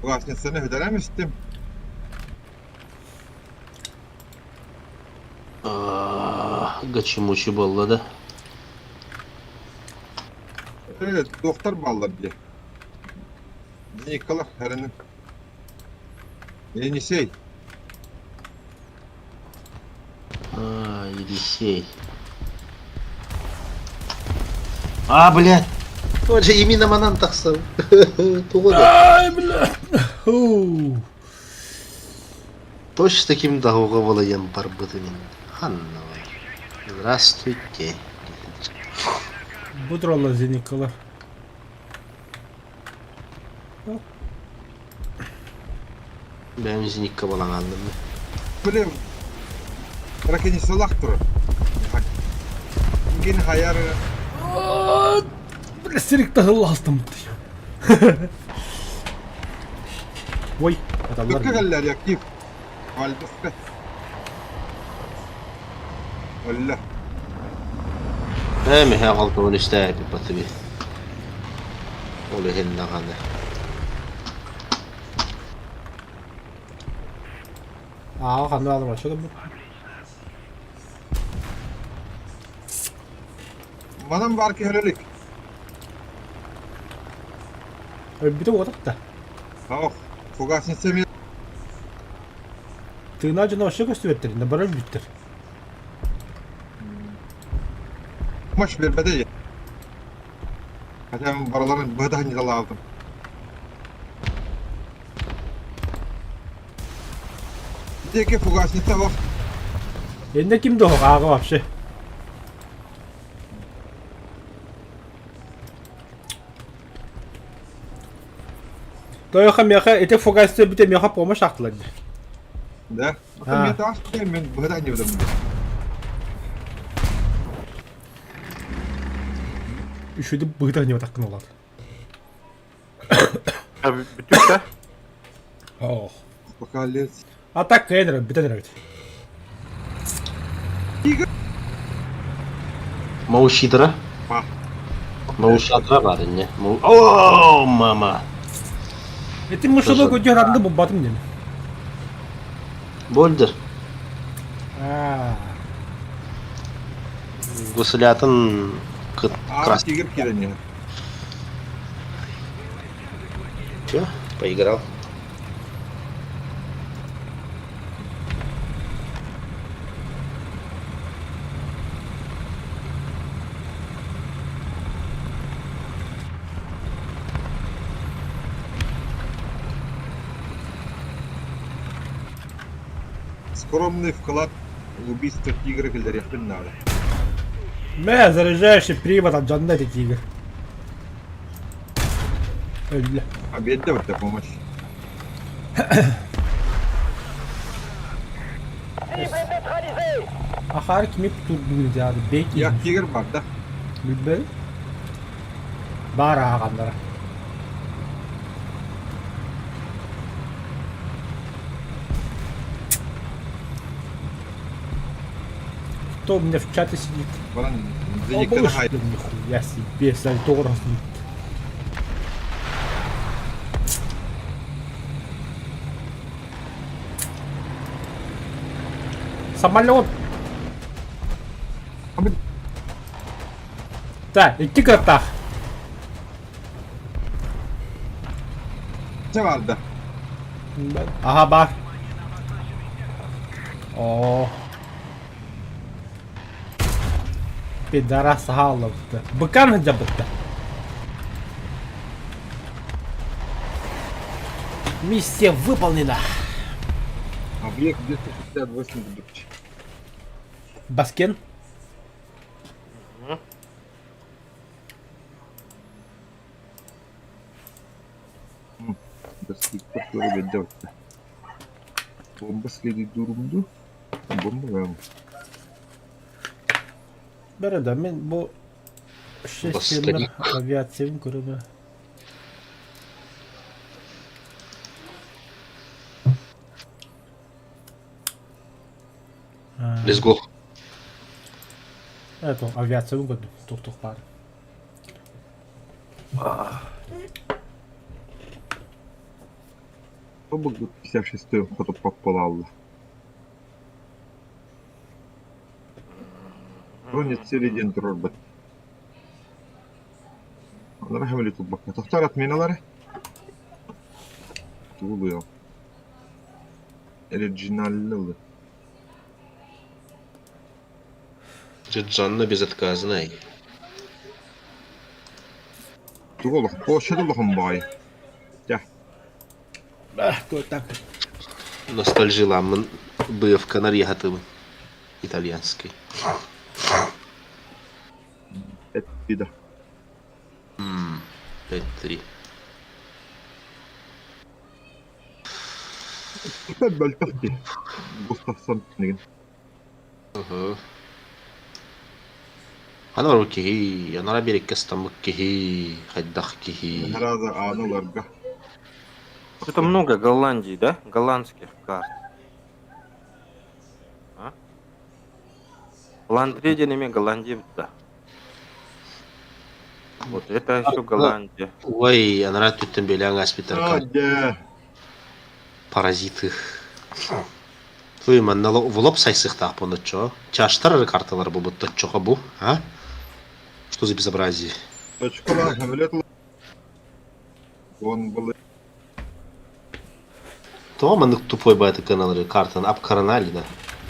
Властницаны бүтэрэн истим. Гачи-мучи буолла да. Туохтар бааллар дии. Никола Харинын. Енисей. А, Елисей. А, блядь! Вот же именно манан тахсав. Тугу да. Ай, бля! Фу. Точно таким дагуга балайан барбытым. Ханна Здравствуйте. Бу тураллар зеникалар. Бэйэм зеникка балаҥаанным. Блин, ракетницалаах турар. Кини хайар Бля, сирик таһыллаастым. Ой, аталлар. Төккө кэллэр реактив. Альбаска. Өллө. Ээ, миһэ алтыбын истээппит батыби. Ол иһин даҕаны. Аа, ханна алым вообще да Манан баар киһи өлө илик. Өлбүтэ буолбатах да. Ох, фугасница эмиэ Тыынаа дьоно вообще көстүбэттэр, наоборот өлбүттэр. Маш биэрбэтэ дии. Хотя барыларын быһа ньыталаабытым. Диэки фугасница ох. Эннэ ким да ааҕа вообще. Тойоха миэхэ ити фугасница бүтэ миэхэ помощь аахтылар дии. Да? Ата мен таас мен быһа ньыбытым. Үшүдү быһыта ньыбатаккын олар. Бүтүктэ. Ох. Пока лес. А так кыайан бүтэн эрэбит. Маушидра? Па. Маушадра бар инне. О, мама. Ити мышылы көдьөр анды бубатым дем. Больдер. Аа. Гуслятын кыт А, тигр киирэн Все, поиграл. Скромный вклад в убийство тигра киллэриэхпин наада. Мэ, заряжающий привод от Джаннети тигр. Өллө. А биэрдэ барда помощь. Ахаар кими турдугун дьаады бейки. Я тигр барда. Билбэт. Баар ааҕаннара. Кто у меня в чате сидит? Баран О, зениктэн боже, хай. нихуя себе, Сальтор сидит. Самолет! Так, икки кыаттаах. Чэ барда. Аха баар. Оо. Пидорас хааллыбыт. Быкан сылдьарбытта. Миссия выполнена. Объект 268 курдук. Баскен. Бомба следит дурумду. Бомба вам. Бәрі да мен бу шестемер авиациябын көрөмө. Let's go. Это авиациябын көрдүм. Тух-тух бар. Бу 56 хотоппок буолалла. Бронецели диэн турарбыт. Онно хэмили тулбакка. Тохтор отменалары. Тулуйо. Оригинальный. Джанна безотказная. Тугу олох, площадь улахан баҕайы. Дьэ, Так. Ностальжиламмын БФК нарыйаһатыбын. Итальянский. эппида. 5-3. Бөлтөх дии. Густавсон кинигин. Уһу. Аны барбыт киһи, анара биэрэккэ ыстаммыт киһи, хайдах киһи. Сразу ааны ыларга. Что-то много Голландии, да? Голландских карт. А? Ландрия неме Голландия да. Вот это еще Голландия. Ой, анара түттен беляң А, аспитарка. дьэ. Паразиты. Туй манна в лоб сайсыхтаах буоноччо. Чаштар карталар буолбут точчоҕо бу, а? Что за безобразие? Точкалаах самолет ыл- Он был Тоҕо маннык тупой баайты кыаналары картаны апкаранали да.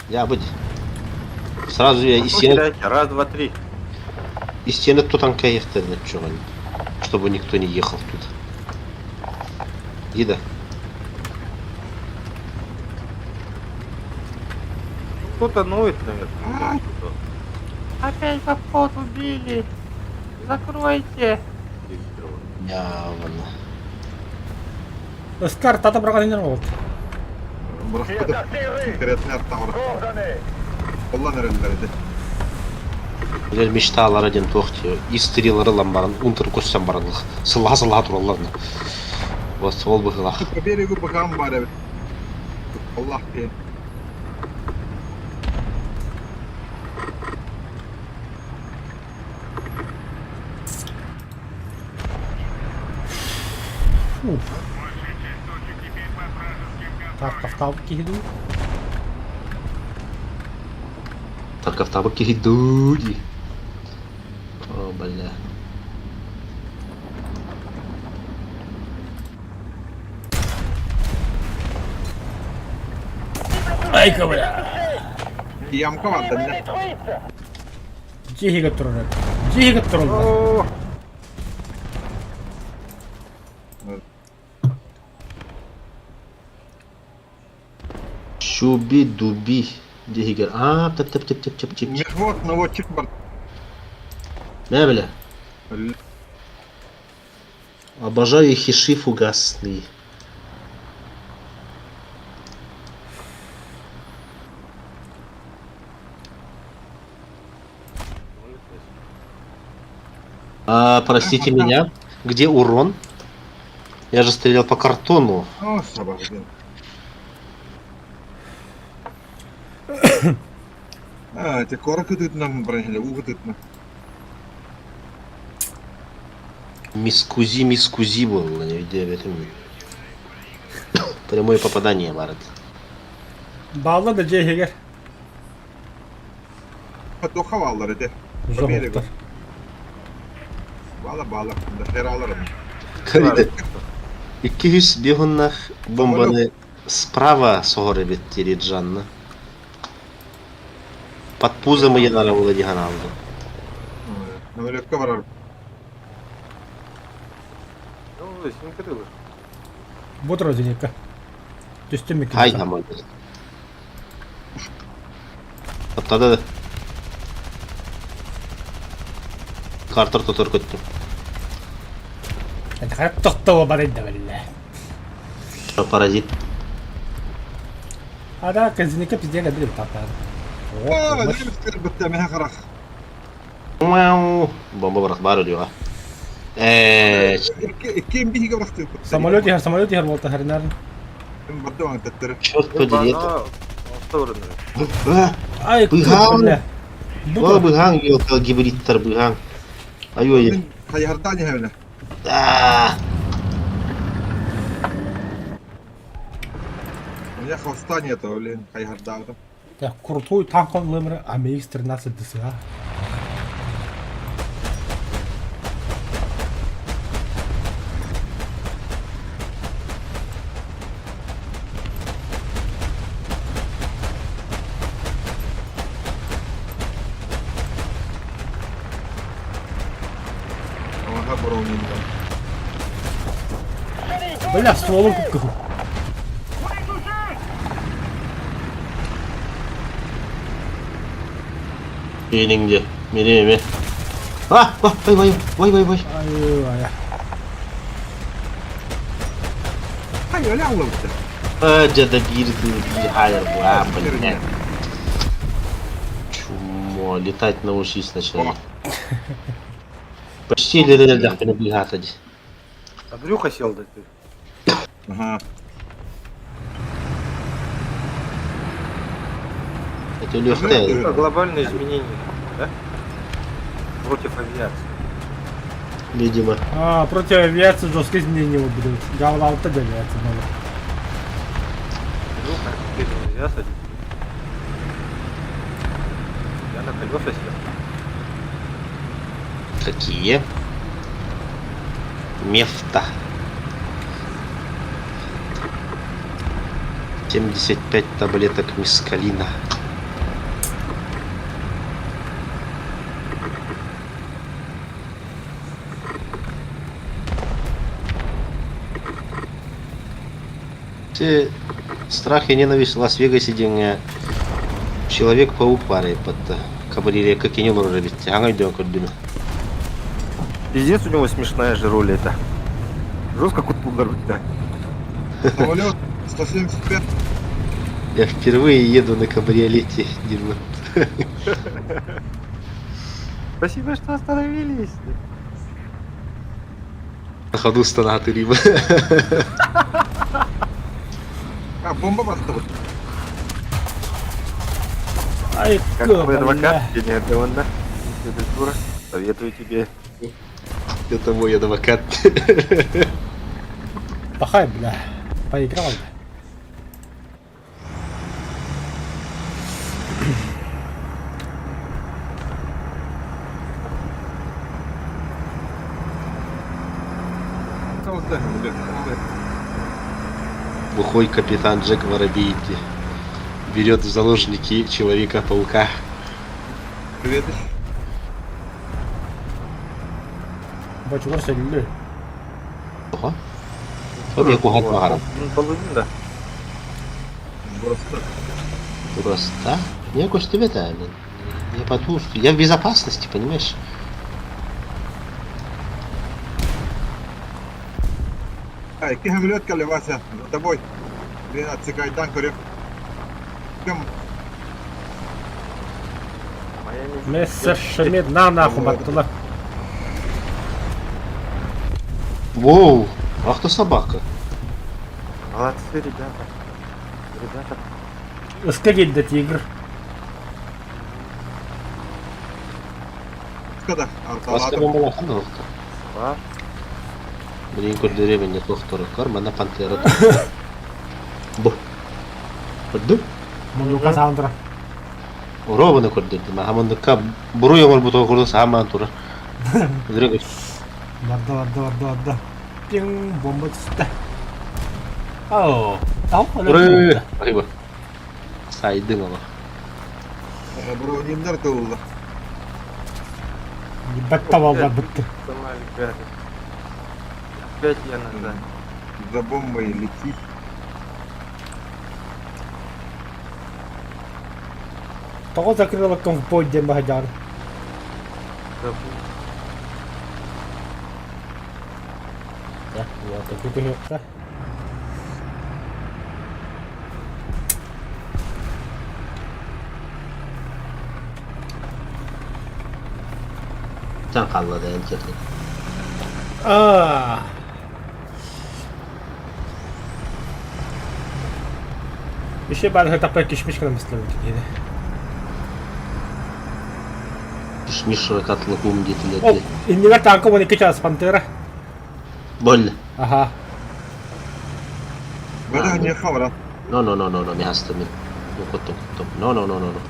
Я быть. Сразу я Ну, из стены, кидайте. Раз, два, три. из стены тутанка ехтер чтобы никто не ехал тут. Еда. Кто-то ноет, наверное. Опять в обход убили. Закройте. Явно. Скар тата быраҕан буолт. бырахпыта. Конкретно аттаҕар. Оллан эрэллэр этэ. Билэр мечталара диэн туох диye истрилары ылан баран унтер көссөн баранлых. Сыллаха-сыллаха тураллар. Вот ол быһыылаах. По берегу быгаан баар эбит. Аллах диэн. Большая часть точек теперь под вражеским контролем. Тарковтаабыт киһи дуу. Тарковтаабыт киһи дуу дии. О, бля. Айка бля. Ямка барда не. Дьиэ иһигэр турар. Дьиэ иһигэр тураллар. Шуби дуби диһигэр. Аа, тап тап тап тап тап тап. Мехвод наводчик бар. Мэ бля. Обожаю хиши фугасные. А, простите меня, где урон? Я же стрелял по картону. О, собака диэн. А, те кора кытытынан баран иһэлэ, уу кытытынан. Мискузи, мискузи был, не өйдөөбөтүм. Прямое попадание барыт. Баалла да дьиэ иһигэр. Туохха бааллар этэ. Жоһуктар. Баала баала. Хералар. Икки бихуннах бомбаны справа соһор эбит Тириджанна. Под пузом ыйанара була дихан алды. Самолекка барар. Ну, синкрылы. Бу турар зенитка. Түстүм микки. Ай, там он. Таптады. Картер тотор көттүм. Тохтоо бар да биллэ. Паразит. А да, зенитка пиздец били тапар. О, немецтер бітті, мен қарақ. Мяу. Бомба бырах бар өлüyor. Э, Кем биһиге бырахты. Самолет иһэр, самолет иһэр буолта харинар. Барды оң таттары. черт подери. Оно в сторону. Ай, Быһаан. бля. О, быһаан елка гибридтар быһаан. Ай-ой. Мен хайардан яһына. А, У меня хвоста нету, блин, хайарда. Так, крутой танк он лымры АМХ-13 ДСА. Ага, брони. Бля, стволом купку. Меніңде. Мене еме. А, а, вай, вай, вай, вай, вай. Ай, ай. Хай, öyle anlamıştı. А, жада бір бір хайыр, а, блин. Чумо, летать научись сначала. Почти лерелер бігати. Андрюха сел, да ты. Ага. Это легкая. Это глобальное изменение, да? Против авиации. Видимо. А, против авиации жесткие изменения будут. Галалта авиация новая. Андрюха, теперь нельзя садиться. Я на колеса сел. Какие? Мефта. 75 таблеток мискалина. Все страх и ненависть в Лас-Вегасе деген Человек-паук бар еппатта. Кабриолетка кені олар бітті. Аңа үйден көрдім. Пиздец у него смешная же роль это. Жестко кутулдар, да. Самолет 175. Я впервые еду на кабриолете, Димон. Спасибо, что остановились. На ходу стонаты либо. А, бомба бырахты вот. Ай, Как твой бля. адвокат, Евгений Ардеонна, дура, советую тебе. Это мой адвокат. Пахай, бля. Поиграл, бля. Бухой капитан Джек Воробейти берет в заложники Человека-паука. Привет. Бачугар сөллü. Ого. Ол екі ухат мағарам. Ну, половина, да. Просто. Просто. Не көстебет мен. Я по ту, я в безопасности, понимаешь? А, какие самолет кали, Вася, за тобой. Блин, отсекай танк, рек. Кем? Моя не Мессершмитт на нахуй баттыла. Воу, ах ты собака. Молодцы, ребята. Ребята, Ыска келді тигр. Скада, Басқа арталады. бомбалахан олықты. два. Блин, көрдіре менде тоқтыры көр, мана пантера. Бу. Көрді? Мундука саандыра. Робаны көрдірді. Маған бұруй оңыр бұты көрді, саған тура. Өдірек Барда, барда, барда, барда. Пиң, бомба түсті. Ау, тау Ура! Спасибо. Сайдың ала. Бронимдар тылды. Ебать тавалдар бітті. Сомали, ребята. Опять я назад. За бомбой лети. Тоҕо закрыла ковбой диэн баһадьаҕын? Да, вот, түһүөххэ. Sen хаалла да эн Аа. Еще баар таппай кишмиш гына мыстылар киһини. Кишмиш ракатлы кум Ол диэтилэр. иннигэр танка 12 час пантера. Боль. Аха. Бада не хавра. No no no no no, mi hasta mi. Куттум куттум. No no no no no.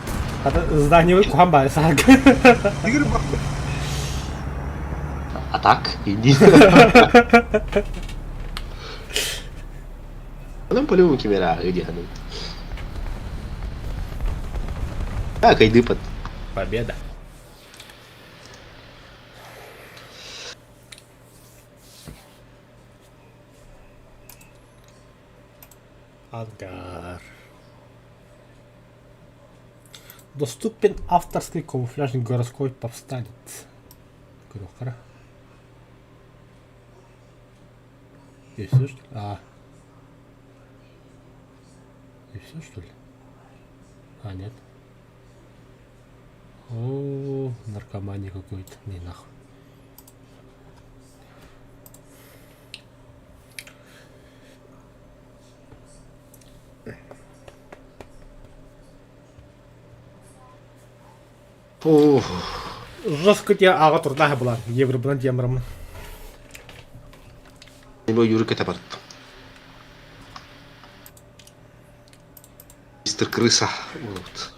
Хата здание кухан баар саак. Игорь бах. А так, иди. Нам по-любому кимера, иди ханын. Так, иди под. Победа. Ангар. Доступен авторский камуфляжный городской повстанец. Көрөххөрө. И все, что ли? А. И все, что ли? А, нет. О, наркомания какой-то. Не нахуй. Ух. Жестко тебе аға турдаһа булар. Евробынан диэмрамын. Бу Юрика табарт. Мистер Крыса. Вот.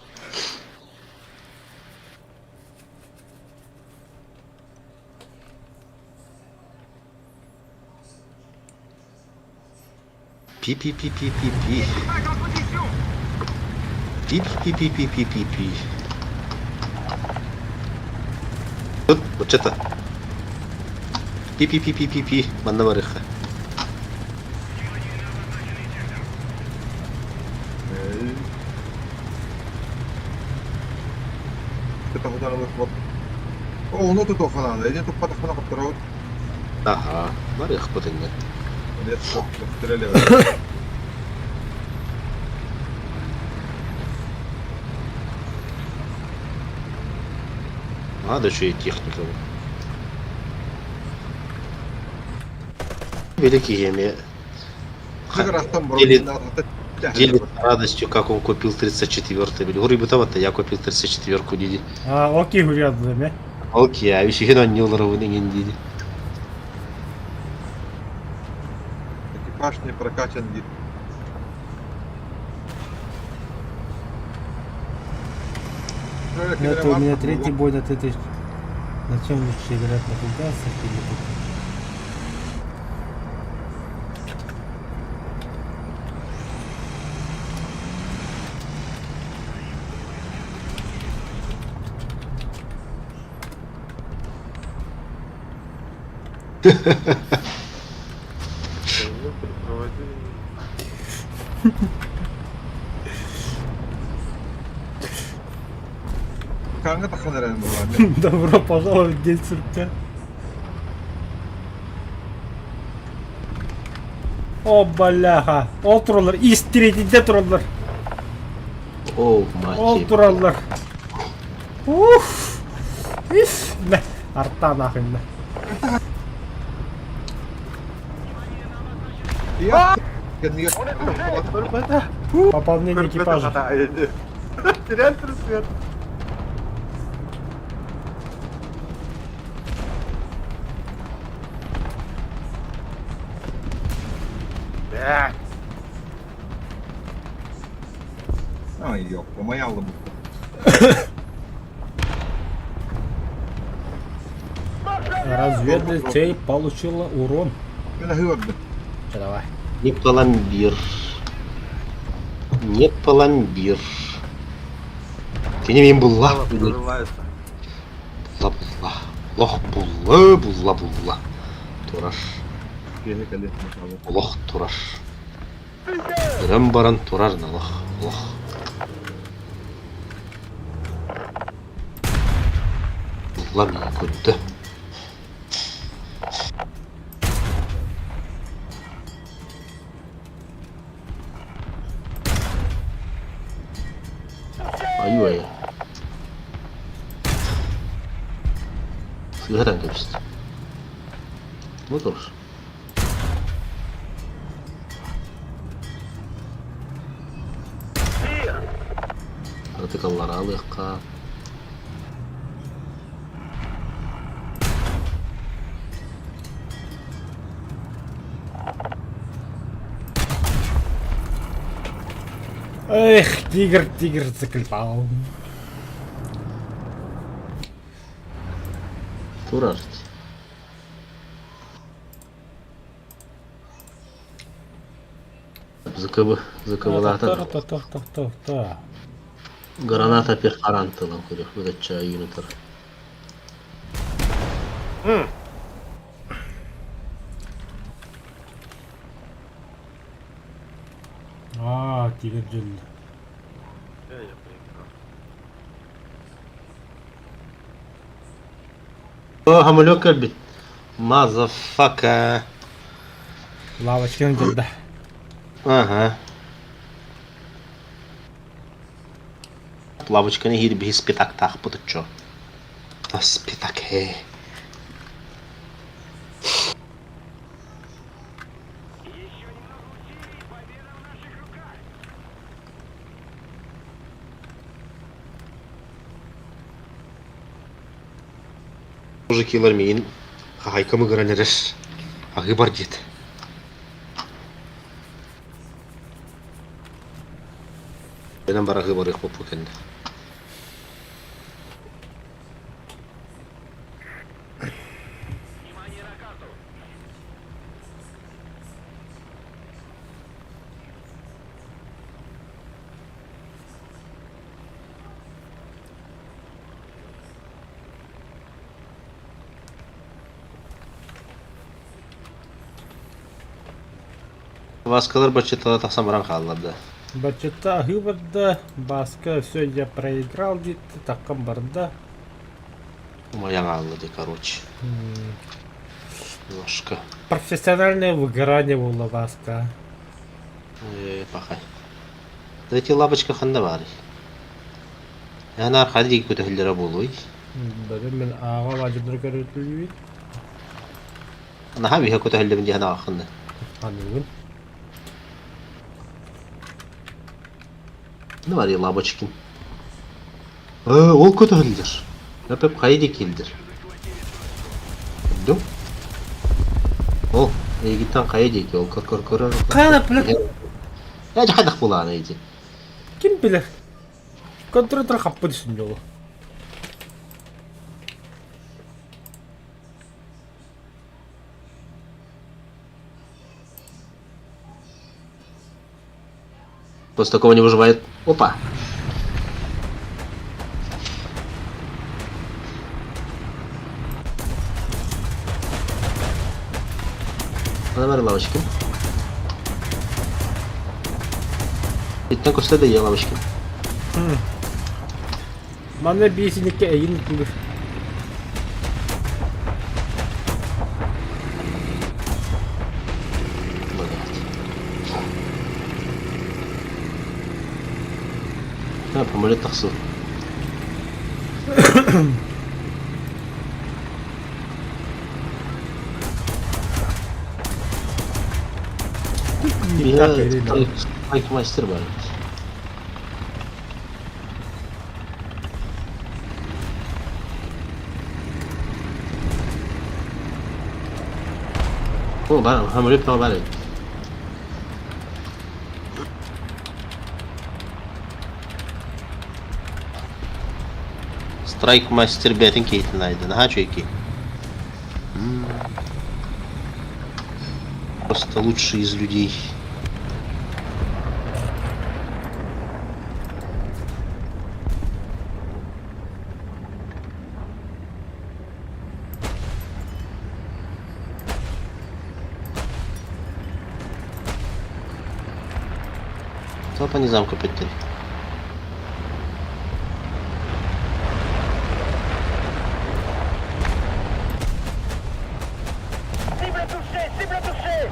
Пи-пи-пи-пи-пи-пи. Пи-пи-пи-пи-пи-пи-пи. Вот, вот это. Пи-пи-пи-пи-пи-пи. Манна барыха. О, ону тутуохха наада. Ити туппатахпына хотторобут. Ага, барыах бутынна. Стреляли. Надо еще и техника. Великий гемия. Делит радостью, как он купил 34-й. Говорю, ребята, я купил 34-ку, диди. А, окей, говорят, да, Окей, а еще хина не уларовын диди. Экипаж не прокачан, дит. Ну, это у меня третий бой на Т-1000. На чем лучше играть, на фугасах или тут? Канга таханаран була. Добро пожаловать в день сурка. О, бляха. Ол тураллар, ис третьде тураллар. О, мать. Ол тураллар. Уф. Ис. Мә, арта нахуй, мә. Пополнение экипажа. Терял свет. Бля. Ай, ёпта, моя лобутка. Разведная цель получила урон. Чё, давай. Не пломбир. Не пломбир. Кини мен булла. Прорывается. Булла булла. Лох булла булла булла. Тураш. Киэһэ кэлиэх Михаил. Олох турар. Ыран баран турар налах олох. Ылла миин көрдө. Айуу-айа. Сыыһатан кэбистим. Ну тур. Артыкаллары алыахха. Эх, тигр, тигр заколебал. Турар. ЗКБ, ЗКБлаата. Та-та-та-та-та. Граната пехаран тылан көрөх быдачча юнитар. Аа, тигр дьөллө. Я проиграл. О, самолет кэлбит. Мазафака. Лавочканы дьөллө. Ага. Лавочканы иһир биһи спитактаахпыт оччо. А спитак ээ. Еще немного усилий, и победа в наших руках. Мужикилар миин хахайкамы гыран эрэр. Аһыы бар диэт. Бэнэн бар аһыы барыах боппу кэннэ. Внимание на карту. Васкалар баччатала тахсан баран хааллар да. Баччата аһыы барда, Баска все я проиграл диэтэ, таккан барда. Умайан хаалла дии короче. Немножко. Профессиональное выгорание буолла Баска. Э, пахай. Да эти лапочка ханна баарый? Эн архади диэки көтөһүллэрэ буолуой? Бары мин ааҕа баадьырдары көрөтүлүүбүт. Наһаа биһэ көтөһүллэбин диэн ааххынна. Аныгын. Ну, барый Лабочкин. Э, ол көтөһүллэр. Өп-өп хайа диэки киирдэр. Көрдүҥ? Ол, эйигиттэн хайа диэки ол көр көр көрөр. Хаана билэр. Э, хайдах булаана ити. Ким билэр? Контроль хаппыт үсүн После такого не выживает. Опа! Давай лавочки. Иттен көстө да лавочки. Манна биисиникке эйин ытылыр. Блядь. Ha, помолет тахсыы. Так, Спайкмастер бар. О, бар, хамреп бар. Страйк мастер бэйэтин киһитин айда. Наһаа үчүгэй киһи. Просто лучший из людей. То по низам көпөттөр. Cible touchée, cible touchée.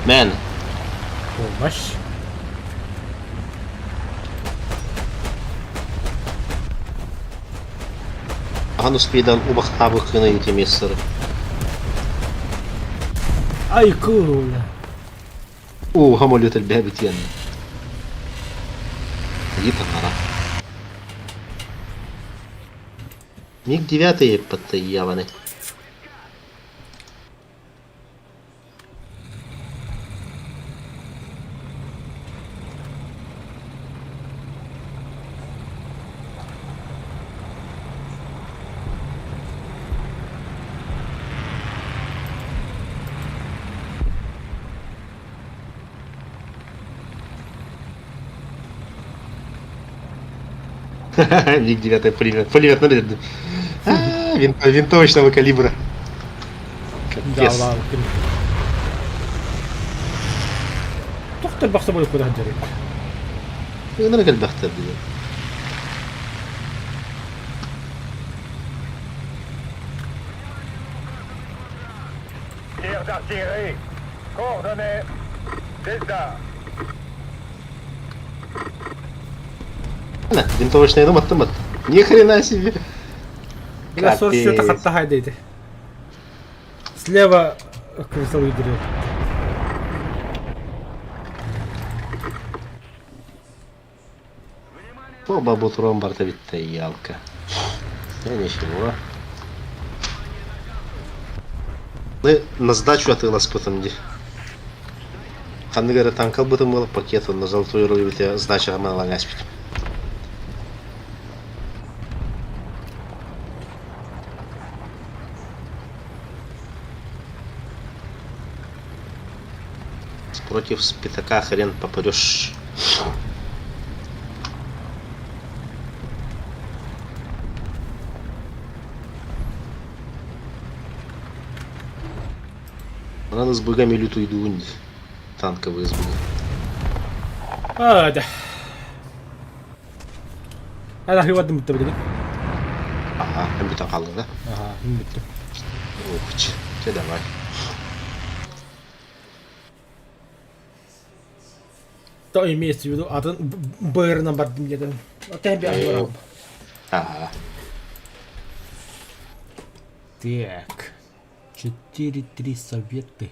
Мэн. Помощь. Ахан успейдан убахтаабыккына интимиссары. Ай, куля. Уу, самолет элбээбит диэн. Гитара. Миг девятый подтаяваны. Миг девятый пулемет. Пулемет на Винтовочного калибра. Да, Капец. ла, Тохтор бахса буолуп кудаһан дьарык. Ынырык элбэхтэр дии. Tir d'artillerie. Coordonnées. Delta. На, винтовочная мат. Ни хрена себе. Бля, сор счета Капец. хатта хайдайды. Слева крысал выдерет. О, бабу туран барта битте ялка. Я ничего. Мы на сдачу атыыласпытым дии. Ханнык эрэ танка ылбытым буолла пакет онно золотой руль бите сдачаҕа маналаан ааспытым. Против спитака хрен попадешь. Она с богами лютую Танковые СБГ. А, да. Ана хивадым битте билигин. Ага, эн бүтэн хааллыҥ да? Аха, мин бүттүм. Ух, чэ давай. То имеется в виду атын бырынан бардым дедим. Отен би Э, Ага. Так. 4-3 советы.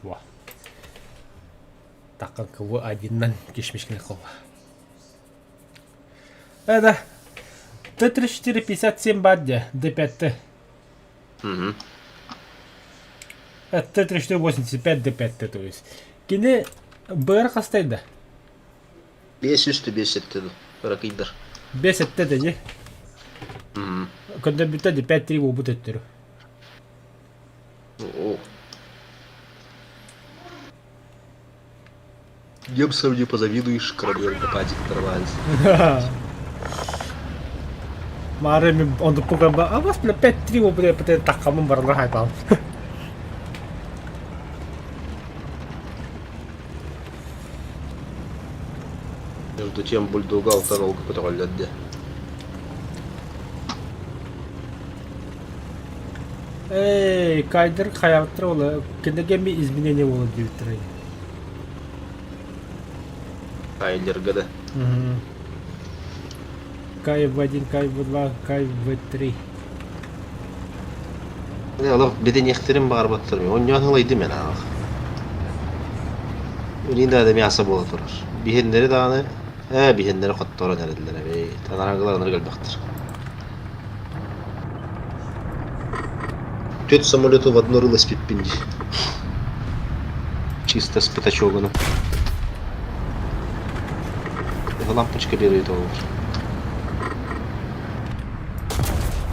Во. Так как в один кишмишкин хол. Это Т-34-57 бадде, Д5Т. Угу. Т-34-85 Д5Т, то есть. Кини БР хастайда. Бес үстү бес этти Ыракыйдар. 5 этте де. Угу. Когда бүтэ де 5-3 буолбут өттөрү. О. Немцам не позавидуешь, корабель нападик нормально. Маары мен онду пуган а вас бля 5-3 буолбут өттө таккамын барылар хайпал. Между тем бульдога алтан көтөҕөллөр Эй, кайдыр хаябыттыр ола. Кинеге ми изменение болот диэбиттэр. Кайлерга да. Угу. Кай В1, Кай В2, Кай В3. Олох бэдэниэхтэрин баҕарбаттар онньоон ылайдым мен аах. Үлин да мясо буола турар. Биһиннэри даҕаны ээ биһиннэри хотторон эрэллэр эбит. Танарагылар ынырык элбэхтэр. Түөрт самолету в одно рыло спиппин дии. Чисто с пятачогуна. Лампочка берет ол.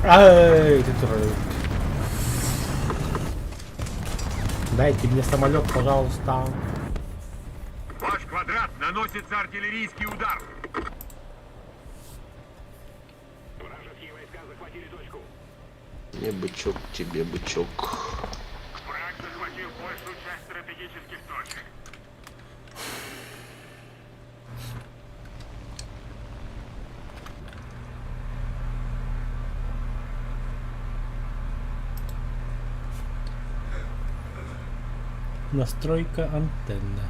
Ай, ты турар. Дайте мне самолет, пожалуйста. Ваш квадрат наносится артиллерийский удар. Вражеские войска захватили точку. Не бычок тебе, бычок. Враг захватил большую часть стратегических точек. Настройка антенны.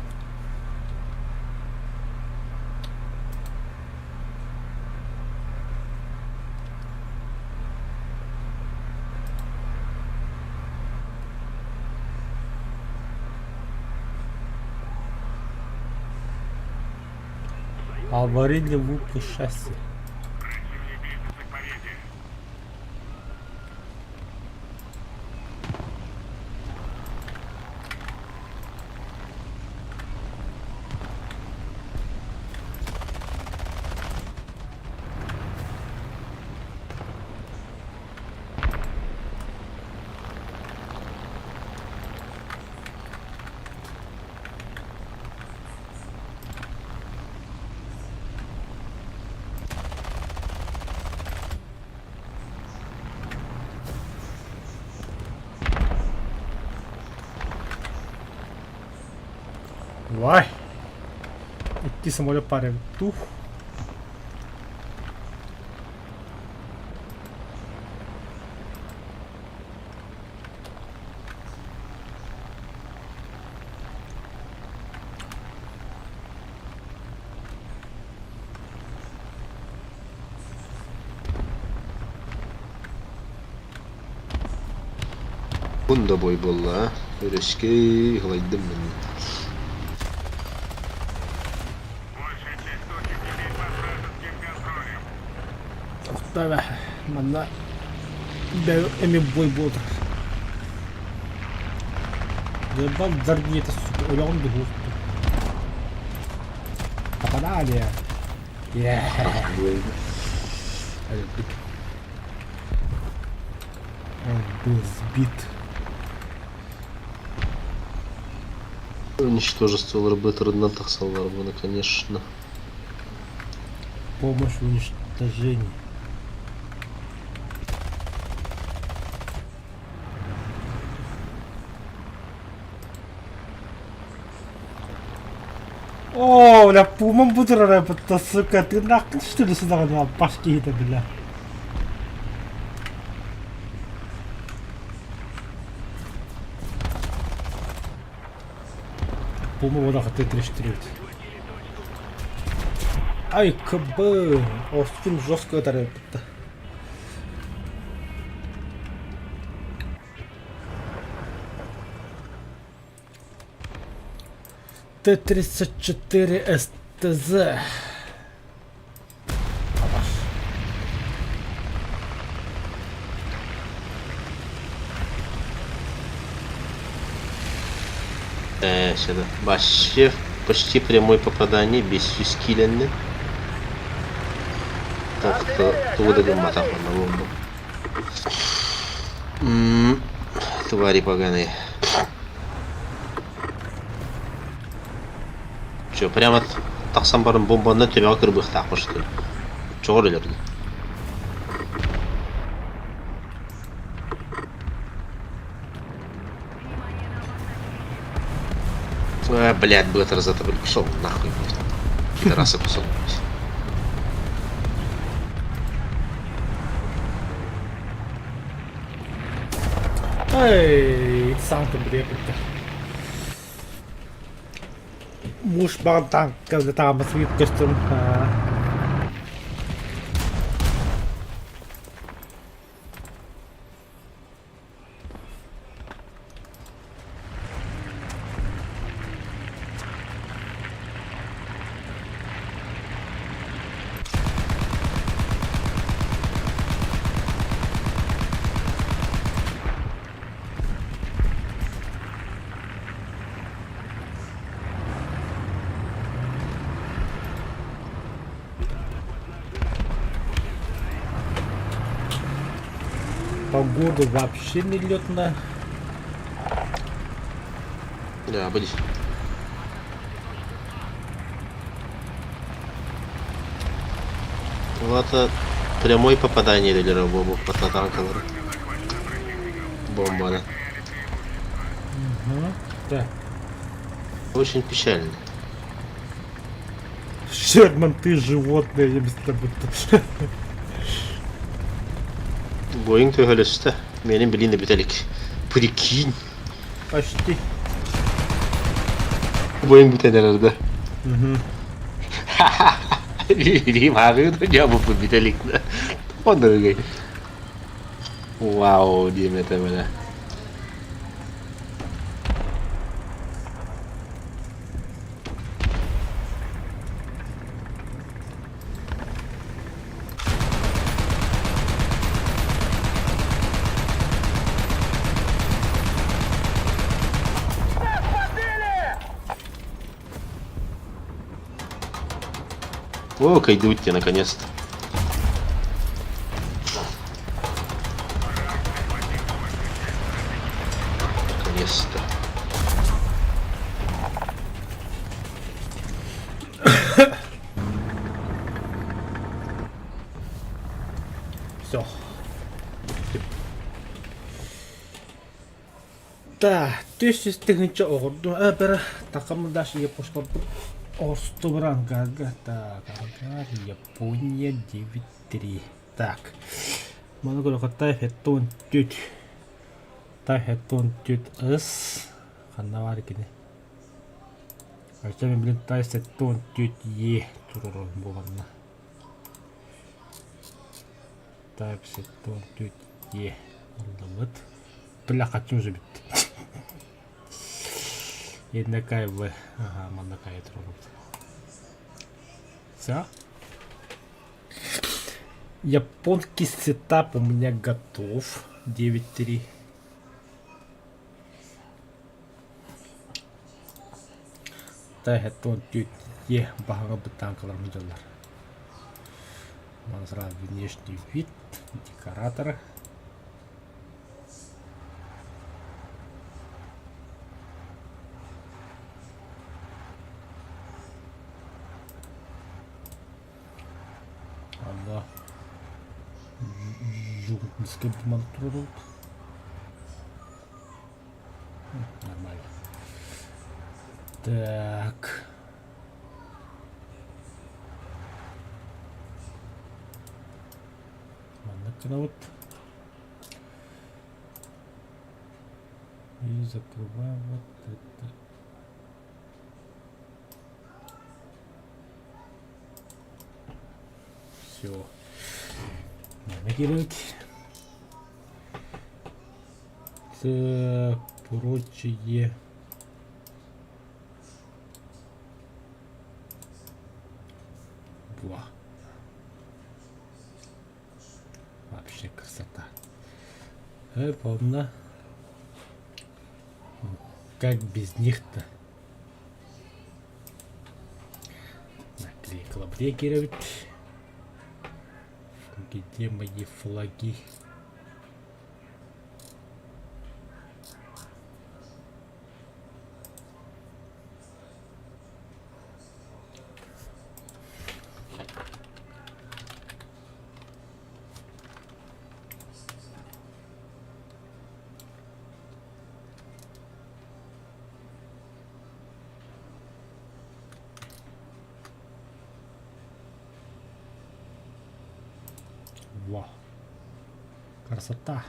Аварийный выпуск шасси. Противник близится к победе. Вай! Икки самолет пара тух. Бу да бой буолла, Өрүскэй һылайдым мин. Большая часть точек теперь под вражеским контролем. Тохтоо манна эми бой буолар. Ебал взорви это, сука, өлөҕүн дуһуохту. Попадали. Yeah. Он был сбит. Уничтожестволар бытырынан тахсаллар буну, конечно. Помощь в уничтожении. О, бля, пумам бутрара, сука, ты нахуй что ли сюда на башки это, бля? Пума вода Т-34. Ай, КБ! Остин жестко это Т-34 СТЗ. Сюда. Вообще почти прямое попадание без скиленны. Так, тугу да гымматах манна буоллум. Твари поганые. Че, прямо тахсан баран бомбаны төбөҕө кырбыахтаах что ли? Чоҕор өлөрдө. А, блядь, быстро зато пошел нахуй, блядь. Пидорасы кусок. Эй, сам ты блядь. Муж баҕан танка таамас көстөн. Погода вообще не летная. Да, будь. Вот это прямое попадание или бомбу по танкалары. Бомбаны. Угу. Так. Очень печально. Шерман, ты животное, я без тобой. Боинг төһөлөстө. Менин билин да бүтэ илик. Прикинь. Почти. Боинг бүтэн эрэр да. Угу. Билиим ааҕыы да дьаабыппыт бүтэ илик да. Оннугай. Вау диэм этэ бэлэ. О, кайдут тебе наконец-то. Наконец-то. Все. Да, 400 тыһыынча оҕордум. Э, бары такамдаш япошкорбут оҕустубуран гага. Так, ага, Япония 9-3. Так. Маны көрөхөттай хеттон түт. Тай хеттон түт ыс. Ханна бар кини? Өссө мин билин тай 74 Е турурун буоланна. Type 74 Е ыллыбыт. Бля, хочу уже бүттэ. Еднакай В. Ага, маннакай турурут. Все. Японский сетап у меня готов. 9.3. Тайхеттон е баһаҕа танкалар дьаллар. Маны сразу внешний вид, декоратор. Анда жугунскай маны турурут. Нормально. Так. Маннык гынабыт. И закрываем вот это. Все. Накидывать. Так, прочее. Во. Вообще красота. Э, полно. Как без них-то? Наклейка лабрегировать. Где мои флаги? Во. Красота.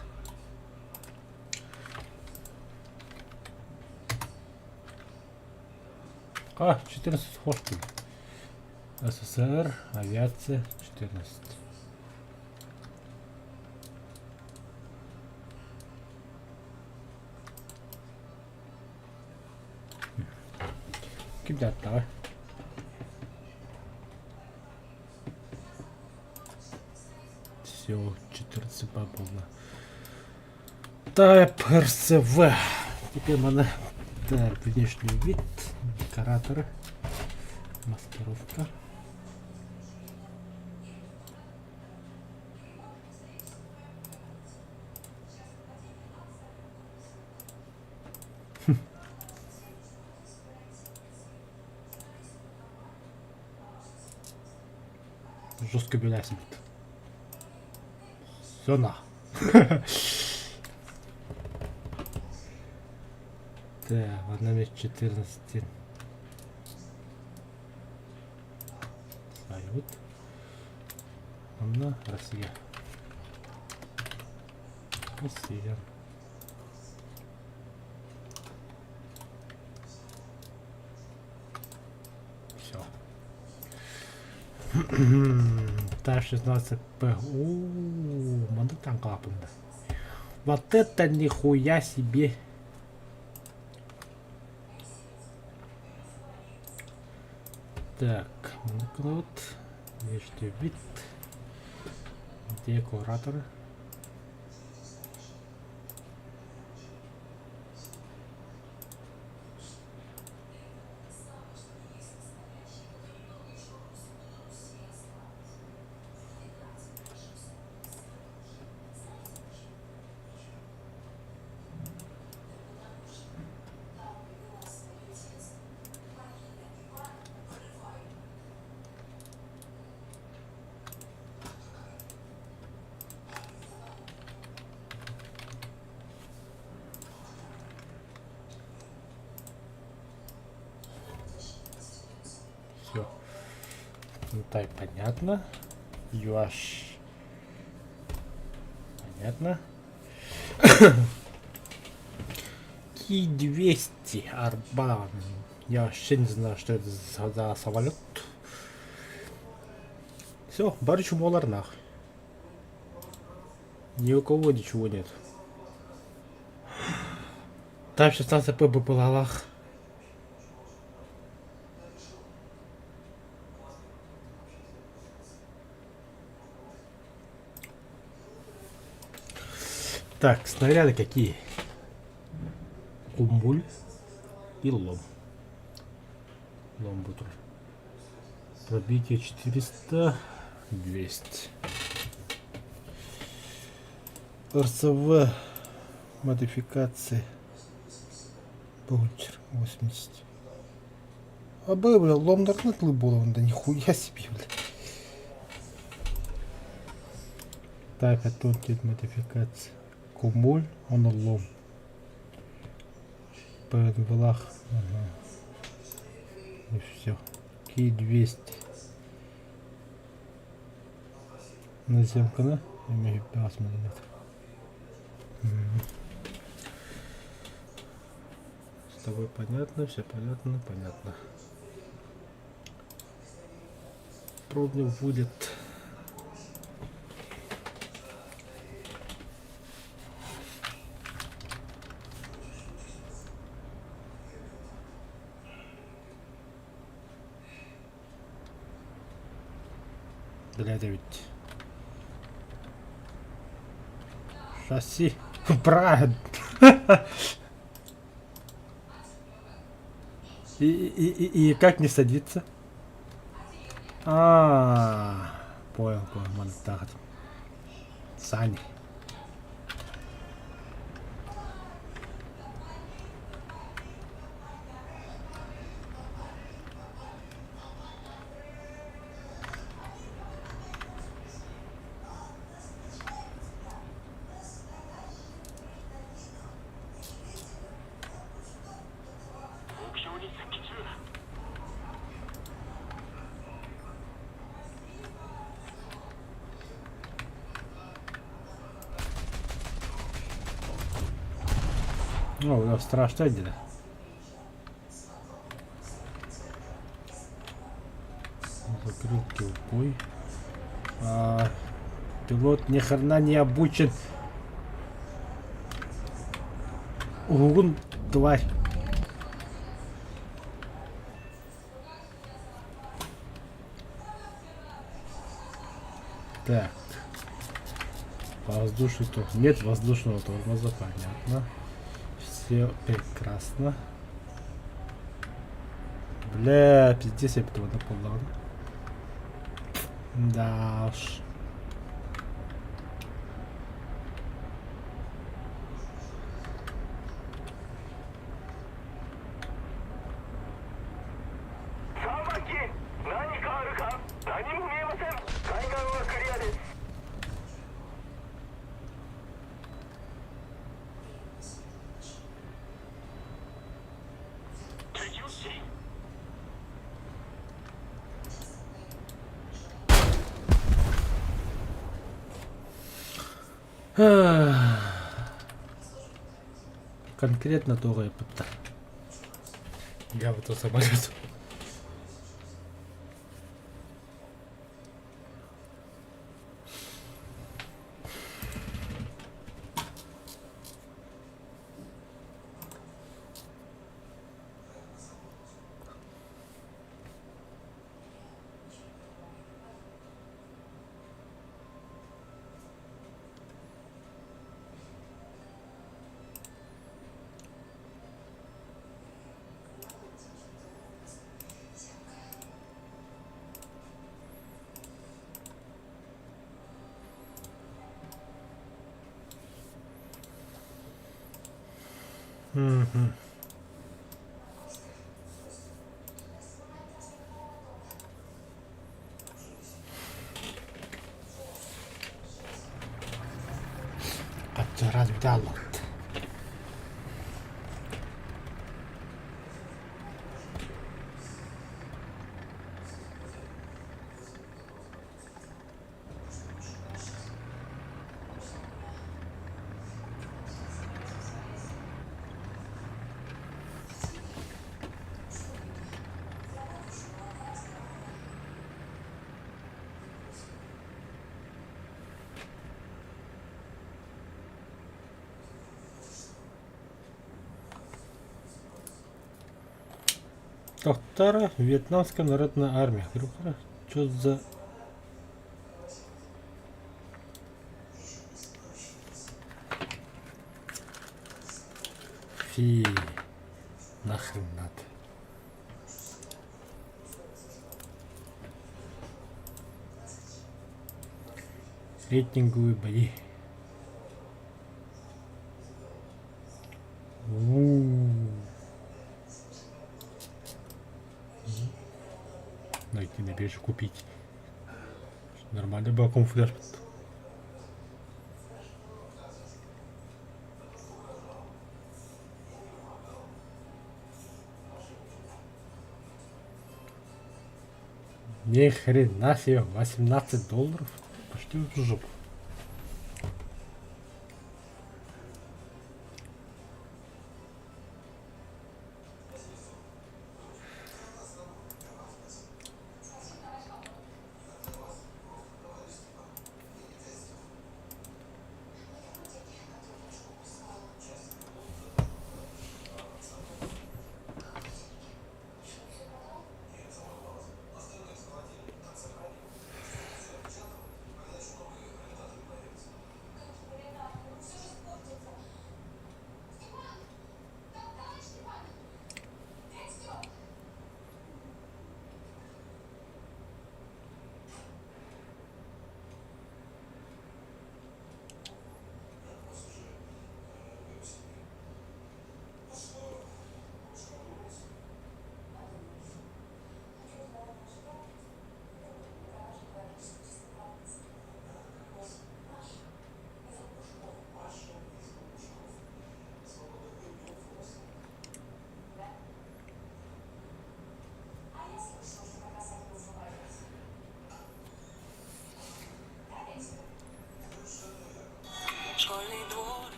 А, 14 хошки. СССР, авиация, 14. Ким давай. Все, 14 пополно. Type РСВ. Теперь надо так, внешний вид, декораторы, маскировка. Жестко белясит. Все на. Так, одна 14. Сайбыт. Онно Россия. Россия. Все. Type 16 П. О, маннык танкалапында. Вот это нихуя себе. Так, маннык Внешний вид. Декораторы. Все. Ну так понятно. ЮАШ. Понятно. Ки-200 Арбан. Я вообще не знаю, что это за самолет. Все, бары чумолар нахуй. Ни у кого ничего нет. Там 16 п балалах. Так, снаряды какие? Кумбуль и лом. Лом будет. Пробитие 400, 200. РСВ модификации. Баунчер 80. А Б, бля, ломдарны буолан да нихуя себе, бля. Так, а тут модификация. Кумуль, он лом. ПНВлах. Ага. И все. Ки 200. Наземка, да? Имею 5 миллиметров. С тобой понятно, все понятно, понятно. Пробник будет. Бля, это ведь. Шасси. Правильно. И как не садиться? А, понял, понял, монтаж. Сани. Ну, страшно где Закрылки упой. А, пилот ни хрена не обучен. Угун, тварь. Так. Воздушный тормоз. Нет воздушного тормоза, понятно. Все прекрасно. Бля, пиздец, я этого напал, Да уж. Конкретно туох ыйыппыттар. Я вот самолет. Мгм. Хаччараас бүтэ хааллыбыт. Тохтара Вьетнамская народная армия. Что за Фи, нахрен надо. Рейтинговые бои. Найти на бирже купить. Нормально был камуфляж. Ни хрена себе, 18 долларов. Пошли в жопу.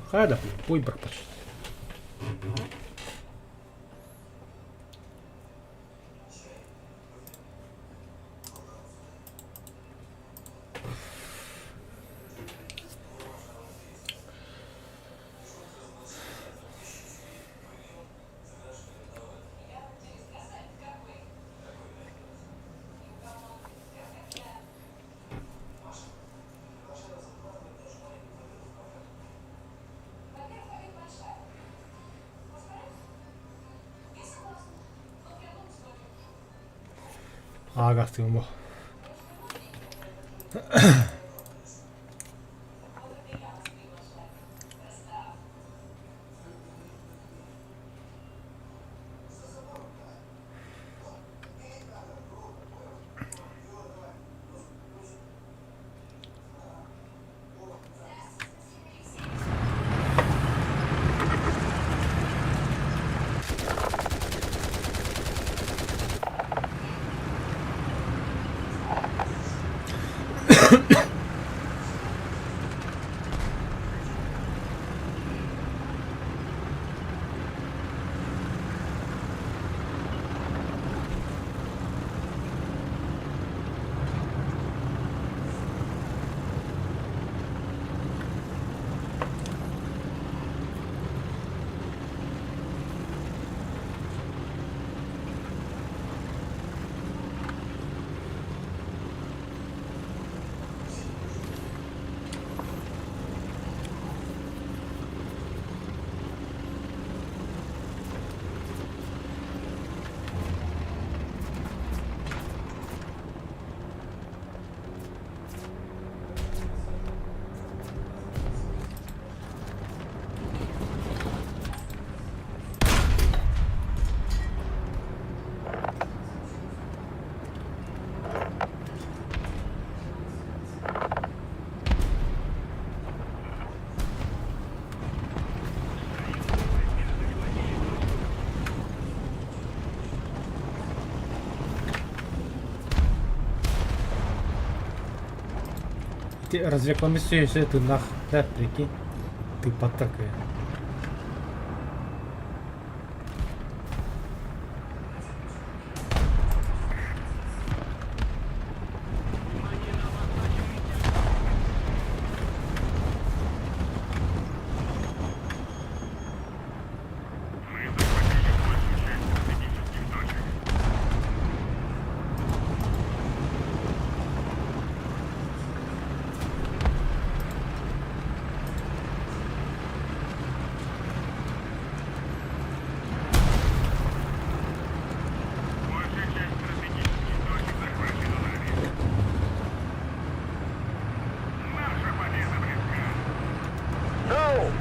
Хайда, пой пропащий. Аагастыгым бу. Развекламиссия өссө тыыннаах да, прикинь. Тыыппаттар кыайан. Мы захватили большую часть стратегических точек. Большая часть стратегических точек захвачена нами. Наша победа близка. Go!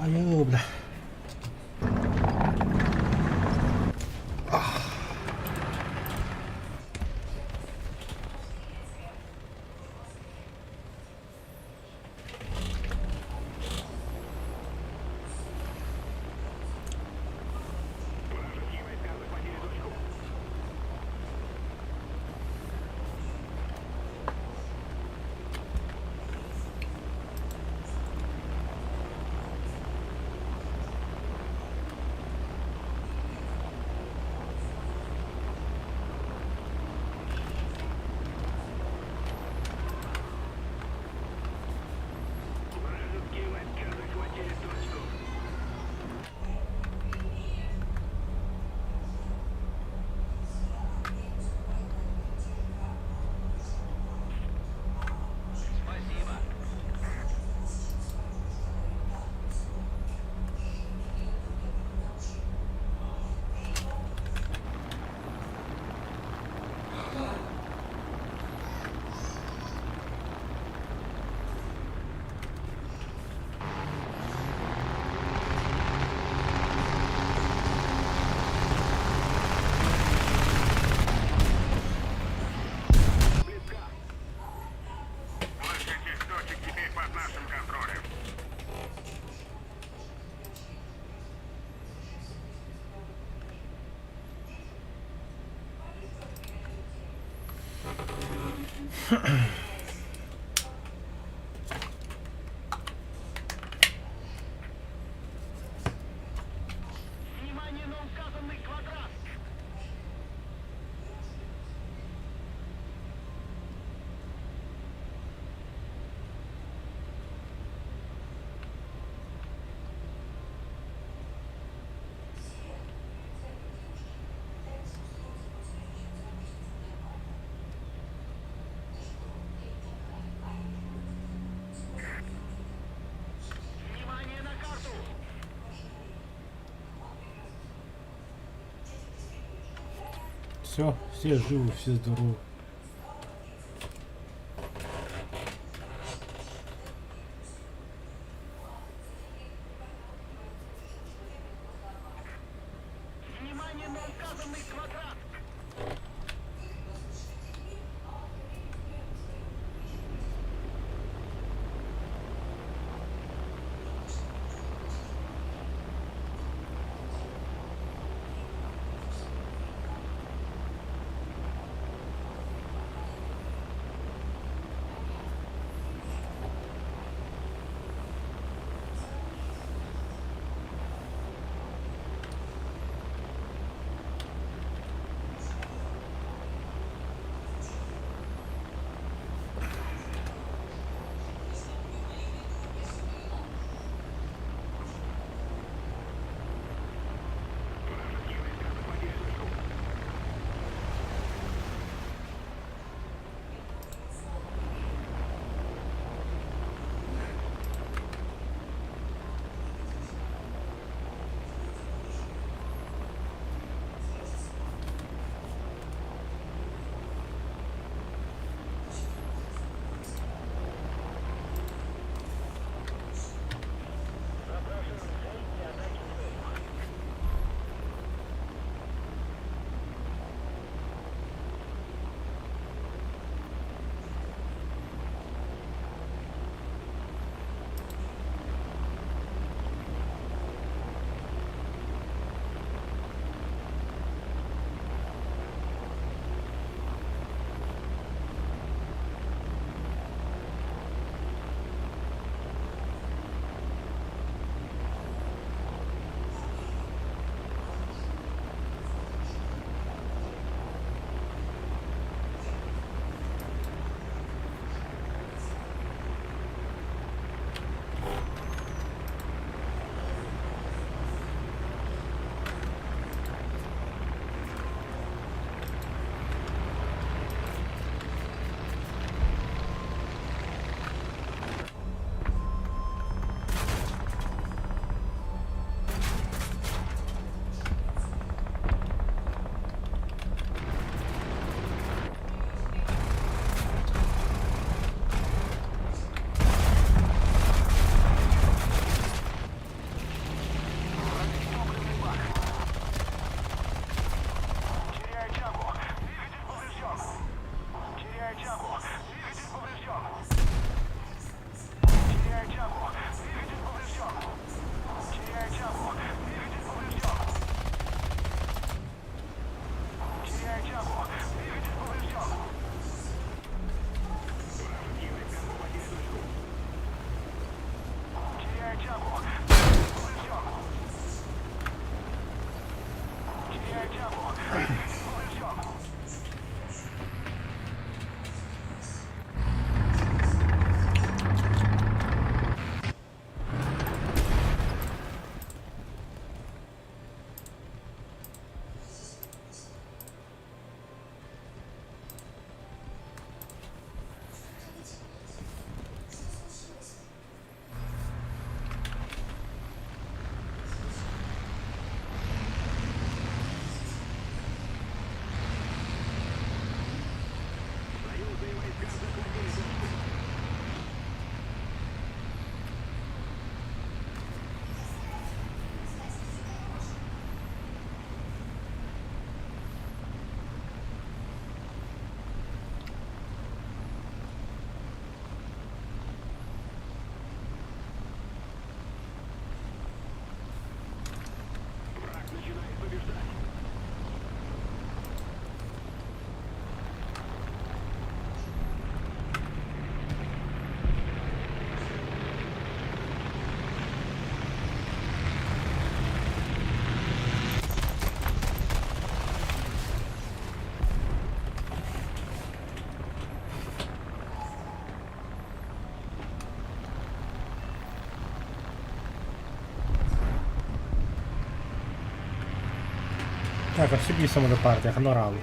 Айыы, бля. Вражеские войска захватили точку. Вражеские войска захватили точку. Близка. Большая часть точек теперь под нашим контролем. Внимание на указанный квадрат! Внимание на карту! Все, все живы, все здоровы. Внимание на указанный квадрат! Так, өссө биир самолет партия ханна ораалый?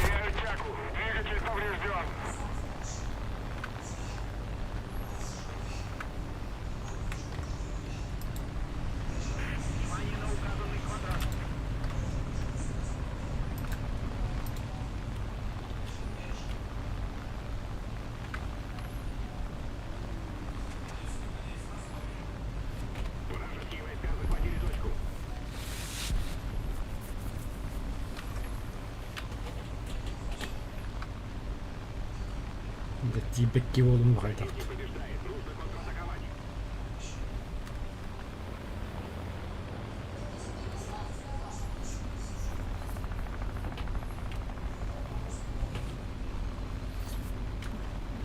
Теряю тягу. Двигатель поврежден. Вражеские войска захватили точку. Дьэ тиийбэккэ буолум хайдах. Побеждает. Нужно контратаковать.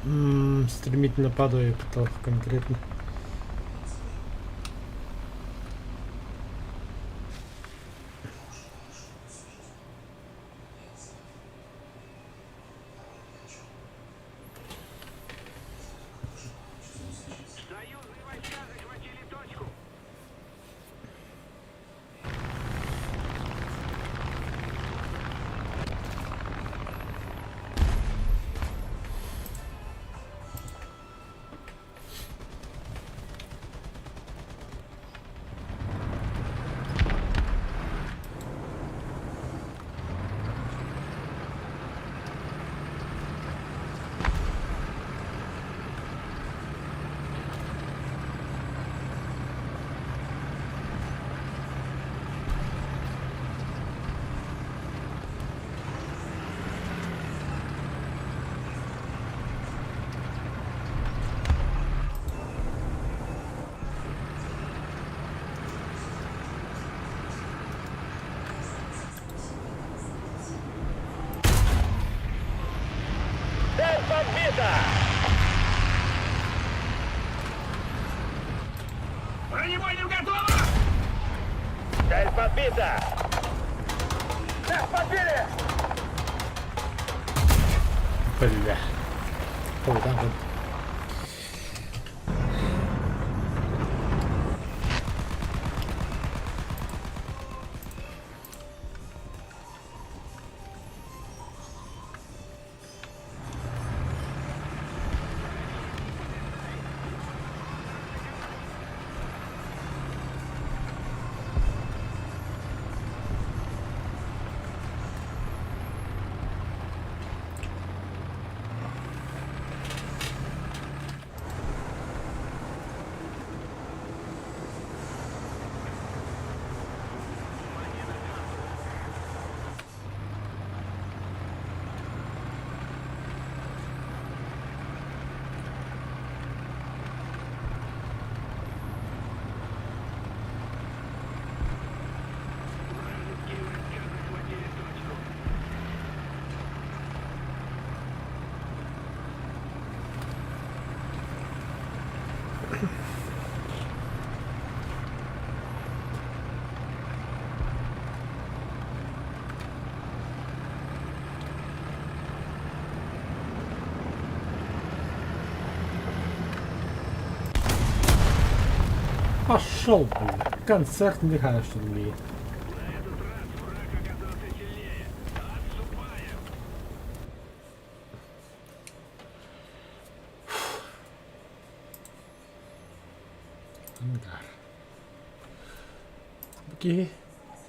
М, Стремительно падаю потолок конкретно. Союзные войска захватили точку. Цель подбита! Бронебойным готово! Цель подбита! Нас подбили! Бля. Ой, да, вот. Пошел, блин. Концерт не что ли? На этот раз враг оказался сильнее. Отступаем. Ангар. Окей.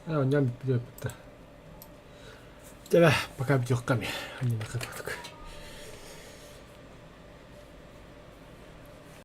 А, ням, бля, Тебя пока бьёх ками. Они на как.